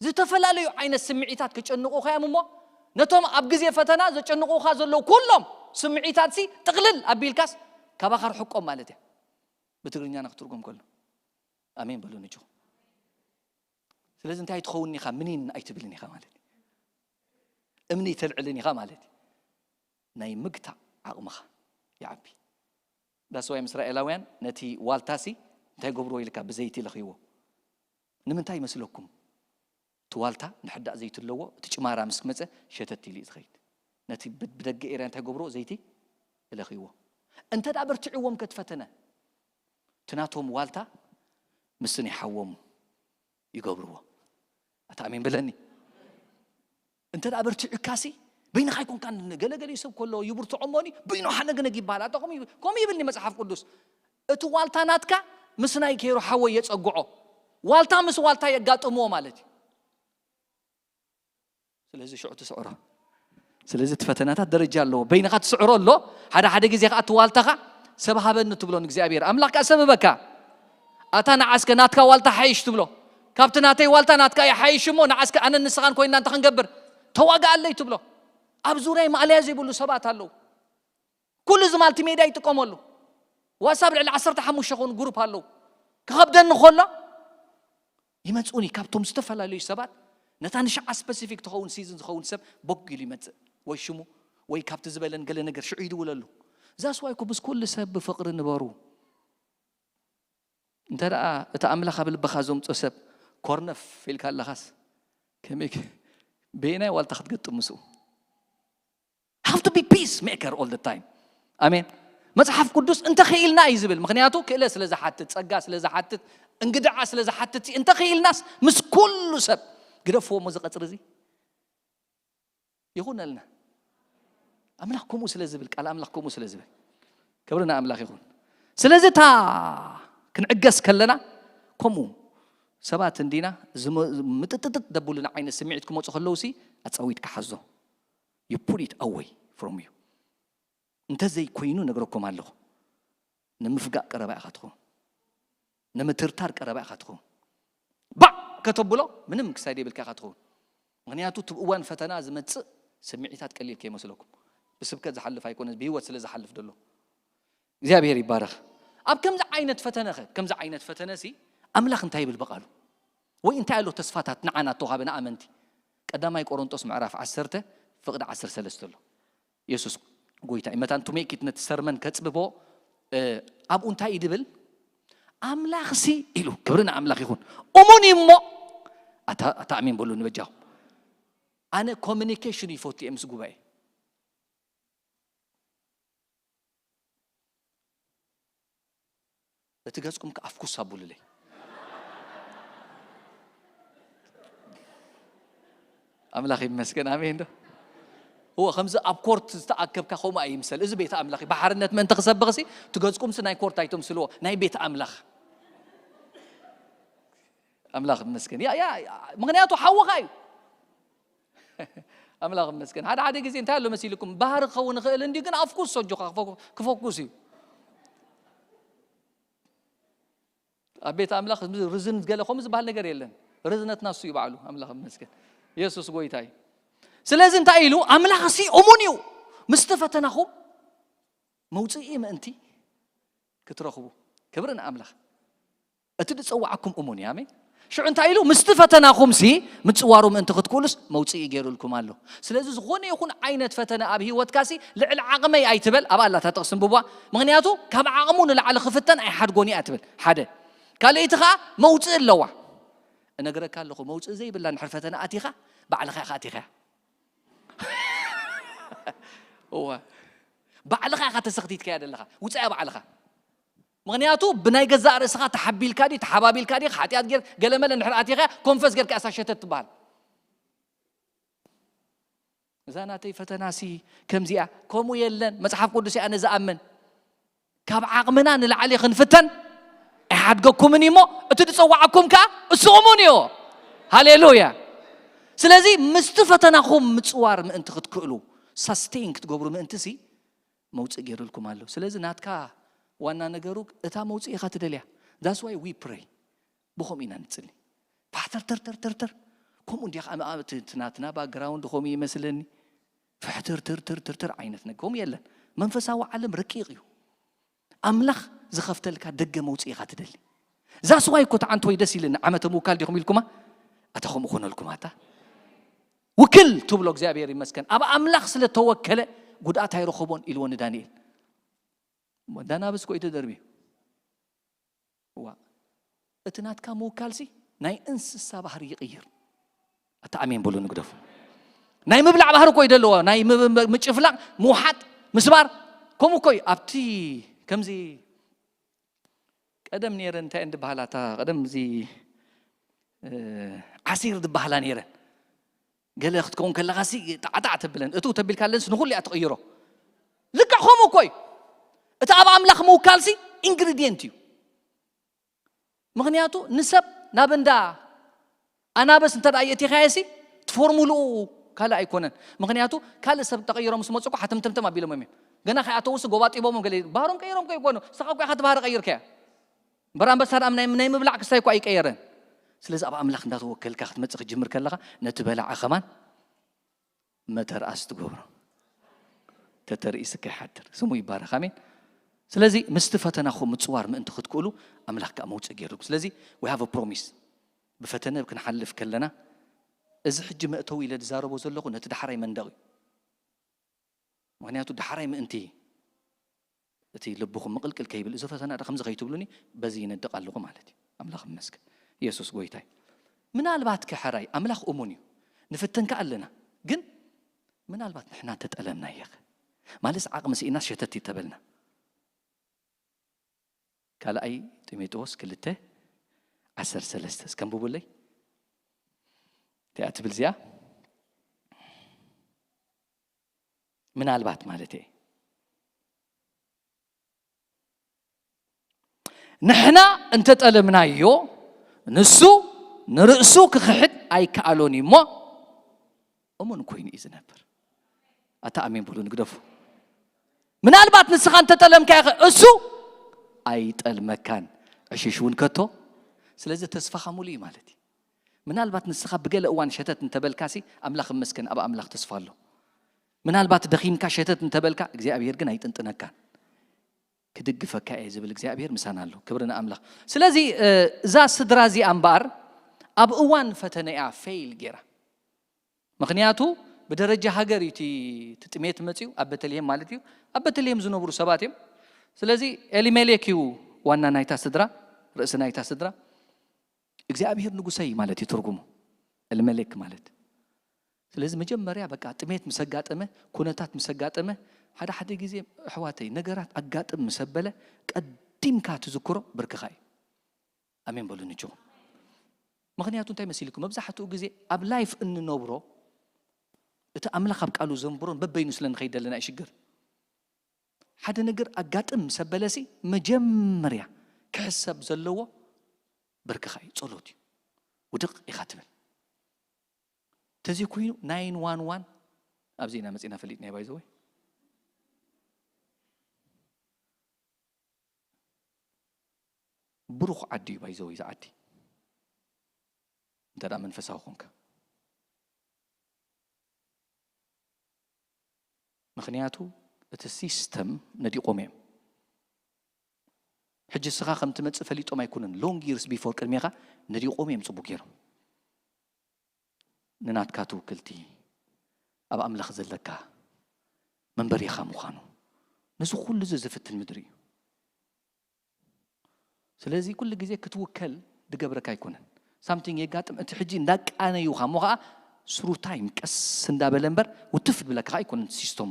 ዝተፈላለዩ ዓይነት ስምዒታት ክጨንቑኻ እዮም እሞ ነቶም ኣብ ግዜ ፈተና ዘጨንቑኻ ዘለዉ ኩሎም ስምዒታት ሲ ጥቕልል ኣቢልካስ ካባኻ ርሕቆም ማለት እያ። ብትግርኛና ክትርጎም ከሎ ኣሜን በሉ ንጆ። ስለዚ እንታይ ትኸውን ኢኻ ምኒን ኣይትብልን ኢኻ ማለት እዩ። እምኒ ኣይተልዕልን ኢኻ ማለት እዩ። ናይ ምግታእ ዓቕምኻ ይዓቢ። ዳስዋይ እስራኤላውያን ነቲ ዋልታሲ እንታይ ገብርዎ ኢልካ ብዘይቲ ለኽይዎ። ንምንታይ ይመስለኩም? እቲ ዋልታ ንሕዳእ ዘይቲ ኣለዎ። እቲ ጭማራ ምስ ክመፀ ሸተት ኢሉ እዩ ዝኸይድ። ነቲ ብደገ ኤርያ እንታይ ገብርዎ ዘይቲ እለኽይዎ። እንተ ደኣ በርትዕዎም ከትፈተነ እቲ ናቶም ዋልታ ምስን ይሓዎም ይገብርዎ። ኣታ ኣሜን በለኒ። እንተ ደኣ በርቲዑካሲ በይንኻ ኣይኮንካን። ገለገለ ሰብ ከሎ ይብርትዖ እሞኒ በይኑ ሓነግነግ ይበሃል። ኣታ ከምኡ ይብል- ከምኡ ይብልኒ መጽሓፍ ቅዱስ። እቲ ዋልታ ናትካ ምስ ናይ ኬሩ ሓወይ የጸግዖ። ዋልታ ምስ ዋልታ የጋጥምዎ ማለት እዩ። ስለዚ ሽዑ ትስዕሮ። ስለዚ እቲ ፈተናታት ደረጃ ኣለዎ። በይንኻ ትስዕሮ ኣሎ። ሓደ ሓደ ግዜ ከዓ እቲ ዋልታኻ ሰብ ሃበኒ ትብሎ ንእግዚኣብሔር ኣምላኽ ከዓ ሰብ ህበካ። ኣታ ንዓስከ ናትካ ዋልታ ሓይሽ ትብሎ። ካብቲ ናተይ ዋልታ ናትካ ይሓይሽ እሞ ንዓስከ ኣነን ንስኻን ኮይንና እንታይ ክንገብር? ተዋግኣለይ ትብሎ። ኣብ ዙርያይ ማእለያ ዘይብሉ ሰባት ኣለዉ። ኩሉ እዚ ማልቲሜድያ ይጥቀመሉ። ዋትሳፕ ልዕሊ ዓሰርተ ሓሙሽተ ክኾኑ ግሩፕ ኣለዉ። ክኸብደኒ ከሎ ይመፅኡኒ ካብቶም ዝተፈላለዩ ሰባት ነታ ንሽዓ ስፐሲፊክ ትኸውን ሲዝን ዝኸውን ሰብ ቦግ ኢሉ ይመፅእ ወይ ሽሙ ወይ ካብቲ ዝበለን ገለ ነገር ሽዑ ይድውለሉ። ዛስዋይ እኮ ምስ ኩሉ ሰብ ብፍቕሪ ንበሩ። እንተ ደኣ እቲ ኣምላኽ ኣብ ልብኻ ዘምጾ ሰብ ኮርነፍ ኢልካ ኣለኻስ ከመይ ክ- በየናይ ዋልታ ክትገጥም ምስኡ? Have to be peace maker all the time. ኣሜን። መጽሓፍ ቅዱስ እንተ ኽኢልና እዩ ዝብል። ምኽንያቱ ክእለ ስለ ዝሓትት፣ ጸጋ ስለ ዝሓትት፣ እንግድዓ ስለ ዝሓትት፣ እንተ ኽኢልናስ ምስ ኩሉ ሰብ ግደፍዎ እሞ እዚ ቀጽሪ እዚ ይኹነልና። ኣምላኽ ከምኡ ስለ ዝብል፣ ቃል ኣምላኽ ከምኡ ስለ ዝብል፣ ክብሪ ንኣምላኽ ይኹን። ስለዚ እታ ክንዕገስ ከለና ከምኡ ሰባት እንዲና ዝመ- ምጥጥጥጥ ደብሉና ዓይነት ስምዒት ክመፁ ከለውሲ ኣፃዊትካ ሓዞ። You put it away from you። እንተዘይኮይኑ ነግረኩም ኣለኹ፣ ንምፍጋእ ቀረባ ኢኻ ትኸውን። ንምትርታር ቀረባ ኢኻ ትኸውን። ባዕ ከተብሎ ምንም ክሳይ ደይብልካ ኢኻ ትኸውን። ምክንያቱ እቲ እዋን ፈተና ዝመፅእ ስምዒታት ቀሊል ከይመስለኩም። ብስብከት ዝሓልፍ ኣይኮነ፣ ብህይወት ስለ ዝሓልፍ ደሎ እግዚኣብሔር ይባረኽ። ኣብ ከምዚ ዓይነት ፈተነ ኸ ከምዚ ዓይነት ፈተነ ሲ ኣምላኽ እንታይ ይብል በቃሉ? ወይ እንታይ ኣሎ ተስፋታት ንዓና ተዋሃበ ንኣመንቲ? ቀዳማይ ቆሮንጦስ ምዕራፍ ዓሰርተ ፍቕዲ ዓሰርተ ሰለስተ ኣሎ። የሱስ ጎይታ እዩ። መታን ቱሜኪት ነቲ ሰርመን ከጽብቦ፣ እ፣ ኣብኡ እንታይ እዩ ድብል? ኣምላኽሲ ኢሉ፣ ክብሪ ንኣምላኽ ይኹን፣ እሙን እዩ እሞ፣ ኣታ ኣታ ኣሜን በሉ ንበጃኹም። ኣነ ኮሚኒኬሽን ይፈቱ እየ ምስ ጉባኤ። እቲ ገጽኩም ከኣ ኣፍኩስ ኣብሉለይ። ኣምላኽ ይመስገን። ኣሜን ዶ? እወ፣ ከምዚ ኣብ ኮርት ዝተኣከብካ ከምኡ ኣይምሰል። እዚ ቤት ኣምላኽ እዩ። ብሓርነት ምእንቲ ክሰብኽሲ፣ እቲ ገጽኩምሲ ናይ ኮርት ኣይተምስልዎ፣ ናይ ቤት ኣምላኽ። ኣምላኽ ይመስገን። ያ፣ ያ፣ ያ፣ ምኽንያቱ ሓውኻ እዩ። ኣምላኽ ይመስገን። ሓደ ሓደ ግዜ እንታይ ኣሎ መሲልኩም? ባህሪ ክኸውን ይኽእል እንድዩ፣ ግን ኣፍኩስ ኣጆኻ ክፈኩ-፣ ክፈኩስ እዩ። ኣብ ቤት ኣምላኽ ርዝን ገለ ከምኡ ዝበሃል ነገር የለን። ርዝነትና እሱ እዩ ባዕሉ። ኣምላኽ ይመስገን። የሱስ ጎይታ እዩ። ስለዚ እንታይ ኢሉ? ኣምላኽሲ እሙን እዩ። ምስቲ ፈተናኹም መውፅኢ ምእንቲ ክትረኽቡ። ክብሪ ንኣምላኽ። እቲ ዝጸዋዓኩም እሙን እዩ። ኣሜን። ሽዑ እንታይ ኢሉ? ምስቲ ፈተናኹምሲ ምጽዋሩ ምእንቲ ክትክእሉስ መውጽኢ ገይሩልኩም ኣሎ። ስለዚ ዝኾነ ይኹን ዓይነት ፈተነ ኣብ ህይወትካሲ ልዕሊ ዓቕመይ ኣይትበል። ኣብ ኣላታ ጥቕሲ እንብቧ። ምኽንያቱ ካብ ዓቕሙ ንላዕሊ ክፍተን ኣይሓድጎን እያ ትብል። ሓደ። ካልኣይቲ ኸኣ መውጽኢ ኣለዋ። እነግረካ ኣለኹ፣ መውጽኢ ዘይብላ እንድሕር ፈተነ ኣቲኻ፣ ባዕልኻ ኢኻ ኣቲኻያ። እወ። ባዕልኻ ኢኻ ተሰኽቲትካያ ዘለኻ። ውጻያ ባዕልኻ። ምኽንያቱ ብናይ ገዛእ ርእስኻ ተሓቢልካ ድዩ፣ ተሓባቢልካ ድዩ፣ ሓጢኣት ጌር-፣ ገለመለ እንድሕር ኣቲኻ ኮንፈስ ጌርካ እሳ ሸተት ትበሃል። እዛ ናተይ ፈተናሲ ከምዚኣ፣ ከምኡ የለን። መጽሓፍ ቅዱስ እየ ኣነ ዝኣምን። ካብ ዓቕምና ንላዕሊ ክንፍተን ኣይሓድገኩምን እዩ እሞ፣ እቲ ዝጸዋዓኩም ከኣ እሱ እሙን እዩ። ሃሌሉያ። ስለዚ ምስቲ ፈተናኹም ምጽዋር ምእንቲ ክትክእሉ፣ ሳስቴን ክትገብሩ ምእንትሲ፣ መውፅእ ገይሩልኩም ኣሎ። ስለዚ ናትካ ዋና ነገሩ እታ መውፅእ ኢኻ ትደልያ። That's why we pray። ብኸምኡ ኢና ንፅሊ። ፋሕተር ተር ተር ተር ተር። ከምኡ እንዲያ ከኣ እቲ ናትና ባክግራውንድ ከምኡ ይመስለኒ። ፍሕትር ትር ትር ትር ትር ዓይነት ነገር ከምኡ የለን። መንፈሳዊ ዓለም ረቂቕ እዩ። ኣምላኽ ዝኸፍተልካ ደገ መውፅእ ኢኻ ትደሊ። That's why እኮ ተዓንቶ ወይ ደስ ኢልን ዓመተ ምውካል ዲኹም ኢልኩማ? ኣታ ከምኡ ኮነልኩም ኣታ። ውክል ትብሎ እግዚኣብሔር ይመስገን። ኣብ ኣምላኽ ስለ ተወከለ ጉድኣት ኣይረኸቦን ኢልዎ ንዳንኤል። እሞ ዳናብስ እኮ እዩ ተደርብዩ። እዋ፣ እቲ ናትካ ምውካልሲ ናይ እንስሳ ባህሪ ይቕይር። ኣታ ኣሜን በሉ ንግደፉ። ናይ ምብላዕ ባህሪ እኮ እዩ ዘለዎ። ናይ ምብ-፣ ምጭፍላቕ፣ ምውሓጥ፣ ምስባር፣ ከምኡ እኮ እዩ። ኣብቲ ከምዚ ቀደም ነይረ እንታይ እንድበሃላ እታ ቀደም እዚ፣ እ፣ ዓሲር ድበሃላ ነይረን። ገለ ክትከውን ከለኻሲ ጣዕጣዕ ተብለን። እቱ ተቢልካለንስ ንኹሉ እያ ትቕይሮ። ልክዕ ከምኡ እኮ እዩ። እቲ ኣብ ኣምላኽ ምውካልሲ ኢንግሪድየንት እዩ። ምኽንያቱ ንሰብ ናብ እንዳ ኣናብስ እንተ ደኣ የእቲኻዮሲ፣ እቲ ፎርሙልኡ ካልእ ኣይኮነን። ምኽንያቱ ካልእ ሰብ ተቐይሮም ምስ መጹ እኮ ሓተምተምተም ኣቢሎሞም እዮም። ገና ከይኣተዉሲ ጎባጢቦሞም ገለ ባህሮም ቀይሮም እኮ ይኮኑ። ንስኻ እኮ ኢኻ እቲ ባህሪ ቀይርካዮ። እምበር ኣንበሳ ደኣ ናይ፣ ናይ ምብላዕ ክስታይ እኮ ኣይቀየረን። ስለዚ ኣብ ኣምላኽ እንዳተወከልካ ክትመጽእ ክትጅምር ከለኻ ነቲ በላዒ ከማን መተርኣስ ትገብሮ። ተተርኢስካ ይሓድር። ስሙ ይባረኽ። ኣሜን። ስለዚ ምስቲ ፈተናኹም ምጽዋር ምእንቲ ክትክእሉ ኣምላኽ ከኣ መውጽኢ ገይሩልኩም። ስለዚ we have a promise። ብፈተነ ክንሓልፍ ከለና እዚ ሕጂ መእተዊ ኢለ ዝዛረቦ ዘለኹ ነቲ ዳሕራይ መንደቕ እዩ። ምኽንያቱ ዳሕራይ ምእንቲ እቲ ልብኹም ምቕልቅል ከይብል፣ እዚ ፈተና ዶ ከምዚ ከይትብሉኒ በዚ ይነድቕ ኣለኹ ማለት እዩ። ኣምላኽ ይመስገን። የሱስ ጎይታ እዩ። ምናልባት ከ ሕራይ ኣምላኽ እሙን እዩ። ንፍተን ከኣ ኣለና። ግን ምናልባት ንሕና እንተጠለምናዮ ኸ? ማለትስ ዓቕሚ ስኢናስ ሸተት ይተበልና። ካልኣይ ጢሞቴዎስ ክልተ ዓሰርተ ሰለስተ እስከ ኣንብቡለይ። እንታይ እያ ትብል እዚኣ? ምናልባት ማለት እየ። ንሕና እንተጠለምናዮ፣ ንሱ ንርእሱ ክኽሕድ ኣይከኣሎን እዩ እሞ፣ እሙን ኮይኑ እዩ ዝነብር። ኣታ ኣሜን በሉ፣ ንግደፉ። ምናልባት ንስኻ እንተጠለምካዮ ኸ፣ እሱ ኣይጠልመካን፣ ዕሽሽ እውን ከቶ። ስለዚ ተስፋኻ ሙሉ እዩ ማለት እዩ። ምናልባት ንስኻ ብገለ እዋን ሸተት እንተበልካሲ፣ ኣምላኽ ይመስገን፣ ኣብ ኣምላኽ ተስፋ ኣሎ። ምናልባት ደኺምካ ሸተት እንተበልካ፣ እግዚኣብሔር ግን ኣይጥንጥነካን። ክድግፈካ እየ ዝብል እግዚኣብሔር ምሳና ኣሎ። ክብሪ ንኣምላኽ። ስለዚ፣ እ፣ እዛ ስድራ እዚኣ እምበኣር ኣብ እዋን ፈተነ እያ ፌይል ገይራ። ምኽንያቱ ብደረጃ ሃገር እዩ እቲ፣ እቲ ጥሜት መጺኡ፣ ኣብ ቤተልሔም ማለት እዩ። ኣብ ቤተልሔም ዝነብሩ ሰባት እዮም። ስለዚ ኤሊሜሌክ እዩ ዋና ናይታ ስድራ፣ ርእሲ ናይታ ስድራ። እግዚኣብሔር ንጉሰይ ማለት እዩ ትርጉሙ፣ ኤሊሜሌክ ማለት። ስለዚ መጀመርያ በቃ ጥሜት ምስ ኣጋጠመ፣ ኩነታት ምስ ኣጋጠመ፣ ሓደ ሓደ ግዜ ኣሕዋተይ ነገራት ኣጋጥም ምስ ኣበለ፣ ቀዲምካ ትዝክሮ ብርክኻ እዩ። ኣሜን በሉ ንጆ። ምኽንያቱ እንታይ መሲልኩም? መብዛሕትኡ ግዜ ኣብ ላይፍ እንነብሮ፣ እቲ ኣምላኽ ኣብ ቃሉ ዘንብሮን በበይኑ ስለ ንኸይድ ዘለና እዩ ሽግር። ሓደ ነገር ኣጋጥም ምስ ኣበለሲ፣ መጀመርያ ክሕሰብ ዘለዎ ብርክኻ እዩ፣ ጸሎት እዩ። ውድቕ ኢኻ ትብል። ተዘይኮይኑ ናይን ዋን ዋን ኣብዚ ኢና መጺና ፈሊጥናዮ፣ ባይ ዘ ወይ። ብሩኽ ዓዲ እዩ፣ ባይ ዘ ወይ፣ እዚ ዓዲ። እንተ ደኣ መንፈሳዊ ኾንካ። ምኽንያቱ እቲ ሲስተም ነዲቖም እዮም። ሕጂ እስኻ ከም ትመጽእ ፈሊጦም ኣይኮኑን። ሎንግ ይርስ ቢፎር ቅድሜኻ ነዲቖም እዮም ጽቡቕ ገይሮም። ንናትካ ትውክልቲ ኣብ ኣምላኽ ዘለካ መንበሪኻ ምዃኑ። ነዚ ኩሉ እዚ ዝፍትን ምድሪ እዩ። ስለዚ ኩሉ ግዜ ክትውከል ድገብረካ ኣይኮነን። ሳምቲንግ የጋጥም፣ እቲ ሕጂ እንዳቃነዩኻ እሞ ኸዓ ስሩ ታይም ቀስ እንዳበለ እምበር ውትፍ ድብለካ ኸዓ ኣይኮነን ሲስተሙ።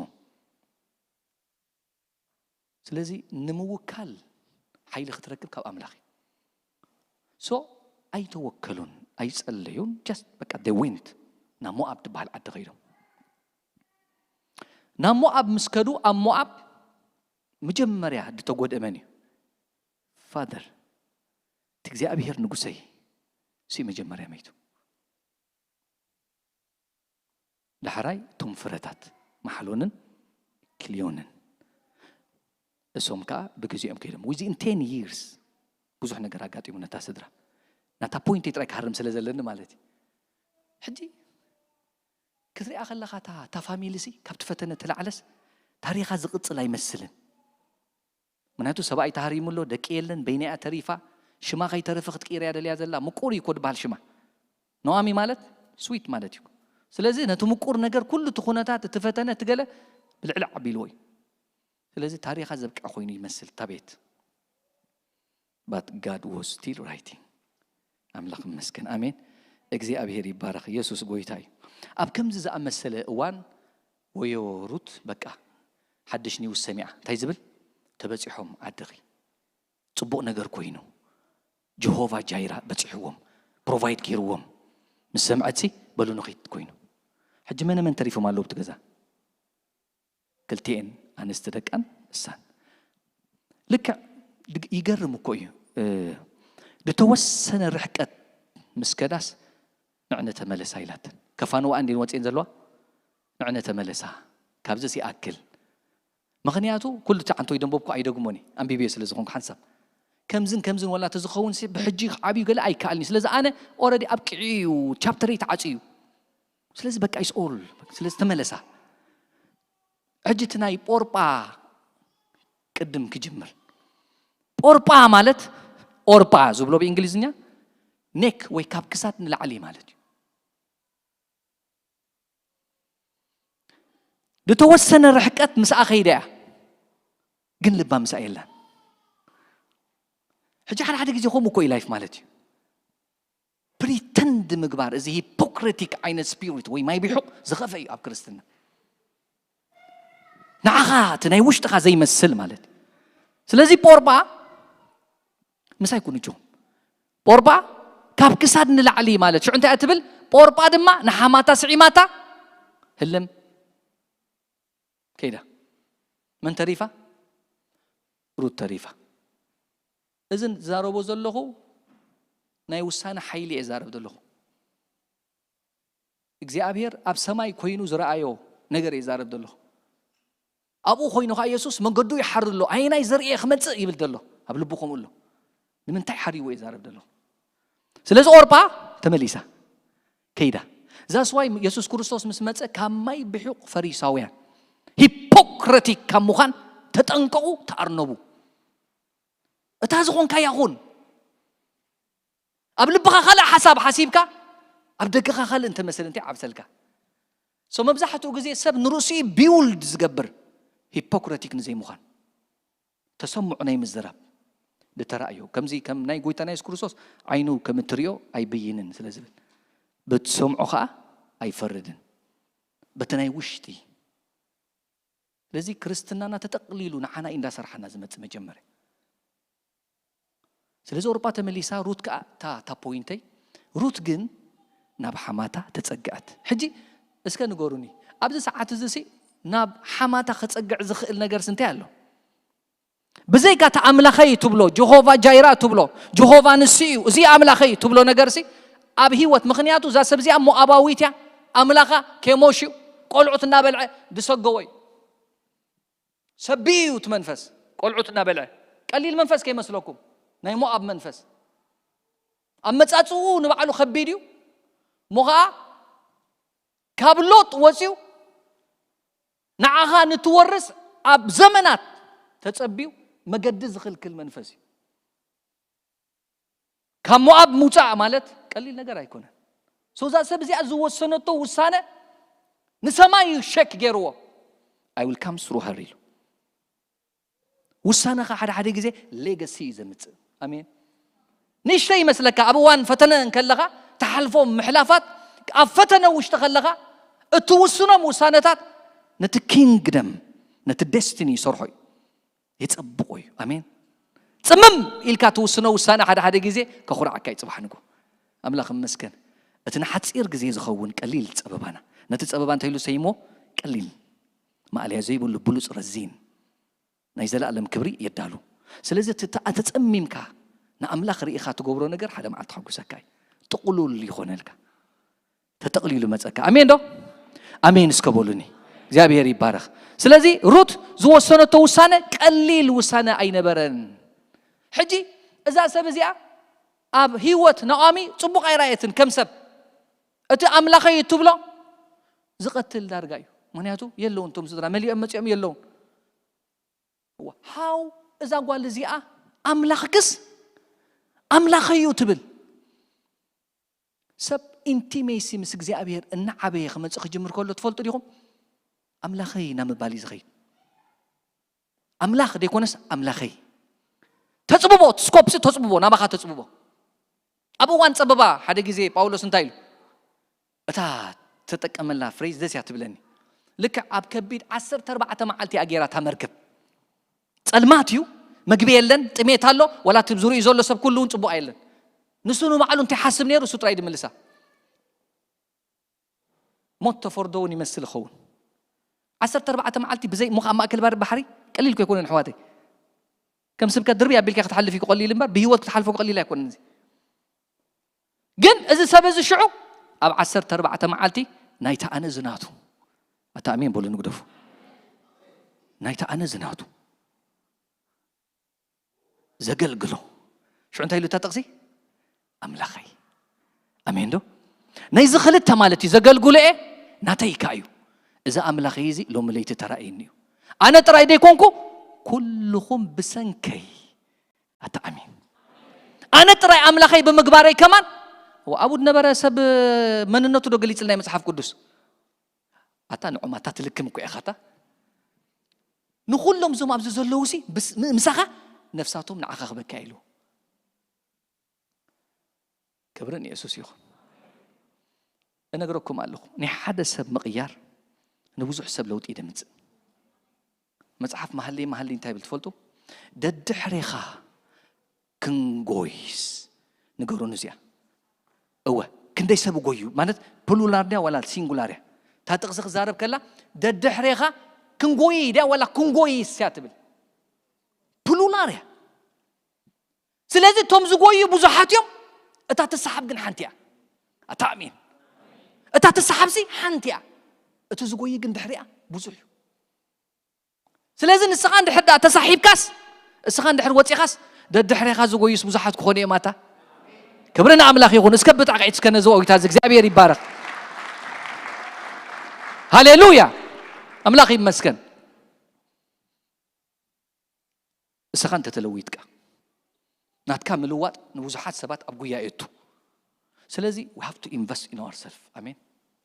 ስለዚ ንምውካል ሓይሊ ክትረክብ ካብ ኣምላኽ እዩ። ሶ ኣይተወከሉን፣ ኣይጸለዩን፣ ጀስት በቃ they went ናብ ሞኣብ ትበሃል ዓዲ ኸይዶም። ናብ ሞኣብ ምስ ከዱ ኣብ ሞኣብ መጀመርያ ዝተጎድአ መን እዩ? ፋደር፣ እቲ እግዚኣብሔር ንጉሰይ፣ እሱ መጀመርያ መይቱ። ዳሕራይ እቶም ፍረታት ማሕሎንን ክልዮንን፣ እሶም ከዓ ብግዜኦም ከይዶም። Within ten years ብዙሕ ነገር ኣጋጢሙ ነታ ስድራ። ናታ ፖይንተይ ጥራይ ክሃርም ስለ ዘለኒ ማለት እዩ። ሕጂ ክትሪኣ ከለኻ እታ፣ እታ ፋሚሊ ሲ ካብቲ ፈተነ ተላዕለስ ታሪኻ ዝቕጽል ኣይመስልን። ምክንያቱ ሰብኣይ ተሃሪሙ ኣሎ፣ ደቂ የለን፣ በይና እያ ተሪፋ። ሽማ ከይተረፈ ክትቅይር እያ ደልያ ዘላ። ምቁር እዩ እኮ ድበሃል ሽማ። ኖኣሚ ማለት ስዊት ማለት እዩ። ስለዚ ነቲ ምቁር ነገር ኩሉ እቲ ኩነታት፣ እቲ ፈተነ፣ እቲ ገለ ብልዕሊ ዓቢልዎ እዩ። ስለዚ ታሪኻ ዘብቅዐ ኮይኑ ይመስል እታ ቤት። But God was still writing. ኣምላኽ ይመስገን። ኣሜን። እግዚኣብሔር ይባረኽ። ኢየሱስ ጎይታ እዩ። ኣብ ከምዚ ዝኣመሰለ እዋን ወዮ ሩት በቃ ሓድሽ ኒውስ ሰሚዓ። እንታይ ዝብል? ተበጺሖም ዓድኺ። ጽቡቕ ነገር ኮይኑ። ጀሆቫ ጃይራ በጺሕዎም። ፕሮቫይድ ገይርዎም። ምስ ሰምዐትሲ በሉ ንኺድ ኮይኑ። ሕጂ መነ መን ተሪፎም ኣለዉ ኣብቲ ገዛ? ክልቲኤን ኣንስቲ ደቃን እሳን። ልክዕ ድግ-፣ ይገርም እኮ እዩ። እ፣ ዝተወሰነ ርሕቀት ምስ ከዳስ ንዕነ ተመለሳ ኢላተን። ከፋንዋ እንዲን ወፅኤን ዘለዋ ንዕነ ተመለሳ። ካብዚ ሲኣክል። ምኽንያቱ ኩሉ እቲ ዓንቶ ይደንበብኩ ኣይደግሞን እየ። ኣንቢብዮ ስለ ዝኾንኩ ሓንሳብ። ከምዝን ከምዝን ወላ ተዝኸውን ሲ ብሕጂ ዓብዩ ገለ ኣይከኣልኒ። ስለዚ ኣነ ኦረዲ ኣብቂዑ እዩ። ቻፕተር ተዓፅዩ እዩ። ስለዚ በቃ is all። ስለዚ ተመለሳ። ሕጂ እቲ ናይ ጶርጳ ቅድም ክጅምር። ጶርጳ ማለት ኦርጳ ዝብሎ ብእንግሊዝኛ ኔክ ወይ ካብ ክሳድ ንላዕሊ ማለት እዩ። ዝተወሰነ ርሕቀት ምስኣ ከይዳ እያ፣ ግን ልባ ምስኣ የላን። ሕጂ ሓደ ሓደ ግዜ ከምኡ እኮ እዩ ላይፍ ማለት እዩ። ፕሪተንድ ምግባር፣ እዚ ሂፖክሪቲክ ዓይነት ስፒሪት ወይ ማይ ቢሑቕ ዝኸፈ እዩ ኣብ ክርስትና። ንዓኻ እቲ ናይ ውሽጥኻ ዘይመስል ማለት እዩ። ስለዚ ጶርጳ ምሳይ ኩኑ ጆ ጶርጳ ካብ ክሳድ ንላዕሊ ማለት ሽዑ እንታይ እያ ትብል? ጶርጳ ድማ ንሓማታ ስዒማታ ህልም። ከይዳ። መን ተሪፋ? ሩት ተሪፋ። እዚ ዝዛረቦ ዘለኹ ናይ ውሳነ ሓይሊ እየ ዛረብ ዘለኹ። እግዚኣብሔር ኣብ ሰማይ ኮይኑ ዝረኣዮ ነገር እየ ዛረብ ዘለኹ። ኣብኡ ኮይኑ ከዓ የሱስ መንገዱ ይሓር ኣሎ፣ ኣየናይ ዘርእየ ክመጽእ ይብል ዘሎ ኣብ ልቡ ከምኡ ኣሎ። ንምንታይ ሓርይዎ እየ ዛረብ ዘለኹ? ስለዚ ኦርጳ ተመሊሳ ከይዳ። ዛስዋይ የሱስ ክርስቶስ ምስ መጸ ካብ ማይ ብሑቕ ፈሪሳውያን ሂፖክረቲክ ካብ ምዃን ተጠንቀቑ፣ ተኣርነቡ። እታ ዝኾንካያ ኹን። ኣብ ልብኻ ካልእ ሓሳብ ሓሲብካ ኣብ ደገኻ ካልእ እንተመሰለ እንታይ ዓብሰልካ? ሶ መብዛሕትኡ ግዜ ሰብ ንርእሱ ቢውልድ ዝገብር ሂፖክረቲክ ንዘይምዃን ተሰምዑ ናይ ምዝራብ ዝተራእዮ ከምዚ ከም ናይ ጎይታና የሱስ ክርስቶስ ዓይኑ ከም እትሪኦ ኣይብይንን ስለ ዝብል ብትሰምዖ ኸዓ ኣይፈርድን በቲ ናይ ውሽጢ። ስለዚ ክርስትናና ተጠቕሊሉ ንዓና እዩ እንዳሰርሓና ዝመጽእ መጀመርያ። ስለዚ ኦርጳ ተመሊሳ ሩት ከዓ እታ እታ ፖይንተይ ሩት ግን ናብ ሓማታ ተጸግዐት። ሕጂ እስከ ንገሩኒ ኣብዚ ሰዓት እዚ ሲ ናብ ሓማታ ከጸግዕ ዝኽእል ነገርስ እንታይ ኣሎ? ብዘይካ እቲ ኣምላኸይ ትብሎ ጀሆቫ ጃይራ ትብሎ ጀሆቫ ንሱ እዩ እዚ ኣምላኸይ ትብሎ ነገርሲ ኣብ ህይወት ምኽንያቱ እዛ ሰብ እዚኣ ሞኣባዊት እያ። ኣምላኻ ኬሞሽ እዩ። ቆልዑት እናበልዐ ዝሰገዎ እዩ። ሰቢኡ እዩ እቲ መንፈስ። ቆልዑት እናበልዐ ቀሊል መንፈስ ከይመስለኩም ናይ ሞኣብ መንፈስ ኣመጻጽኡ ንባዕሉ ከቢድ እዩ። እሞ ኸዓ ካብ ሎጥ ወፅዩ ንዓኻ ንትወርስ ኣብ ዘመናት ተጸቢዩ መገዲ ዝኽልክል መንፈስ እዩ። ካብ ሞኣብ ምውፃእ ማለት ቀሊል ነገር ኣይኮነን። ሶዛ ሰብ እዚኣ ዝወሰነቶ ውሳነ ንሰማይ እዩ ሸክ ገይርዎ። I will come through her ኢሉ ውሳነኻ ሓደ ሓደ ግዜ ሌገሲ እዩ ዘምፅእ። ኣሜን። ንእሽተይ ይመስለካ ኣብ እዋን ፈተነ እንከለኻ ትሓልፎ ምሕላፋት ኣብ ፈተነ ውሽጢ ከለኻ እትውስኖም ውሳነታት ነቲ ኪንግደም ነቲ ደስቲኒ ይሰርሖ እዩ የጸብቆ እዩ። ኣሜን። ጽምም ኢልካ ትውስኖ ውሳነ ሓደ ሓደ ግዜ ከኹርዓካ እዩ ጽባሕ ንጎ። ኣምላኽ ይመስገን። እቲ ንሓጺር ግዜ ዝኸውን ቀሊል ጸበባና ነቲ ጸበባ እንታይ ኢሉ ሰይሞ? ቀሊል ማእለያ ዘይብሉ ብሉጽ ረዚን ናይ ዘለኣለም ክብሪ የዳሉ። ስለዚ እቲ ተኣ- ተጸሚምካ ንኣምላኽ ርኢኻ ትገብሮ ነገር ሓደ መዓልቲ ተሓጉሰካ እዩ። ጥቕሉል ይኾነልካ። ተጠቕሊሉ መጸካ። ኣሜን ዶ? ኣሜን እስከ በሉኒ። እግዚኣብሔር ይባረኽ። ስለዚ ሩት ዝወሰነቶ ውሳነ ቀሊል ውሳነ ኣይነበረን። ሕጂ እዛ ሰብ እዚኣ ኣብ ህይወት ናኦሚ ጽቡቕ ኣይረኣየትን ከም ሰብ። እቲ ኣምላኸይ እትብሎ ዝቐትል ዳርጋ እዩ። ምክንያቱ የለውን እቶም ስድራ መሊኦም መጺኦም የለውን። ሃው እዛ ጓል እዚኣ ኣምላኽክስ ኣምላኸይ እዩ ትብል። ሰብ ኢንቲሜሲ ምስ እግዚኣብሔር እናዓበየ ክመፅእ ክጅምር ከሎ ትፈልጡ ዲኹም? ኣምላኸይ ናብ ምባል እዩ ዝኸይድ። ኣምላኽ ዘይኮነስ ኣምላኸይ ተፅብቦ ስኮፕሲ ተፅብቦ ናባኻ ተፅብቦ። ኣብ እዋን ፀበባ ሓደ ግዜ ጳውሎስ እንታይ ኢሉ? እታ ተጠቀመላ ፍሬዝ ደስ እያ ትብለኒ። ልክዕ ኣብ ከቢድ ዓሰርተ ኣርባዕተ መዓልቲ ኣገይራ እታ መርከብ ጸልማት እዩ፣ መግቢ የለን፣ ጥሜት ኣሎ፣ ዋላ እቲ ዙሪኡ ዘሎ ሰብ ኩሉ እውን ጽቡቕ ኣየለን። ንሱ ንባዕሉ እንታይ ሓስብ ነይሩ እሱ ጥራይ ድምልሳ። ሞት ተፈርዶ እውን ይመስል ይኸውን። ዓሰርተ ኣርባዕተ መዓልቲ ብዘይ ሙኽ ኣብ ማእከል ባር ባሕሪ ቀሊል እኮ ኣይኮነን ኣሕዋተይ። ከም ስብከት ድርብይ ኣቢልካ ክትሓልፍ እዩ ቀሊል እምበር ብህይወት ክትሓልፎ ቀሊል ኣይኮነን እዚ። ግን እዚ ሰብ እዚ ሽዑ ኣብ ዓሰርተ ኣርባዕተ መዓልቲ ናይታ ኣነ ዝናቱ ኣታ ኣሜን በሉ ንግደፉ ናይታ ኣነ ዝናቱ ዘገልግሎ ሽዑ እንታይ ኢሉ እታ ጥቕሲ ኣምላኸይ ኣሜን ዶ ነዚ ክልተ ማለት እዩ ዘገልግሎ እየ ናተይ ከ እዩ እዚ ኣምላኸይ እዚ ሎሚ ለይቲ ተራእየኒ እዩ ኣነ ጥራይ ዘይኮንኩ ኩልኹም ብሰንከይ ኣታ ኣሜን ኣነ ጥራይ ኣምላኸይ ብምግባረይ ከማን ኣብኡ ዝነበረ ሰብ መንነቱ ዶ ገሊፅልና መፅሓፍ ቅዱስ ኣታ ንዖም ኣታ ትልክም እኮ ኢኻታ ንኹሎም እዞም ኣብዚ ዘለዉ ሲ ምሳኻ ነፍሳቶም ንዓኻ ክበካ ኢሉ ክብሪ ንየሱስ ይኹን እነግረኩም ኣለኹ ናይ ሓደ ሰብ ምቕያር ንብዙሕ ሰብ ለውጢ ደምፅእ መፅሓፍ መሃለይ መሃለይ እንታይ ብል ትፈልጡ ደድሕሬኻ ክንጎይስ ንገሩን እዚኣ እወ ክንደይ ሰብ ጎዩ ማለት ፕሉላር ድያ ዋላ ሲንጉላር እያ እታ ጥቕሲ ክዛረብ ከላ ደድሕሬኻ ክንጎይ ድያ ዋላ ክንጎይስ እያ ትብል? ፕሉራል እያ። ስለዚ እቶም ዝጎዩ ብዙሓት እዮም፣ እታ ትሰሓብ ግን ሓንቲ እያ። ኣታ ኣሜን። እታ ትሰሓብሲ ሓንቲ እያ፣ እቲ ዝጎይ ግን ድሕሪኣ ብዙሕ እዩ። ስለዚ ንስኻ እንድሕር ደኣ ተሳሒብካስ፣ እስኻ እንድሕር ወፂኻስ፣ ደድሕሬኻ ዝጎዩስ ብዙሓት ክኾኑ እዮም። ኣታ ክብሪ ንኣምላኽ ይኹን። እስከ ብጣቕዒት እስከ ነዚ ወዊታት እዚ እግዚኣብሔር ይባረኽ። ሃሌሉያ፣ ኣምላኽ ይመስገን። እስኻ እንተተለዊጥካ፣ ናትካ ምልዋጥ ንብዙሓት ሰባት ኣብ ጉያ የቱ። ስለዚ we have to invest in ourselves። ኣሜን።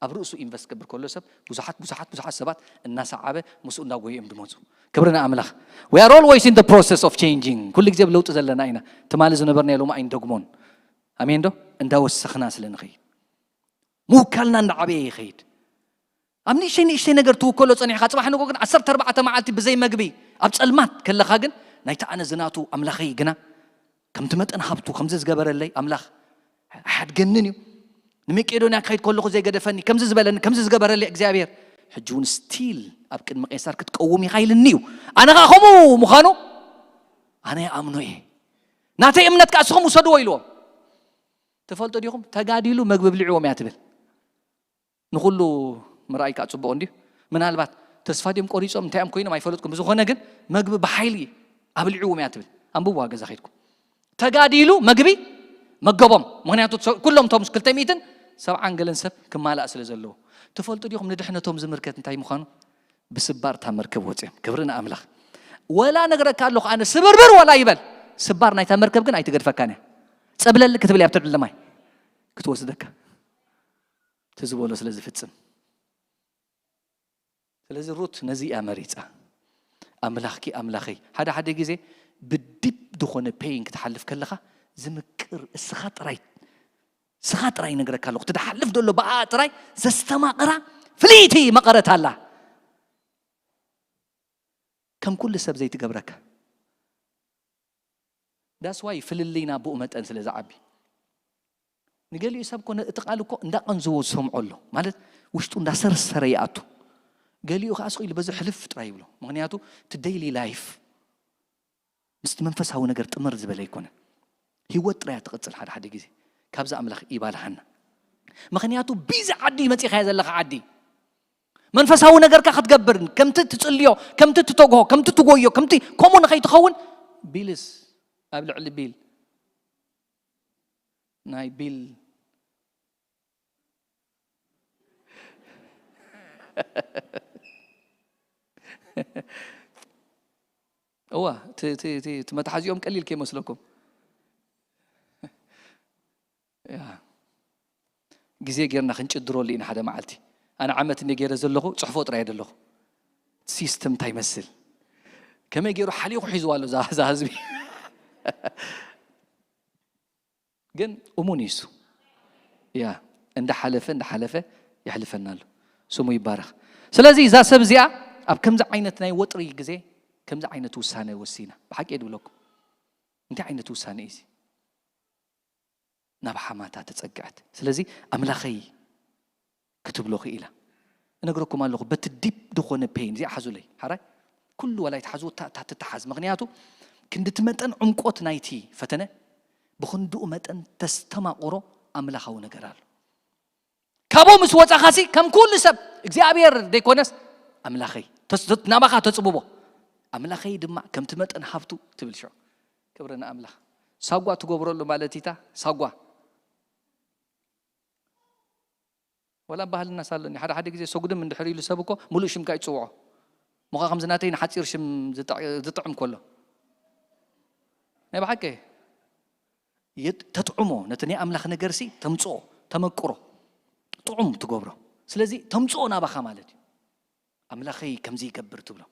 ኣብ ርእሱ ኢንቨስት ክገብር ከሎ ሰብ ብዙሓት ብዙሓት ብዙሓት ሰባት እናሰዓበ ምስኡ እንዳጎየ እዮም ድመፁ። ክብሪ ንኣምላኽ። We are always in the process of changing። ኩሉ ግዜ ኣብ ለውጢ ዘለና ኢና። ትማሊ ዝነበርናዮ ሎሚ ኣይንደግሞን። ኣሜን ዶ? እንዳወሰኽና ስለ ንኸይድ፣ ምውካልና እንዳዓበየ ይኸይድ። ኣብ ንእሽተይ ንእሽተይ ነገር ትውከሎ ጸኒሕካ፣ ጽባሕ ንጎ ግን ዓሰርተ ኣርባዕተ መዓልቲ ብዘይ መግቢ ኣብ ጸልማት ከለኻ ግን፣ ናይቲ ኣነ ዝናቱ ኣምላኸይ ግና ከምቲ መጠን ሃብቱ ከምዚ ዝገበረለይ ኣምላኽ ኣይሓድገንን እዩ። ንመቄዶንያ ክኸይድ ከለኹ ዘይገደፈኒ፣ ከምዚ ዝበለኒ፣ ከምዚ ዝገበረለይ እግዚኣብሔር፣ ሕጂ እውን ስቲል ኣብ ቅድሚ ቄሳር ክትቀውም ኢኻ ኢልኒ እዩ። ኣነ ኸኣ ከምኡ ምዃኑ ኣነ ይኣምኖ እየ። ናተይ እምነት ከኣ እስኹም ውሰድዎ ኢልዎም። ትፈልጡ ዲኹም? ተጋዲሉ መግቢ ብሊዕዎም እያ ትብል። ንኹሉ ምርኣይ ከኣ ጽቡቕ እንድዩ። ምናልባት ተስፋ ድዮም ቆሪጾም፣ እንታይ እዮም ኮይኖም ኣይፈለጥኩም። ብዝኾነ ግን መግቢ ብሓይሊ ኣብሊዕዎም እያ ትብል። ኣንብብዋ ገዛ ከይድኩም። ተጋዲሉ መግቢ መገቦም። ምኽንያቱ ሶ-፣ ኩሎም እቶም ክልተ ሚእትን ሰብዓን ገለን ሰብ ክማላእ ስለ ዘለዎ። ትፈልጡ ዲኹም ንድሕነቶም ዝምልከት እንታይ ምዃኑ? ብስባር እታ መርከብ ወጺኦም። ክብሪ ንኣምላኽ። ወላ ነግረካ ኣለኹ ኣነ፣ ስብርብር ወላ ይበል፣ ስባር ናይታ መርከብ ግን ኣይትገድፈካን እያ። ጸብለል ክትብል እያ ኣብ ትሕቲ ማይ ክትወስደካ። እቲ ዝበሎ ስለ ዝፍጽም። ስለዚ ሩት ነዚ እያ መሪጻ። ኣምላኽኪ ኣምላኸይ። ሓደ ሓደ ግዜ ብዲፕ ዝኾነ ፔይን ክትሓልፍ ከለኻ ዝምቅር እስኻ ጥራይ፣ እስኻ ጥራይ ይነግረካ ኣለኹ። እቲ ድሓልፍ ደሎ ብኣ ጥራይ ዘስተማቕራ ፍልይቲ መቐረት ኣላ። ከም ኩሉ ሰብ ዘይትገብረካ። ዳስ ዋይ ፍልልይና ብኡ መጠን ስለ ዝዓቢ። ንገሊኡ ሰብ ኮነ እቲ ቃል እኮ እንዳቐንዝዎ ዝሰምዖ ኣሎ። ማለት ውሽጡ እንዳሰረሰረ ይኣቱ። ገሊኡ ከኣ ስቕ ኢሉ በዚ ሕልፍ ጥራይ ይብሎ። ምኽንያቱ እቲ ዴይሊ ላይፍ ምስቲ መንፈሳዊ ነገር ጥምር ዝበለ ኣይኮነን። ህይወት ጥራይ እያ ትቕጽል ሓደ ሓደ ግዜ። ካብዚ ኣምላኽ ይባልሓና። ምኽንያቱ ቢዚ ዓዲ መጺኻዮ ዘለኻ ዓዲ። መንፈሳዊ ነገርካ ክትገብር፣ ከምቲ ትጽልዮ፣ ከምቲ ትተግሆ፣ ከምቲ ትጎዮ፣ ከምቲ ከምኡ ንኸይትኸውን ቢልስ ኣብ ልዕሊ ቢል ናይ ቢል እዋ፣ እቲ፣ እቲ፣ እቲ፣ እቲ መትሓዚኦም ቀሊል ከይመስለኩም። ያ። ግዜ ጌርና ክንጭድረሉ ኢና ሓደ መዓልቲ። ኣነ ዓመት እንደ ገይረ ዘለኹ፣ ጽሕፎ ጥራይ ደለኹ። ሲስተም እንታይ ይመስል? ከመይ ገይሩ ሓሊኹ ሒዝዋ ኣሎ እዛ፣ እዛ ህዝቢ? ግን እሙን እዩ እሱ። ያ፣ እንዳሓለፈ፣ እንዳሓለፈ የሕልፈና ኣሎ። ስሙ ይባረኽ። ስለዚ እዛ ሰብ እዚኣ ኣብ ከምዚ ዓይነት ናይ ወጥሪ ግዜ፣ ከምዚ ዓይነት ውሳነ ወሲና። ብሓቂ እየ ድብለኩም። እንታይ ዓይነት ውሳነ እዩ እዚ? ናብ ሓማታ ተጸግዐት። ስለዚ ኣምላኸይ ክትብሎ ክኢላ። እነግረኩም ኣለኹ፣ በቲ ዲፕ ዝኾነ ፔይን፣ እዚኣ ሓዙለይ፣ ሓራይ? ኩሉ ዋላ ይትሓዝዎ፣ እታ፣ እታ ትተሓዝ። ምኽንያቱ፣ ክንድቲ መጠን ዕምቆት ናይቲ ፈተነ፣ ብኽንድኡ መጠን ተስተማቕሮ ኣምላኻዊ ነገር ኣሎ። ካብኡ ምስ ወጻኻሲ፣ ከም ኩሉ ሰብ፣ እግዚኣብሔር ዘይኮነስ፣ ኣምላኸይ፣ ተስ-፣ ናባኻ ተጽብቦ። ኣምላኸይ ድማ ከምቲ መጠን ሃብቱ ትብል ሽዑ። ክብሪ ንኣምላኽ። ሳጓ ትገብረሉ ማለት እታ ሳጓ። ወላ ባህልና ሳሎኒ፣ ሓደ ሓደ ግዜ ሰጉድም እንድሕር ኢሉ ሰብ እኮ፣ ምሉእ ሽምካ ይጽውዖ። ምዃ ከምዚ ናተይ ንሓጺር ሽም ዝጥዕ-፣ ዝጥዕም ከሎ። ናይ ብሓቂ። የጥ-፣ ተጥዕሞ፣ ነቲ ናይ ኣምላኽ ነገርሲ ተምጽኦ፣ ተመቅሮ። ጥዑም ትገብሮ። ስለዚ ተምጽኦ ናባኻ ማለት እዩ። ኣምላኸይ ከምዚ ይገብር ትብሎ።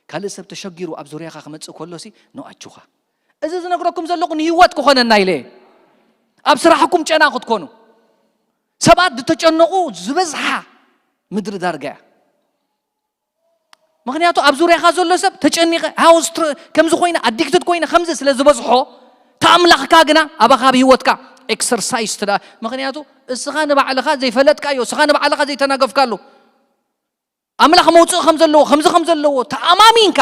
ካልእ ሰብ ተሸጊሩ ኣብ ዙርያኻ ክመጽእ ከሎሲ፣ ኖ ኣጆኻ። እዚ ዝነግረኩም ዘለኹ ንህይወት ክኾነና ኢለ እየ። ኣብ ስራሕኩም ጨና ክትኮኑ። ሰባት ዝተጨነቑ ዝበዝሓ ምድሪ ዳርጋ እያ። ምኽንያቱ ኣብ ዙርያኻ ዘሎ ሰብ ተጨኒቐ፣ ሃውስ ትር-፣ ከምዚ ኮይነ፣ ኣዲክትድ ኮይነ፣ ከምዚ ስለ ዝበዝሖ፣ ተኣምላኽካ ግና ኣባኻ ኣብ ህይወትካ ኤክሰርሳይዝ ትዳ-፣ ምኽንያቱ እስኻ ንባዕልኻ ዘይፈለጥካዮ፣ እስኻ ንባዕልኻ ዘይተናገፍካሉ። ኣምላኽ መውፅእ ከም ዘለዎ ከምዚ ከም ዘለዎ ተኣማሚንካ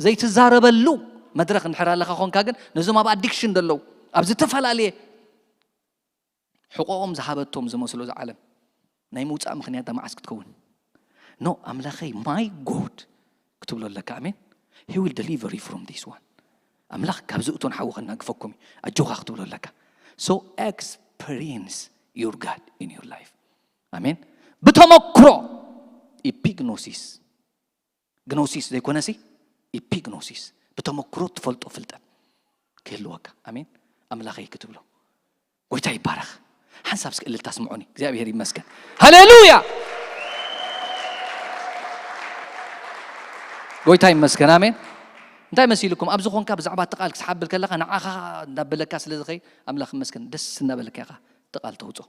ዘይትዛረበሉ መድረኽ እንድሕር ኣለኻ ኾንካ ግን ነዞም ኣብ ኣዲክሽን ዘለዉ ኣብ ዝተፈላለየ ሕቆኦም ዝሃበቶም ዝመስሎ ዝዓለም ናይ ምውፃእ ምኽንያት መዓስ ክትከውን ኖ ኣምላኸይ my God ክትብሎ ኣለካ ኣሜን he will deliver you from this one ኣምላኽ ካብ ዝእቶን ሓዊ ከናግፈኩም እዩ ኣጆኻ ክትብሎ ኣለካ so experience your God in your life ኣሜን ብተመክሮ ኢፒግኖሲስ ግኖሲስ ዘይኮነሲ ኢፒግኖሲስ ብተመክሮ ትፈልጦ ፍልጠት ክህልወካ ኣሜን ኣምላኸይ ክትብሎ ጎይታ ይባረኽ ሓንሳብ እስኪ እልልታ ስምዑኒ እግዚኣብሔር ይመስገን ሃሌሉያ ጎይታ ይመስገን ኣሜን እንታይ መሲልኩም ኣብዚ ኾንካ ብዛዕባ እቲ ቃል ክስሓብል ከለካ ንዓኻ እንዳበለካ ስለ ዝኸይ ኣምላኽ ይመስገን ደስ እናበለካ ኢኻ እቲ ቃል ተውፅኦ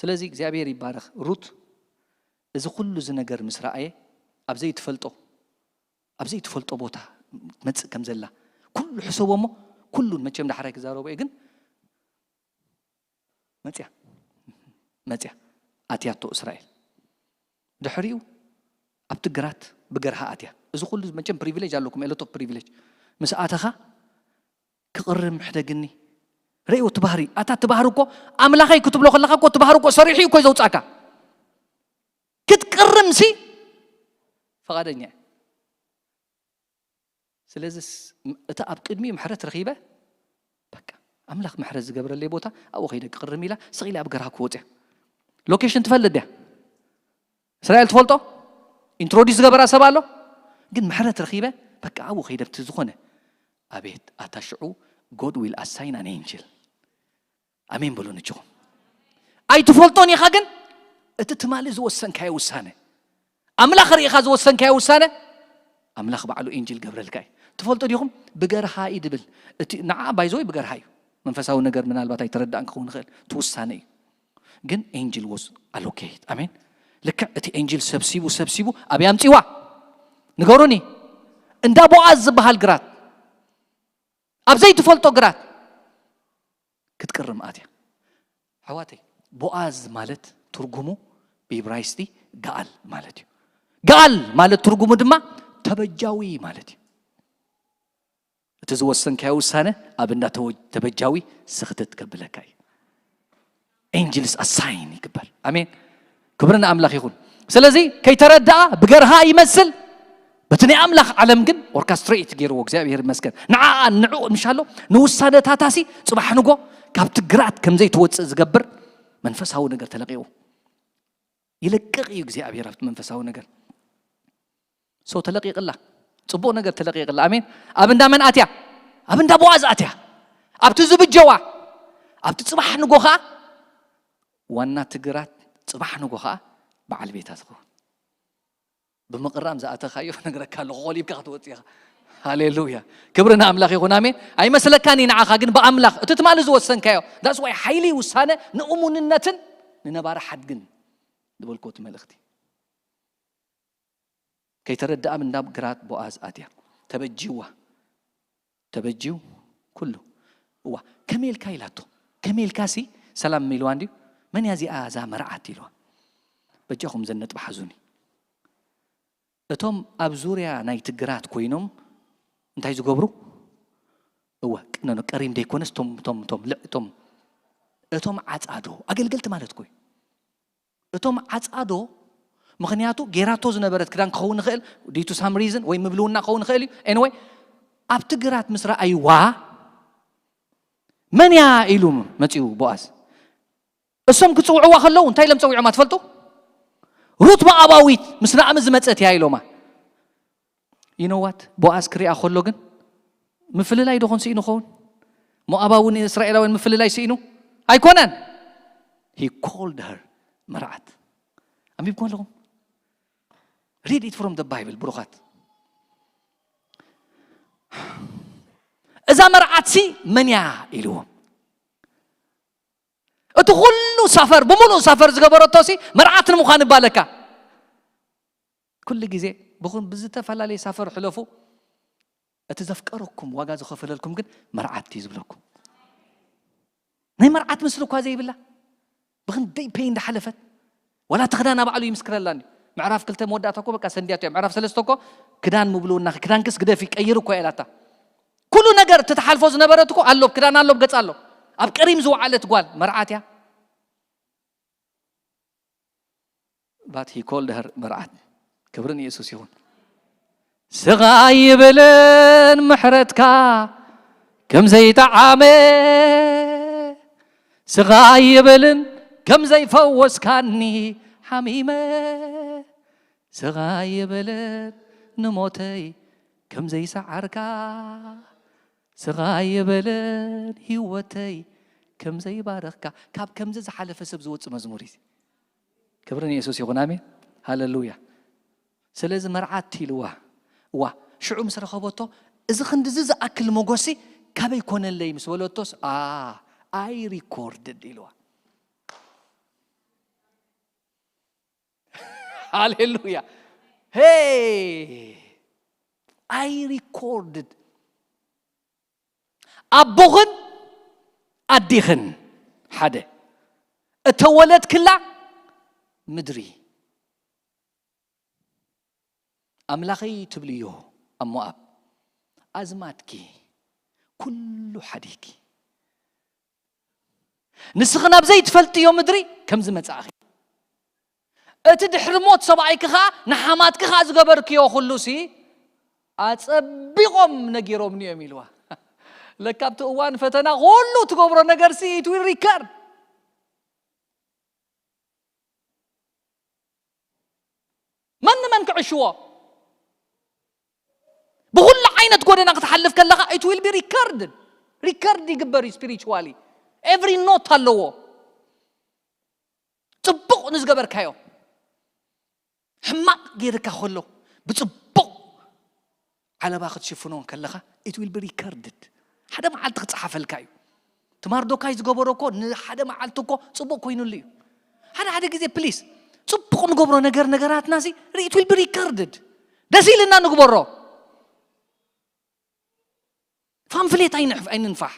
ስለዚ እግዚኣብሔር ይባረኽ ሩት እዚ ኩሉ እዚ ነገር ምስ ረኣየ ኣብ ዘይትፈልጦ ኣብ ዘይትፈልጦ ቦታ ትመፅእ ከም ዘላ ኩሉ ሕሰቦ እሞ ኩሉን መቸም ዳሕራይ ክዛረቦ እየ ግን መፅያ መፅያ ኣትያቶ እስራኤል ድሕሪኡ ኣብቲ ግራት ብገርሃ ኣትያ እዚ ኩሉ መቸም ፕሪቪሌጅ ኣለኩም ኤሎቶ ፕሪቪሌጅ ምስ ኣተኻ ክቕርም ሕደግኒ ርእዮ ትባህሪ ኣታ ትባህሪ እኮ ኣምላኸይ ክትብሎ ከለኻ እኮ ትባህሪ እኮ ሰሪሑ እኮ ዘውፃካ ክትቅርም ሲ ፈቓደኛ እየ ስለዚ እቲ ኣብ ቅድሚኡ ምሕረት ረኺበ በቃ ኣምላኽ ምሕረት ዝገብረለይ ቦታ ኣብኡ ከይደ ክቕርም ኢላ ስቕ ኢለ ኣብ ገርሃ ክወፅያ ሎኬሽን ትፈልጥ ድያ እስራኤል ትፈልጦ ኢንትሮዲስ ዝገበራ ሰብ ኣሎ ግን ምሕረት ረኺበ በቃ ኣብኡ ከይደ ብቲ ዝኾነ ኣቤት ኣታ ሽዑ God will assign an angel ኣሜን በሉ ንችኹም ኣይትፈልጦን ኢኻ ግን እቲ ትማሊ ዝወሰንካዮ ውሳነ ኣምላኽ ርኢኻ ዝወሰንካዮ ውሳነ ኣምላኽ ባዕሉ ኤንጅል ገብረልካ እዩ ትፈልጡ ዲኹም ብገርሃ እዩ ድብል እቲ ንዓ ባይዘወይ ብገርሃ እዩ መንፈሳዊ ነገር ምናልባት ኣይተረዳእን ክኸውን ይኽእል እቲ ውሳነ እዩ ግን ኤንጅል ወስ ኣሎኬት ኣሜን ልክዕ እቲ ኤንጅል ሰብሲቡ ሰብሲቡ ኣብ ያምፂዋ ንገሩኒ እንዳ ቦኣዝ ዝበሃል ግራት ኣብ ዘይትፈልጦ ግራት ክትቅርም ኣትያ ኣሕዋተይ ቦኣዝ ማለት ትርጉሙ ብኢብራይስጢ ገኣል ማለት እዩ ገኣል ማለት ትርጉሙ ድማ ተበጃዊ ማለት እዩ እቲ ዝወሰንካዮ ውሳነ ኣብ እንዳ ተበጃዊ ስኽትት ከብለካ እዩ angels assign ይግበር ኣሜን ክብሪ ንኣምላኽ ይኹን ስለዚ ከይተረድኣ ብገርሃ ይመስል በቲ ናይ ኣምላኽ ዓለም ግን ኦርካስትሬት ገይርዎ እግዚኣብሔር ይመስገን ንዓኣ ንዕኡ ምሻሎ ንውሳነታታሲ ፅባሕ ንጎ ካብቲ ግራት ከምዘይትወፅእ ዝገብር መንፈሳዊ ነገር ተለቂቑ ይለቅቕ እዩ እግዚኣብሔር ኣብቲ መንፈሳዊ ነገር ሰው ተለቂቕላ ፅቡቕ ነገር ተለቂቕላ ኣሜን ኣብ እንዳ መን ኣትያ ኣብ እንዳ ቦኣዝ ኣትያ ኣብቲ ዝብጀዋ ኣብቲ ፅባሕ ንጎ ከዓ ዋና ትግራት ፅባሕ ንጎ ከዓ በዓል ቤታ ዝኸውን ብምቕራም ዝኣተኻዮ ነግረካ ኣለኹ ቆሊብካ ክትወፅእ ኢኻ ሃሌሉያ ክብሪ ንኣምላኽ ይኹን ኣሜን ኣይመስለካን እዩ ንዓኻ ግን ብኣምላኽ እቲ ትማሊ ዝወሰንካዮ ዳስ ዋይ ሓይሊ ውሳነ ንእሙንነትን ንነባሪ ሓድግን ዝበልክዎ እቲ መልእኽቲ ከይተረድኣ ናብ ግራት ቦኣዝ ኣትያ ተበጂዋ ተበጂው ኩሉ እዋ ከመይ ኢልካ ኢላቶ ከመይ ኢልካ ሲ ሰላም ኢልዋ እንድዩ መን እያ እዚኣ እዛ መርዓት ኢልዋ በጃኹም ዘን ነጥቢ ሓዙኒ እቶም ኣብ ዙርያ ናይቲ ግራት ኮይኖም እንታይ ዝገብሩ እወ ቀሪም ዘይኮነስ ቶም ቶም ቶም ልዕ ቶም እቶም ዓፃዶ ኣገልገልቲ ማለት ኮይ እቶም ዓፃዶ ምኽንያቱ ጌራቶ ዝነበረት ክዳን ክኸውን ይኽእል due to some reason ወይ ምብልውና ክኸውን ይኽእል እዩ anyway ኣብቲ ግራት ምስ ረኣይዋ መን እያ ኢሉ መፂኡ ቦኣዝ እሶም ክፅውዕዋ ከለዉ እንታይ ኢሎም ፀዊዖማ ትፈልጡ ሩት ሞኣባዊት ምስ ናእሚ ዝመፀት እያ ኢሎማ you know what ቦኣዝ ክሪኣ ከሎ ግን ምፍልላይ ዶ ኾን ስኢኑ ኸውን ሞኣባዊ ንእስራኤላውያን ምፍልላይ ስኢኑ ኣይኮነን he called her መርዓት ኣንቢብኩም ኣለኹም read it from the Bible ብሩኻት እዛ መርዓት ሲ መን እያ ኢልዎም እቲ ኩሉ ሳፈር ብምሉእ ሳፈር ዝገበረቶ ሲ መርዓት ንምዃን እባለካ ኩሉ ግዜ ብኹም ብዝተፈላለየ ሳፈር ሕለፉ እቲ ዘፍቀረኩም ዋጋ ዝኸፈለልኩም ግን መርዓት እዩ ዝብለኩም ናይ መርዓት ምስሊ እኳ ዘይብላ ብክንደይ ፔይ እንዳሓለፈት ዋላ ተኽዳና ባዕሉ ይምስክረላኒ ምዕራፍ ክልተ መወዳእታ እኮ በቃ ሰንድያቶ እያ። ምዕራፍ ሰለስተ እኮ ክዳን ምብልውና፣ ክዳንክስ ግደፊ፣ ቀይር እኮ እያ ኢላታ። ኩሉ ነገር እቲ ትሓልፎ ዝነበረት እኮ ኣሎ፣ ክዳን ኣሎ፣ ገጽ ኣሎ። ኣብ ቀሪም ዝወዓለት ጓል መርዓት እያ። But he called her መርዓት። ክብሪ ንየሱስ ይኹን። ስቓይ ይብልን ምሕረትካ ከም ዘይጠዓመ፣ ስቓይ ይብልን ከም ዘይፈወስካኒ ሓሚመ፣ ስቓይ ይብልን ንሞተይ ከም ዘይሰዓርካ፣ ስቓይ ይብልን ህይወተይ ከም ዘይባረኽካ። ካብ ከምዚ ዝሓለፈ ሰብ ዝወጽእ መዝሙር እዩ። ክብሪ ንየሱስ ይኹን። ኣሜን። ሃሌሉያ። ስለዚ መርዓት ኢልዋ። እዋ፣ ሽዑ ምስ ረኸበቶ፣ "እዚ ክንድዚ ዝኣክል መጎሲ ካበይ ኮነለይ?" ምስ በለቶስ፣ "ኣ፣ I recorded" ኢልዋ። ሃሌሉያ። Hey, I recorded። ኣቦኽን ኣዴኽን ሓደ፣ እተወለድክላ ምድሪ። ኣምላኸይ ትብልዮ ኣብ ሞኣብ፣ ኣዝማድኪ ኩሉ ሓዲግኪ፣ ንስኺ ናብ ዘይትፈልጥዮ ምድሪ ከም ዝመጻእኺ፣ እቲ ድሕሪ ሞት ሰብኣይኪ ኸኣ ንሓማትኪ ኸኣ ዝገበርክዮ ኩሉሲ ኣጸቢቖም ነጊሮምኒ እዮም ኢልዋ። ለካ ኣብቲ እዋን ፈተና ኩሉ ትገብሮ ነገርሲ it will recur። መን ንመን ክዕሽዎ? ብኹሉ ዓይነት ጎደና ክትሓልፍ ከለኻ it will be recorded። ሪከርድ ይግበር እዩ spiritually። Every note ኣለዎ። ጽቡቕ ንዝገበርካዮ፣ ሕማቕ ጌርካ ከሎ ብጽቡቕ ዓለባ ክትሽፍኖ ከለኻ it will be recorded። ሓደ መዓልቲ ክጸሓፈልካ እዩ። እቲ ማርዶካይ ዝገበሮ እኮ ንሓደ መዓልቲ እኮ ጽቡቕ ኮይኑሉ እዩ። ሓደ ሓደ ግዜ ፕሊስ ጽቡቕ ንገብሮ ነገር ነገራትና ሲ it will be recorded። ደስ ኢልና ንግበሮ። ፓምፍሌት ኣይንሕፍ ኣይንንፋሕ።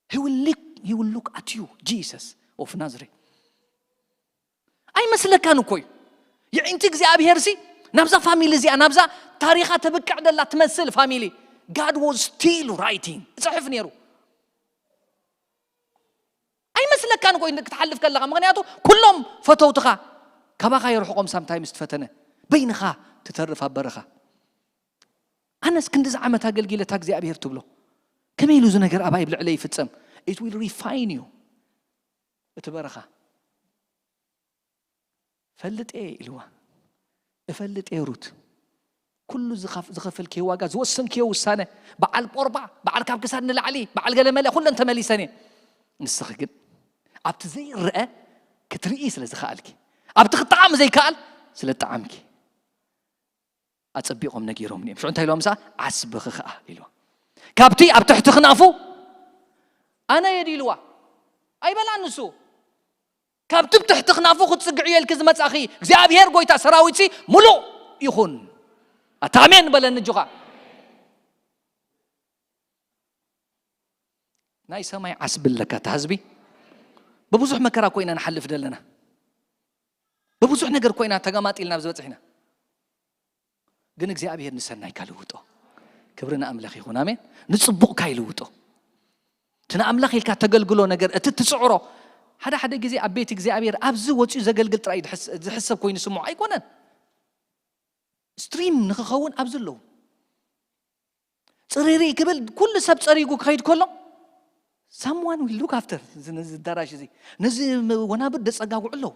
He will look, he will look at you, Jesus of Nazareth። ኣይመስለካን እኮ እዩ። የዒንቲ እግዚኣብሄር ሲ ናብዛ ፋሚሊ እዚኣ፣ ናብዛ ታሪኻ ተብቅዕ ደላ ትመስል ፋሚሊ፣ God was still writing፣ ይጽሕፍ ነይሩ። ኣይመስለካን እኮ እዩ ክትሓልፍ ከለኻ፣ ምኽንያቱ ኩሎም ፈተውትኻ ካባኻ የርሕቖም። ሳምታይምስ ትፈተነ በይንኻ ትተርፍ ኣብ በረኻ። ኣነስ ክንድዚ ዓመት ኣገልጊለ እታ እግዚኣብሄር ትብሎ፣ ከመይ ኢሉ እዚ ነገር ኣባይ ብልዕለይ ይፍጸም? It will refine you። እቲ በረኻ ፈልጥ እየ ኢልዋ። እፈልጥ እየ ሩት። ኩሉ ዝኸፍ-፣ ዝኸፈልክዮ ዋጋ፣ ዝወሰንክዮ ውሳነ፣ በዓል ጶርጳ፣ በዓል ካብ ክሳድ ንላዕሊ፣ በዓል ገለመለ፣ ኩለን ተመሊሰን እየን። ንስኺ ግን ኣብቲ ዘይረአ ክትርኢ ስለ ዝኸኣልኪ፣ ኣብቲ ክጠዓም ዘይከኣል ስለ ጠዓምኪ፣ ኣጸቢቖም ነጊሮምኒ እዮም። ሽዑ እንታይ ኢልዋ ምስኣ? "ዓስብኺ ኸኣ" ኢልዋ። ካብቲ ኣብ ትሕቲ ክናፉ ኣነ እየ ድዩ ኢልዋ? ኣይበላን ንሱ። ካብቲ ኣብ ትሕቲ ክናፉ ክትጽግዕዮ ኢልኪ ዝመጻኺ እግዚኣብሄር ጎይታ ሰራዊትሲ ምሉእ ይኹን። ኣታ ኣሜን በለኒ እጆኻ። ናይ ሰማይ ዓስቢ ኣለካ እታ ህዝቢ። ብብዙሕ መከራ እኮ ኢና ንሓልፍ ዘለና። ብብዙሕ ነገር እኮ ኢና ተገማጢልና ኣብዚ በጺሕና። ግን እግዚኣብሄር ንሰናይካ ልውጦ። ክብሪ ንኣምላኽ ይኹን። ኣሜን። ንጽቡቕካ ይልውጦ። እቲ ንኣምላኽ ኢልካ ተገልግሎ ነገር፣ እቲ ትጽዕሮ፣ ሓደ ሓደ ግዜ ኣብ ቤት እግዚኣብሄር ኣብዚ ወጺኡ ዘገልግል ጥራይ ድሕስ-፣ ዝሕሰብ ኮይኑ ስምዖ ኣይኮነን። ስትሪም ንኽኸውን ኣብዚ ኣለዉ። ጽሪሪ ክብል ኩሉ ሰብ ጸሪጉ ክኸይድ ከሎ፣ someone will look after እዚ፣ ነዚ ኣዳራሽ እዚ፣ ነዚ ወናብር ደጸጋግዑ ኣለዉ።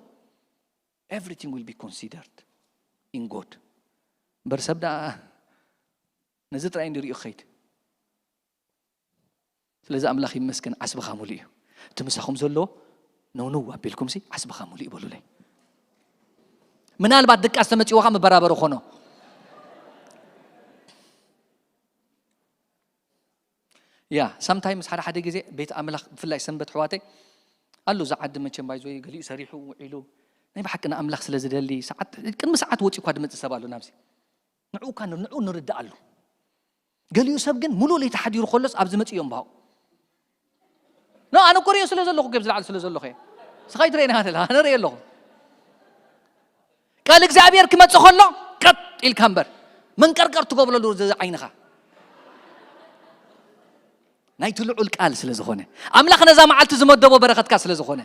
Everything will be considered in God። እምበር ሰብ ደኣ ነዚ ጥራይ እንድሪኡ ክኸይድ። ስለዚ ኣምላኽ ይመስገን፣ ዓስብኻ ሙሉእ እዩ። እቲ ምሳኹም ዘሎ ነውነው ኣቢልኩም ሲ ዓስብኻ ሙሉእ እዩ በሉለይ። ምናልባት ድቃስ ተመጺዎ ኸዓ መበራበሪ ኾኖ። ያ፣ ሳምታይምስ ሓደ ሓደ ግዜ ቤት ኣምላኽ፣ ብፍላይ ሰንበት ኣሕዋተይ፣ ኣሎ እዚ ዓዲ መቸም ባይዞ ገሊኡ ሰሪሑ ውዒሉ፣ ናይ ብሓቂ ንኣምላኽ ስለ ዝደሊ፣ ሰዓት፣ ቅድሚ ሰዓት ወጺኡ እኳ ዝመጽእ ሰብ ኣሎ ናብዚ። ንዕኡ እኳ ን-፣ ንዕኡ ንርድኣሉ። ገሊኡ ሰብ ግን ሙሉእ ለይቲ ሓዲሩ ከሎስ ኣብዚ መጺኡ እዮም ባሁ። ኖ፣ ኣነ እኮ ርእዮ ስለ ዘለኹ፣ እኮ ኣብዚ ላዕሊ ስለ ዘለኹ እየ። ስኻ ኣይትርእየኒ ኢኻ ትብል፣ ኣነ ርእየ ኣለኹ። ቃል እግዚኣብሔር ክመጽእ ከሎ ቀጥ ኢልካ እምበር መንቀርቀር ትገብረሉ እዚ ዓይንኻ ናይቲ ልዑል ቃል ስለ ዝኾነ ኣምላኽ ነዛ መዓልቲ ዝመደቦ በረኸትካ ስለ ዝኾነ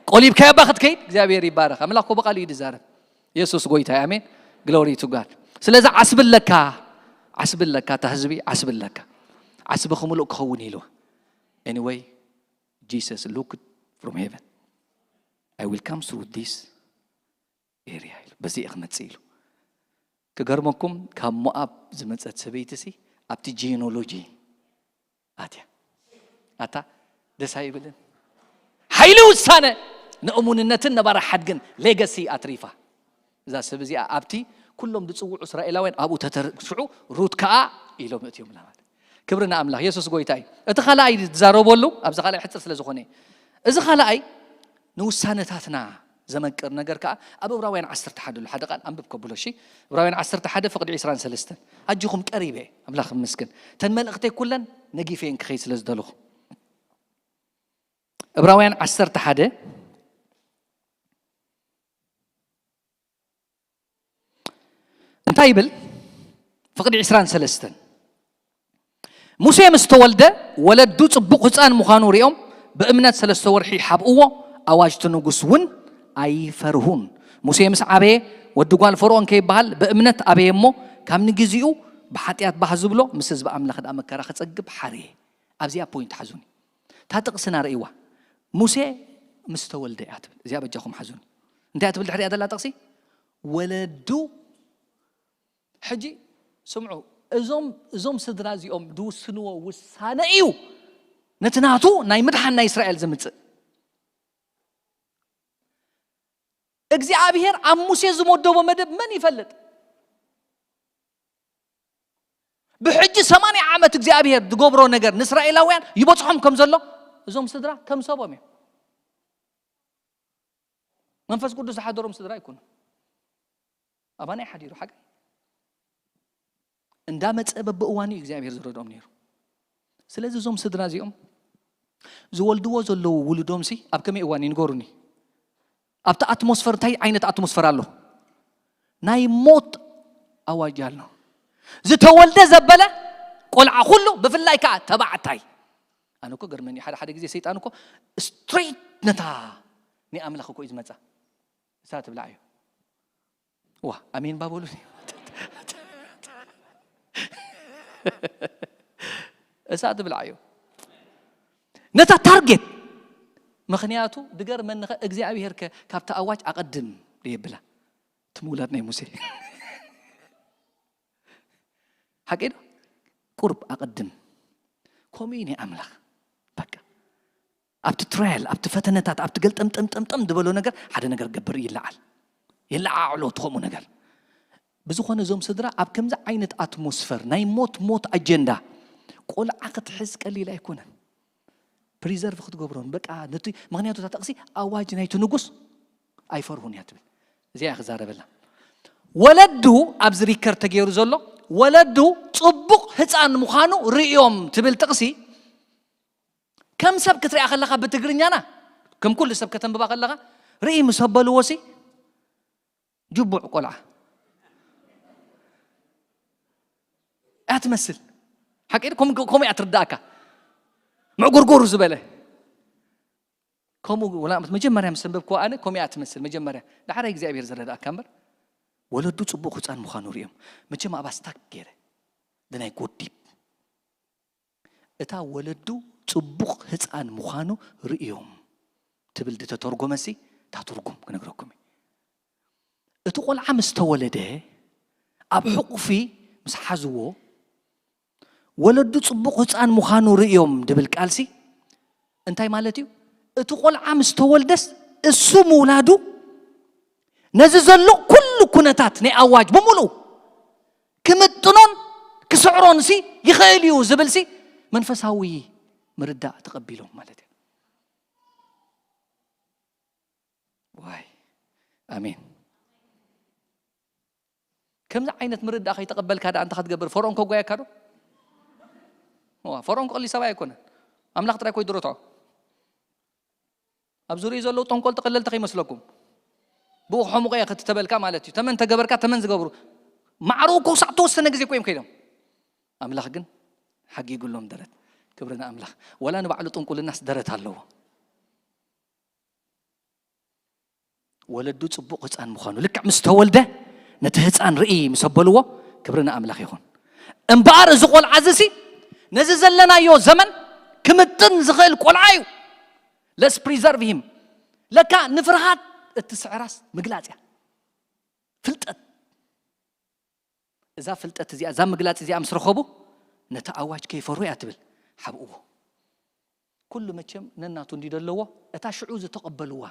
ቆሊብካዮ እባ ክትከይድ እግዚኣብሔር ይባረኽ። ኣምላኽ እኮ ብቓሉ እዩ ዝዛረብ። የሱስ ጎይታ እዩ። ኣሜን። ግሎሪ ቱ ጋድ። ስለዚ ዓስቢ ኣለካ፣ ዓስቢ ኣለካ፣ እታ ህዝቢ ዓስቢ ኣለካ። ዓስቢ ክምሉእ ክኸውን ኢልዋ። Anyway, Jesus looked from heaven. I will come through this area ኢሉ። በዚ እየ ክመጽእ ኢሉ። ክገርመኩም ካብ ሞኣብ ዝመጸት ሰበይቲ ሲ ኣብቲ ጂኖሎጂ ኣትያ ኣታ ደስ ኣይብልን። ሓይሊ ውሳነ ንእሙንነትን ነባራ ሓድግን ሌገሲ ኣትሪፋ። እዛ ሰብ እዚኣ ኣብቲ ኩሎም ዝጽውዑ እስራኤላውያን ኣብኡ ተተርሽዑ ሩት ከኣ ኢሎም እትዮም ኢላ ማለት። ክብሪ ንኣምላኽ። የሱስ ጎይታ እዩ። እቲ ካልኣይ ዝዛረበሉ ኣብዚ ካልኣይ ሕጽር ስለ ዝኾነ እዩ። እዚ ካልኣይ ንውሳነታትና ዘመቅር ነገር ከኣ ኣብ ዕብራውያን ዓሰርተ ሓደ ኣሎ። ሓደ ቃል ኣንብብ ከብሎ እሺ። ዕብራውያን ዓሰርተ ሓደ ፍቕዲ ዕስራን ሰለስተን። ኣጆኹም ቀሪበ ኣምላኽ ይመስገን። ተን መልእኽተይ ኩለን ነጊፈየን ክኸይድ ስለ ዝደለኹ። ዕብራውያን ዓሰርተ ሓደ እንታይ ይብል? ፍቕዲ ዕስራን ሰለስተን። ሙሴ ምስ ተወልደ ወለዱ ጽቡቕ ህጻን ምዃኑ ሪኦም ብእምነት ሰለስተ ወርሒ ሓብእዎ፣ ኣዋጅ እቲ ንጉስ እውን ኣይፈርሁን። ሙሴ ምስ ዓበየ ወዲ ጓል ፈርኦን ከይበሃል ብእምነት ኣበየ እሞ ካብ ንግዚኡ ብሓጢኣት ባህ ዝብሎ ምስ ህዝቢ ኣምላኽ ደኣ መከራ ክጸግብ ሓርየ። ኣብዚኣ ፖይንት ሓዙኒ። እታ ጥቕስና ርእይዋ። ሙሴ ምስ ተወልደ እያ ትብል። እዚኣ በጃኹም ሓዙኒ። እንታይ እያ ትብል ድሕሪኣ ዘላ ጥቕሲ? ወለዱ ሕጂ ስምዑ፣ እዞም እዞም ስድራ እዚኦም ዝውስንዎ ውሳነ እዩ ነቲ ናቱ ናይ ምድሓን ናይ እስራኤል ዝምጽእ። እግዚኣብሔር ኣብ ሙሴ ዝመደቦ መደብ መን ይፈልጥ? ብሕጂ ሰማንያ ዓመት እግዚኣብሔር ዝገብሮ ነገር ንእስራኤላውያን ይበጽሖም ከም ዘሎ እዞም ስድራ ከም ሰቦም እዮም። መንፈስ ቅዱስ ዝሓደሮም ስድራ ኣይኮኑን። ኣባና ይሓዲሩ ሓቂ እንዳመጸ በብእዋኑ እዩ እግዚኣብሔር ዝረድኦም ነይሩ። ስለዚ እዞም ስድራ እዚኦም ዝወልድዎ ዘለዉ ውሉዶምሲ ኣብ ከመይ እዋን ይንገሩኒ? ኣብቲ ኣትሞስፈር እንታይ ዓይነት ኣትሞስፈር ኣሎ? ናይ ሞት ኣዋጅ ኣሎ። ዝተወልደ ዘበለ ቆልዓ ኩሉ ብፍላይ ከዓ ተባዕታይ። ኣነ እኮ ገርመኒ ሓደ ሓደ ግዜ ሰይጣን እኮ ስትሬት ነታ ናይ ኣምላኽ እኮ እዩ ዝመጻ። እሳ ትብላዕ እዩ። ዋ ኣሜን ባበሉ እሳ ትብላዕ እዩ ነታ ታርጌት። ምክንያቱ ድገርመኒ ከ እግዚኣብሔር ከ ካብቲ ኣዋጅ ኣቐድም የብላ ትምውላድ ናይ ሙሴ ሓቂ ዶ? ቁርብ ኣቐድም። ከምኡ እዩ ናይ ኣምላኽ። በቃ ኣብቲ ትራያል፣ ኣብቲ ፈተነታት፣ ኣብቲ ገልጠምጠምጠምጠም ዝበሎ ነገር ሓደ ነገር ገብር ይለዓል። ይለዓዕሎ እቲ ከምኡ ነገር። ብዝኾነ እዞም ስድራ ኣብ ከምዚ ዓይነት ኣትሞስፈር ናይ ሞት ሞት ኣጀንዳ ቆልዓ ክትሕዝ ቀሊል ኣይኮነን። ፕሪዘርቭ ክትገብሮን በቃ ነቲ ምክንያቱ እታ ጥቕሲ ኣዋጅ ናይቲ ንጉስ ኣይፈርሁን እያ ትብል። እዚኣ እያ ክዛረበላ። ወለዱ ኣብዚ ሪከርድ ተገይሩ ዘሎ ወለዱ ጽቡቕ ህፃን ምዃኑ ርእዮም ትብል ጥቕሲ ከም ሰብ ክትሪኣ ከለኻ ብትግርኛና ከም ኩሉ ሰብ ከተንብባ ከለኻ ርኢ ምስ ኣበልዎ ሲ ጅቡዕ ቆልዓ እያ ትመስል። ሓቂ ከምኡ እያ ትርዳእካ። ምዕጉርጉር ዝበለ ከምኡ ወላ መጀመርያ ምስ ኣንበብክዋ ኣነ ከምኡ እያ ትመስል። መጀመርያ ዳሕራይ እግዚኣብሔር ዝረዳእካ እምበር ወለዱ ጽቡቕ ህፃን ምዃኑ ርእዮም መቸም ኣብኣ ስታክ ገይረ ደናይ ጎዲብ እታ ወለዱ ጽቡቕ ህፃን ምዃኑ ርእዮም ትብል ዝተተርጎመሲ እታ ትርጉም ክነግረኩም እዩ። እቲ ቆልዓ ምስ ተወለደ ኣብ ሕቑፊ ምስ ሓዝዎ ወለዱ ጽቡቕ ህፃን ምዃኑ ርእዮም ድብል ቃልሲ እንታይ ማለት እዩ? እቲ ቆልዓ ምስ ተወልደስ እሱ ምውላዱ ነዚ ዘሎ ኩሉ ኩነታት ናይ ኣዋጅ ብምሉኡ ክምጥኖን ክስዕሮን ሲ ይኽእል እዩ ዝብል ሲ መንፈሳዊ ምርዳእ ተቐቢሎም ማለት እዩ። ዋይ ኣሜን። ከምዚ ዓይነት ምርዳእ ከይተቐበልካ ደኣ እንታይ ክትገብር? ፈርዖን ከጓየካ ዶ? ዋ፣ ፈርዖን ክቕሊ ሰብኣይ ኣይኮነን። ኣምላኽ ጥራይ ኮይ ድረትዖ። ኣብ ዙርያ ዘለዉ ጠንቆል ተቐለልቲ ከይመስለኩም። ብኡ ክሕምቑ እየ ክትተበልካ ማለት እዩ። ተመን ተገበርካ፣ ተመን ዝገብሩ ማዕረኡ እኮ ክሳዕ ተወሰነ ግዜ እኮ እዮም ከይዶም። ኣምላኽ ግን ሓጊጉሎም ደረት። ክብሪ ንኣምላኽ። ወላ ንባዕሉ ጥንቁልናስ ደረት ኣለዎ። ወለዱ ጽቡቕ ህፃን ምዃኑ ልክዕ ምስ ተወልደ ነቲ ህፃን ርኢ ምስ ኣበልዎ፣ ክብሪ ንኣምላኽ ይኹን። እምበኣር እዚ ቆልዓ እዚ ሲ ነዚ ዘለናዮ ዘመን ክምጥን ዝኽእል ቆልዓ እዩ። Let's preserve him። ለካ ንፍርሃት እትስዕራስ ምግላጽ እያ። ፍልጠት፣ እዛ ፍልጠት እዚኣ፣ እዛ ምግላጽ እዚኣ ምስ ረኸቡ ነቲ ኣዋጅ ከይፈርሁ እያ ትብል። ሓብእዎ። ኩሉ መቸም ነናቱ እንዲ ደለዎ፣ እታ ሽዑ ዝተቐበልዋ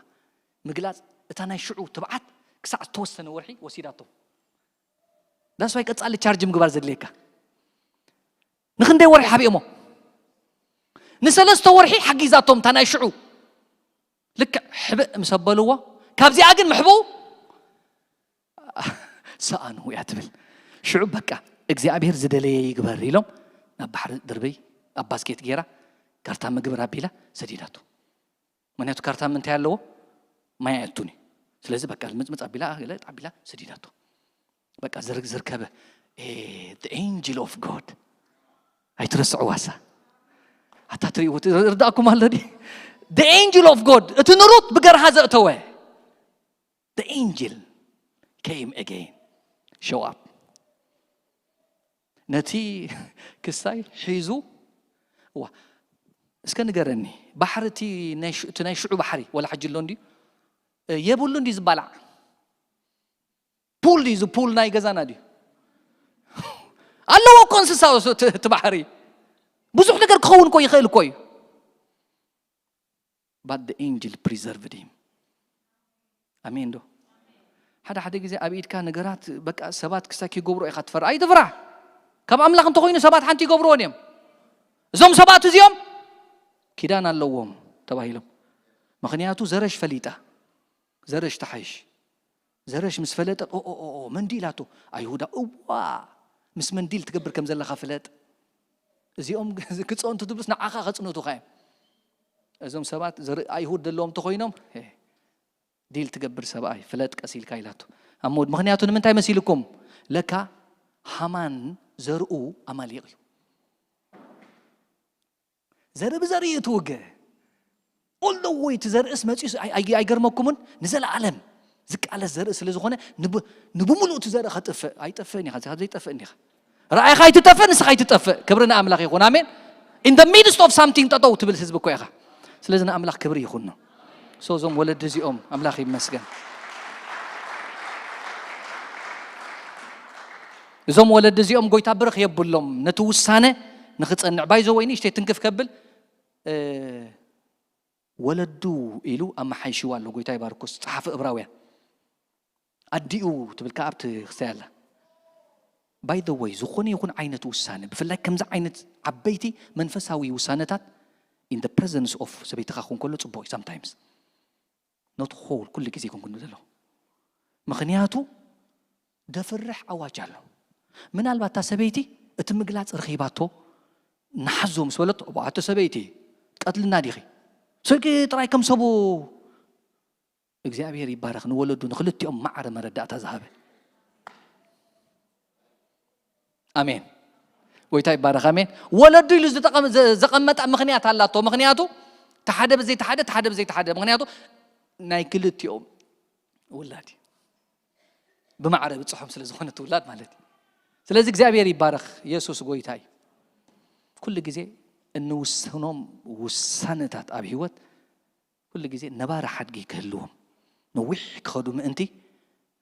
ምግላጽ፣ እታ ናይ ሽዑ ትብዓት ክሳዕ ዝተወሰነ ወርሒ ወሲዳቶም። ዳስዋይ ቀጻሊ ቻርጅ ምግባር ዘድልየካ። ንኽንደይ ወርሒ ሓቢኦሞ? ንሰለስተ ወርሒ ሓጊዛቶም እታ ናይ ሽዑ። ልክዕ ሕብእ ምስ ኣበልዎ፣ ካብዚኣ ግን ምሕብኡ ሰኣኑ እያ ትብል። ሽዑ በቃ እግዚኣብሔር ዝደለየ ይግበር ኢሎም ናብ ባሕሪ ድርብይ ኣብ ባስኬት ገይራ ካርታ ምግብር ኣቢላ ሰዲዳቶ። ምክንያቱ ካርታ ምንታይ ኣለዎ? ማይ ኣየቱን እዩ። ስለዚ በቃ ልምፅምፅ ኣቢላ ገለ ኣቢላ ሰዲዳቶ። በቃ ዝር- ዝርከበ ኤንጅል ኦፍ ጎድ ኣይትረስዕዋሳ። ኣታ ትሪእዎ ርዳእኩም ኣሎ ዲ? ኤንጅል ኦፍ ጎድ እቲ ንሩት ብገርሃ ዘእተወ ኤንጅል ኬም ኣገይን ሾው ኣፕ ነቲ ክሳይ ሒዙ። ዋ እስከ ንገረኒ፣ ባሕሪ እቲ ናይ ሽ- እቲ ናይ ሽዑ ባሕሪ ወላ ሕጂ ኣሎ እንድዩ? የብሉ እንድዩ ዝባላዕ? ፑል ድዩ እዚ ፑል ናይ ገዛና ድዩ? ኣለዎ እኮ እንስሳ እቲ እቲ ባሕሪ። ብዙሕ ነገር ክኸውን እኮ ይኽእል እኮ እዩ። But the angel preserved him። ኣሜን ዶ? ሓደ ሓደ ግዜ ኣብ ኢድካ ነገራት በቃ ሰባት ክሳብ ይገብሮ ኢኻ ትፈርሕ። ኣይትፍራሕ። ካብ ኣምላኽ እንተኾይኑ ሰባት ሓንቲ ይገብርዎን እዮም። እዞም ሰባት እዚኦም ኪዳን ኣለዎም ተባሂሎም። ምኽንያቱ ዘረሽ ፈሊጣ፣ ዘረሽ ተሓይሽ። ዘረሽ ምስ ፈለጠ ኦ ኦ ኦ ኦ፣ መንዲል ኣቶ ኣይሁዳ እዋ ምስ መንዲል ትገብር ከም ዘለኻ ፍለጥ። እዚኦም ክፀንቱ ትብሉስ ንዓኻ ከፅንቱኻ እዮም። እዞም ሰባት ዘር- ኣይሁድ ዘለዎም ተኾይኖም ዲል ትገብር ሰብኣይ ፍለጥ ቀስ ኢልካ ኢላቶ። ኣሞ ምኽንያቱ ንምንታይ መሲልኩም? ለካ ሃማን ዘርኡ ኣማሊቕ እዩ። ዘርኢ ብዘርኢ እዩ ትውገ። ኦል ደ ወይ እቲ ዘርእስ መፂኡ ኣይ- ኣይ- ኣይገርመኩምን? ንዘለኣለም ዝቃለስ ዘርኢ ስለ ዝኾነ ንብ- ንብምሉእ እቲ ዘርኢ ከጥፍእ ኣይጠፍእን ኢኻ፣ ካብ ዘይጠፍእ እንዲኻ። ረኣይኻ ኣይትጠፍእ፣ ንስኻ ኣይትጠፍእ። ክብሪ ንኣምላኽ ይኹን። ኣሜን። In the midst of something ጠጠው ትብል ህዝቢ እኮ ኢኻ። ስለዚ ንኣምላኽ ክብሪ ይኹኖ። So እዞም ወለዲ እዚኦም ኣምላኽ ይመስገን። እዞም ወለዲ እዚኦም ጎይታ ብርኽ የብሎም ነቲ ውሳነ ንኽጸንዕ። ባይዞ ወይ ንእሽተይ ትንክፍ ከብል እ፣ ወለዱ ኢሉ ኣመሓይሽዋ ኣሎ። ጎይታ ይባርኮስ ጸሓፊ እብራውያን ኣዲኡ ትብል ከኣ ኣብቲ ክስታይ ኣላ። By the way ዝኾነ ይኹን ዓይነት ውሳነ ብፍላይ ከምዚ ዓይነት ዓበይቲ መንፈሳዊ ውሳነታት in the presence of ሰበይትኻ ክኾን ከሎ ጽቡቕ እዩ። Sometimes not whole ኩሉ ግዜ ይኮንኩን ዘሎ። ምኽንያቱ ደፍርሕ ኣዋጅ ኣሎ። ምናልባት እታ ሰበይቲ እቲ ምግላጽ ረኺባቶ ንሓዞ ምስ በለቶ እባ ኣቶ ሰበይቲ ቀትልና ዲኺ ስልኪ ጥራይ ከም ሰቡ እግዚኣብሔር ይባረኽ ንወለዱ ንክልቲኦም ማዕረ መረዳእታ ዝሃበ። ኣሜን። ጎይታ ይባረኽ። ኣሜን። ወለዱ ኢሉ ዝተቐመ- ዘ- ዘቐመጣ ምኽንያት ኣላቶ። ምኽንያቱ ተሓደ ብዘይተሓደ ተሓደ ብዘይተሓደ ምኽንያቱ ናይ ክልቲኦም ውላድ እዩ። ብማዕረ ብፅሖም ስለ ዝኾነ እቲ ውላድ ማለት እዩ። ስለዚ እግዚኣብሔር ይባረኽ። የሱስ ጎይታ እዩ። ኩሉ ግዜ እንውስኖም ውሳነታት ኣብ ህይወት ኩሉ ግዜ ነባሪ ሓድጊ ክህልዎም ነዊሕ ክኸዱ ምእንቲ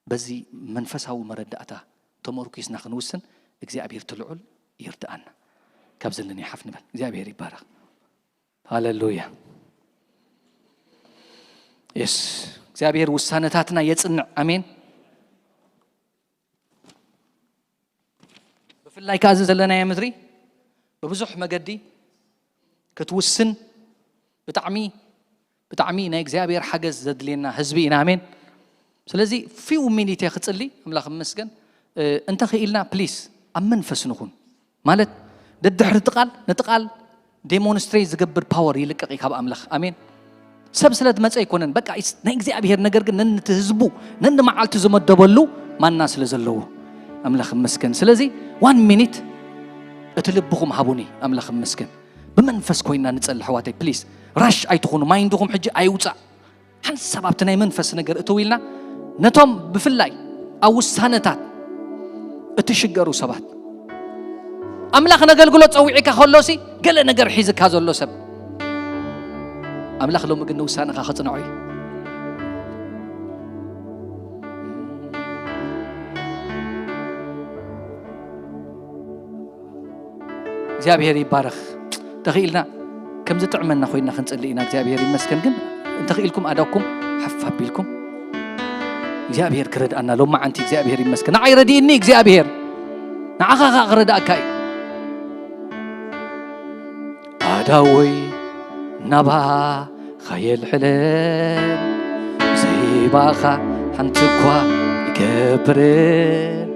በዚ መንፈሳዊ መረዳእታ ተመርኩስና ክንውስን እግዚኣብሔር ትልዑል ይርድኣና። ካብ ዘለኒ ሓፍ ንበል። እግዚኣብሔር ይባረኽ። ሃሌሉያ። የስ እግዚኣብሔር ውሳነታትና የጽንዕ። ኣሜን። ብፍላይ ከኣ እዚ ዘለናዮ ምድሪ ብብዙሕ መገዲ ክትውስን ብጣዕሚ ብጣዕሚ ናይ እግዚኣብሔር ሓገዝ ዘድልየና ህዝቢ ኢና። ኣሜን። ስለዚ ፊው ሚኒት እየ ክጽሊ። ኣምላኽ ይመስገን። እ፣ እንተኽኢልና ፕሊስ ኣብ መንፈስ ንኹን ማለት ደድሕሪ እቲ ቃል ነቲ ቃል ዴሞንስትሬት ዝገብር ፓወር ይልቀቕ እዩ ካብ ኣምላኽ። ኣሜን። ሰብ ስለ ዝመፀ ኣይኮነን። በቃ፣ ኢስ-፣ ናይ እግዚኣብሔር ነገር ግን ነንቲ ህዝቡ፣ ነኒ መዓልቲ ዝመደበሉ ማና ስለ ዘለዎ ኣምላኽ ይመስገን። ስለዚ ዋን ሚኒት እቲ ልብኹም ሃቡኒ። ኣምላኽ ይመስገን። ብመንፈስ ኮይና ንጸሊ፣ ኣሕዋተይ፣ ፕሊስ። ራሽ ኣይትኹኑ። ማይንድኹም ሕጂ ኣይውጻእ። ሓንሳብ ኣብቲ ናይ መንፈስ ነገር እተው ኢልና፣ ነቶም ብፍላይ ኣብ ውሳነታት እትሽገሩ ሰባት፣ ኣምላኽ ነገልግሎ ጸዊዕካ ከሎሲ፣ ገለ ነገር ሒዝካ ዘሎ ሰብ፣ ኣምላኽ ሎሚ ግን ንውሳነኻ ከጽንዖ እዩ። እግዚኣብሔር ይባረኽ። ተኽኢልና ከምዚ ጥዕመና ኮይና ክንጽሊ ኢና። እግዚኣብሔር ይመስገን። ግን እንተኽኢልኩም ኣዳኩም ሓፍ ኣቢልኩም እግዚኣብሔር ክረድኣና። ሎማዓንቲ እግዚኣብሔር ይመስገን። ንዓይ ረዲእኒ እግዚኣብሔር፣ ንዓኻ ኸኣ ክረድኣካ እዩ። ኣዳወይ ናባኻ የልዕለን፣ ዘይባኻ ሓንቲ እኳ ይገብርን፣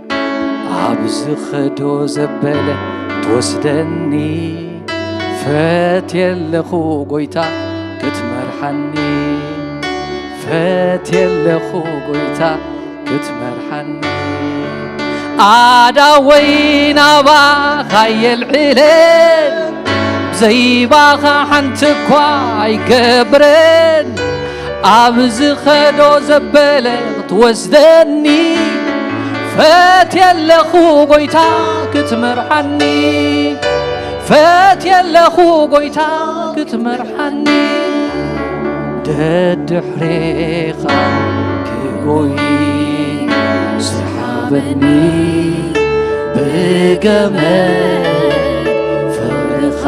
ኣብ ዝኸዶ ዘበለ ትወስደኒ። ፈትየለኹ ጎይታ ክትመርሓኒ፣ ፈትየለኹ ጎይታ ክትመርሓኒ። ኣዳወይ ናባኻ የልዕለን፣ ዘይባኻ ሓንቲ እኳ ኣይገብረን፣ ኣብ ዝኸዶ ዘበለ ክትወስደኒ። ፈትየለኹ ጎይታ ክትመርሓኒ፣ ፈትየለኹ ጎይታ ክትመርሓኒ። ደድሕሬኻ ክጎይ ስሓበኒ፣ ብገመድ ፍቕርኻ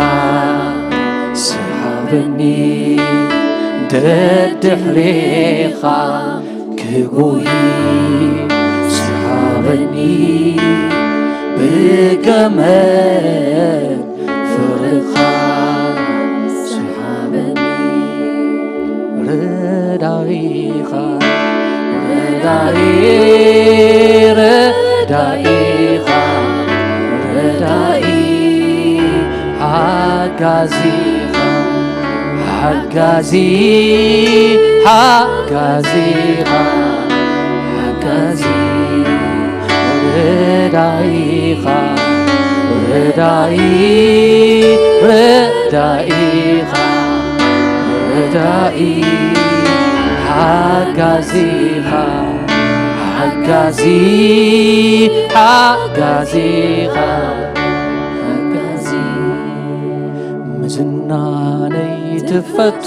ስሓበኒ። ደድሕሬኻ ክጎይ ስሓበኒ፣ ብገመድ ፍቕርኻ ስሓበኒ። ረዳኢኻ፣ ረዳኢ፣ ረዳኢኻ፣ ረዳኢ፣ ሓጋዚኻ፣ ሓጋዚ፣ ሓጋዚኻ፣ ሓጋዚ፣ ረዳኢኻ፣ ረዳኢ፣ ረዳኢኻ፣ ረዳኢ፣ ሓጋዚኻ፣ ሓጋዚ፣ ሓጋዚኻ፣ ሓጋዚ። ምዝናነይ ትፈቱ፣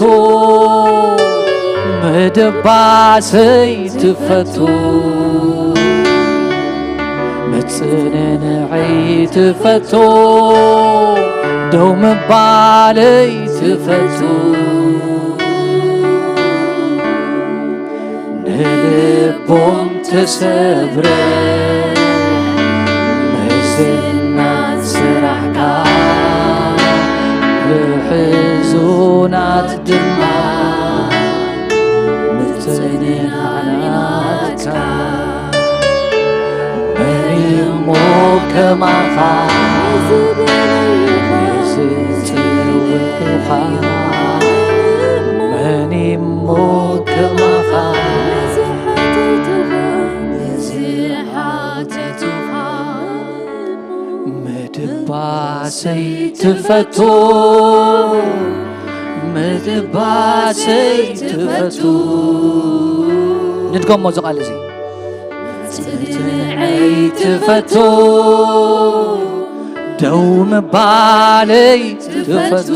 ምድባሰይ ትፈቱ፣ ምጽንንዐይ ትፈቱ፣ ደው ምባለይ ትፈቱ። ንልቦም ተሰብረ ምዝናን ስራሕካ፣ ንሕዙናት ድማ ምጽንናዕናትካ። መን እሞ ከማኻ ንዝጽውዑኻ፣ መን እሞ ከማኻ ንዝሓተቱኻ። ምድባሰይ ትፈቱ፣ ምድባሰይ ትፈቱ። ንድገሞ እዚ ቃል እዚ። ጽንዓይ ትፈቱ፣ ደው ምባለይ ትፈቱ።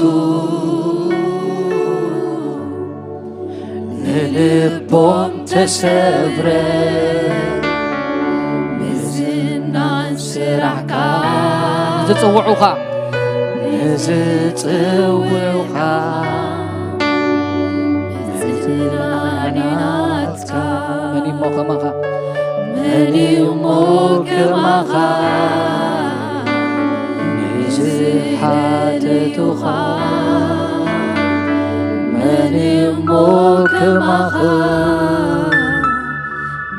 ንልቦም ተሰብረ ምዝናን ስራሕካ፣ ንዝጽውዑኻ፣ ንዝጽውዑኻ፣ ምጽንናዕናትካ። መን እሞ ከማኻ፣ መን እሞ ከማኻ ንዝሓተቱኻ፣ መን እሞ ከማኻ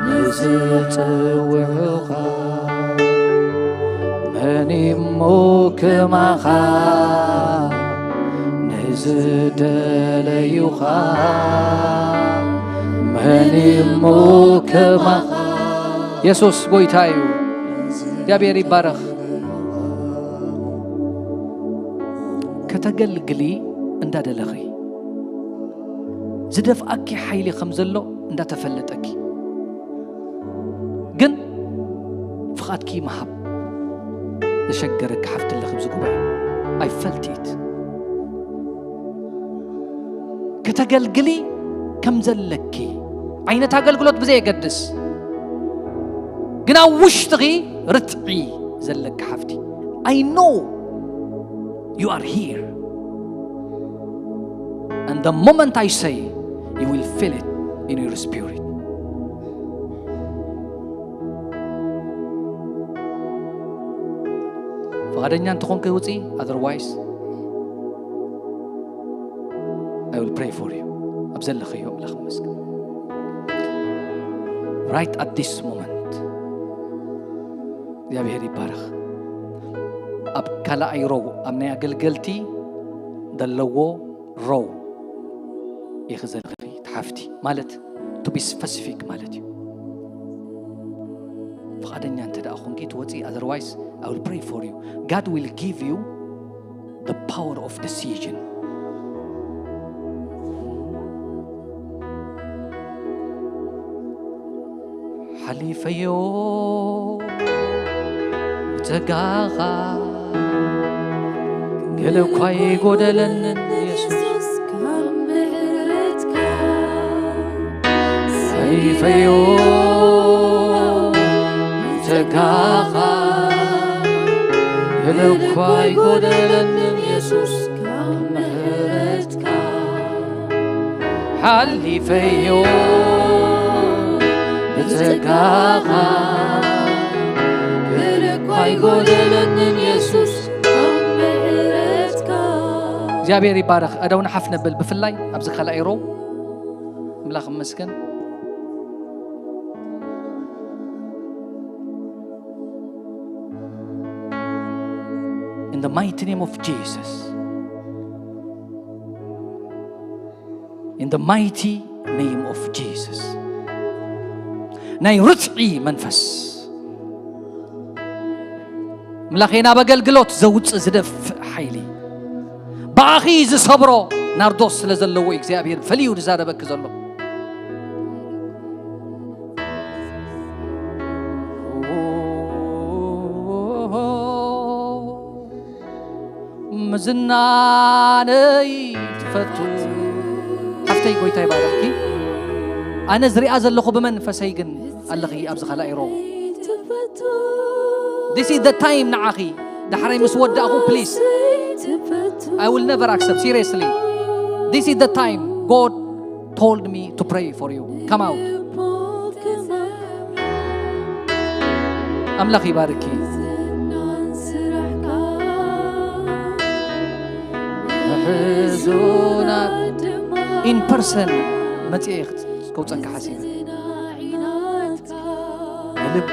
ንዝጽውዑኻ፣ መን እሞ ከማኻ ንዝ ዝደለዩኻ መን እሞ ከማኻ። የሱስ ጎይታ እዩ። እግዚኣብሔር ይባረኽ። ከተገልግሊ እንዳደለኺ ዝደፍኣኪ ሓይሊ ከም ዘሎ እንዳተፈለጠኪ ግን ፍቓድኪ ምሃብ ዘሸገረኪ ሓፍቲ ኣለኺ ኣብዚ ጉባኤ። I felt it። ከተገልግሊ ከም ዘለኪ ዓይነት ኣገልግሎት ብዘየገድስ ግን ኣብ ውሽጥኺ ርትዒ ዘለኪ ሓፍቲ I know you are here and the moment I say you will feel it in your spirit. ፍቓደኛ እንተኾንኪ ውፂ otherwise I will pray for you። ኣብ ዘለኽዮ ኣምላኽ ይመስገን። Right at this moment እግዚኣብሔር ይባረኽ። ኣብ ካልኣይ ሮው ኣብ ናይ ኣገልገልቲ ዘለዎ ሮው ኢኺ ዘለኺ ትሓፍቲ ማለት to be specific ማለት እዩ። ፍቓደኛ እንተ ደኣ ኾንኪ ትወፂ otherwise I will pray for you። God will give you the power of decision። ሓሊፈዮ ብጸጋኻ ገለ እኳ ይጎደለንን የሱስ ካብ ምሕረትካ ሓሊፈዮ ብጸጋኻ ገለ እኳ ይጎደለንን የሱስ ካብ ምሕረትካ ሓሊፈዮ ብጸጋኻ ገለ እኳ ኣይጎደለንን የሱስ ካብ ምሕረትካ። እግዚኣብሔር ይባረኽ። ኣደው ንሓፍ ነብል ብፍላይ ኣብዚ ካልኣይ ሮው ኣምላኽ ይመስገን። In the mighty name of Jesus. In the mighty name of Jesus. ናይ ርትዒ መንፈስ ምላኸ ናብ ኣገልግሎት ዘውፅእ ዝደፍእ ሓይሊ ብኣኺ ዝሰብሮ ናርዶስ ስለ ዘለዎ እግዚኣብሔር ፈልዩ ዝዛረበኪ ዘሎ። ምዝናነይ ትፈቱ ሓፍተይ ጎይታ ይባረኪ። ኣነ ዝሪኣ ዘለኹ ብመንፈሰይ ግን ኣለኺ ኣብዚ ካልኣይ ሮው። This is the time ንዓኺ ዳሕራይ ምስ ወዳእኹ please I will never accept seriously. This is the time God told me to pray for you. Come out. ኣምላኽ ይባርኪ። ሕዙናት in person መጽኤ ከውጸካ ሓሲበ ልቦ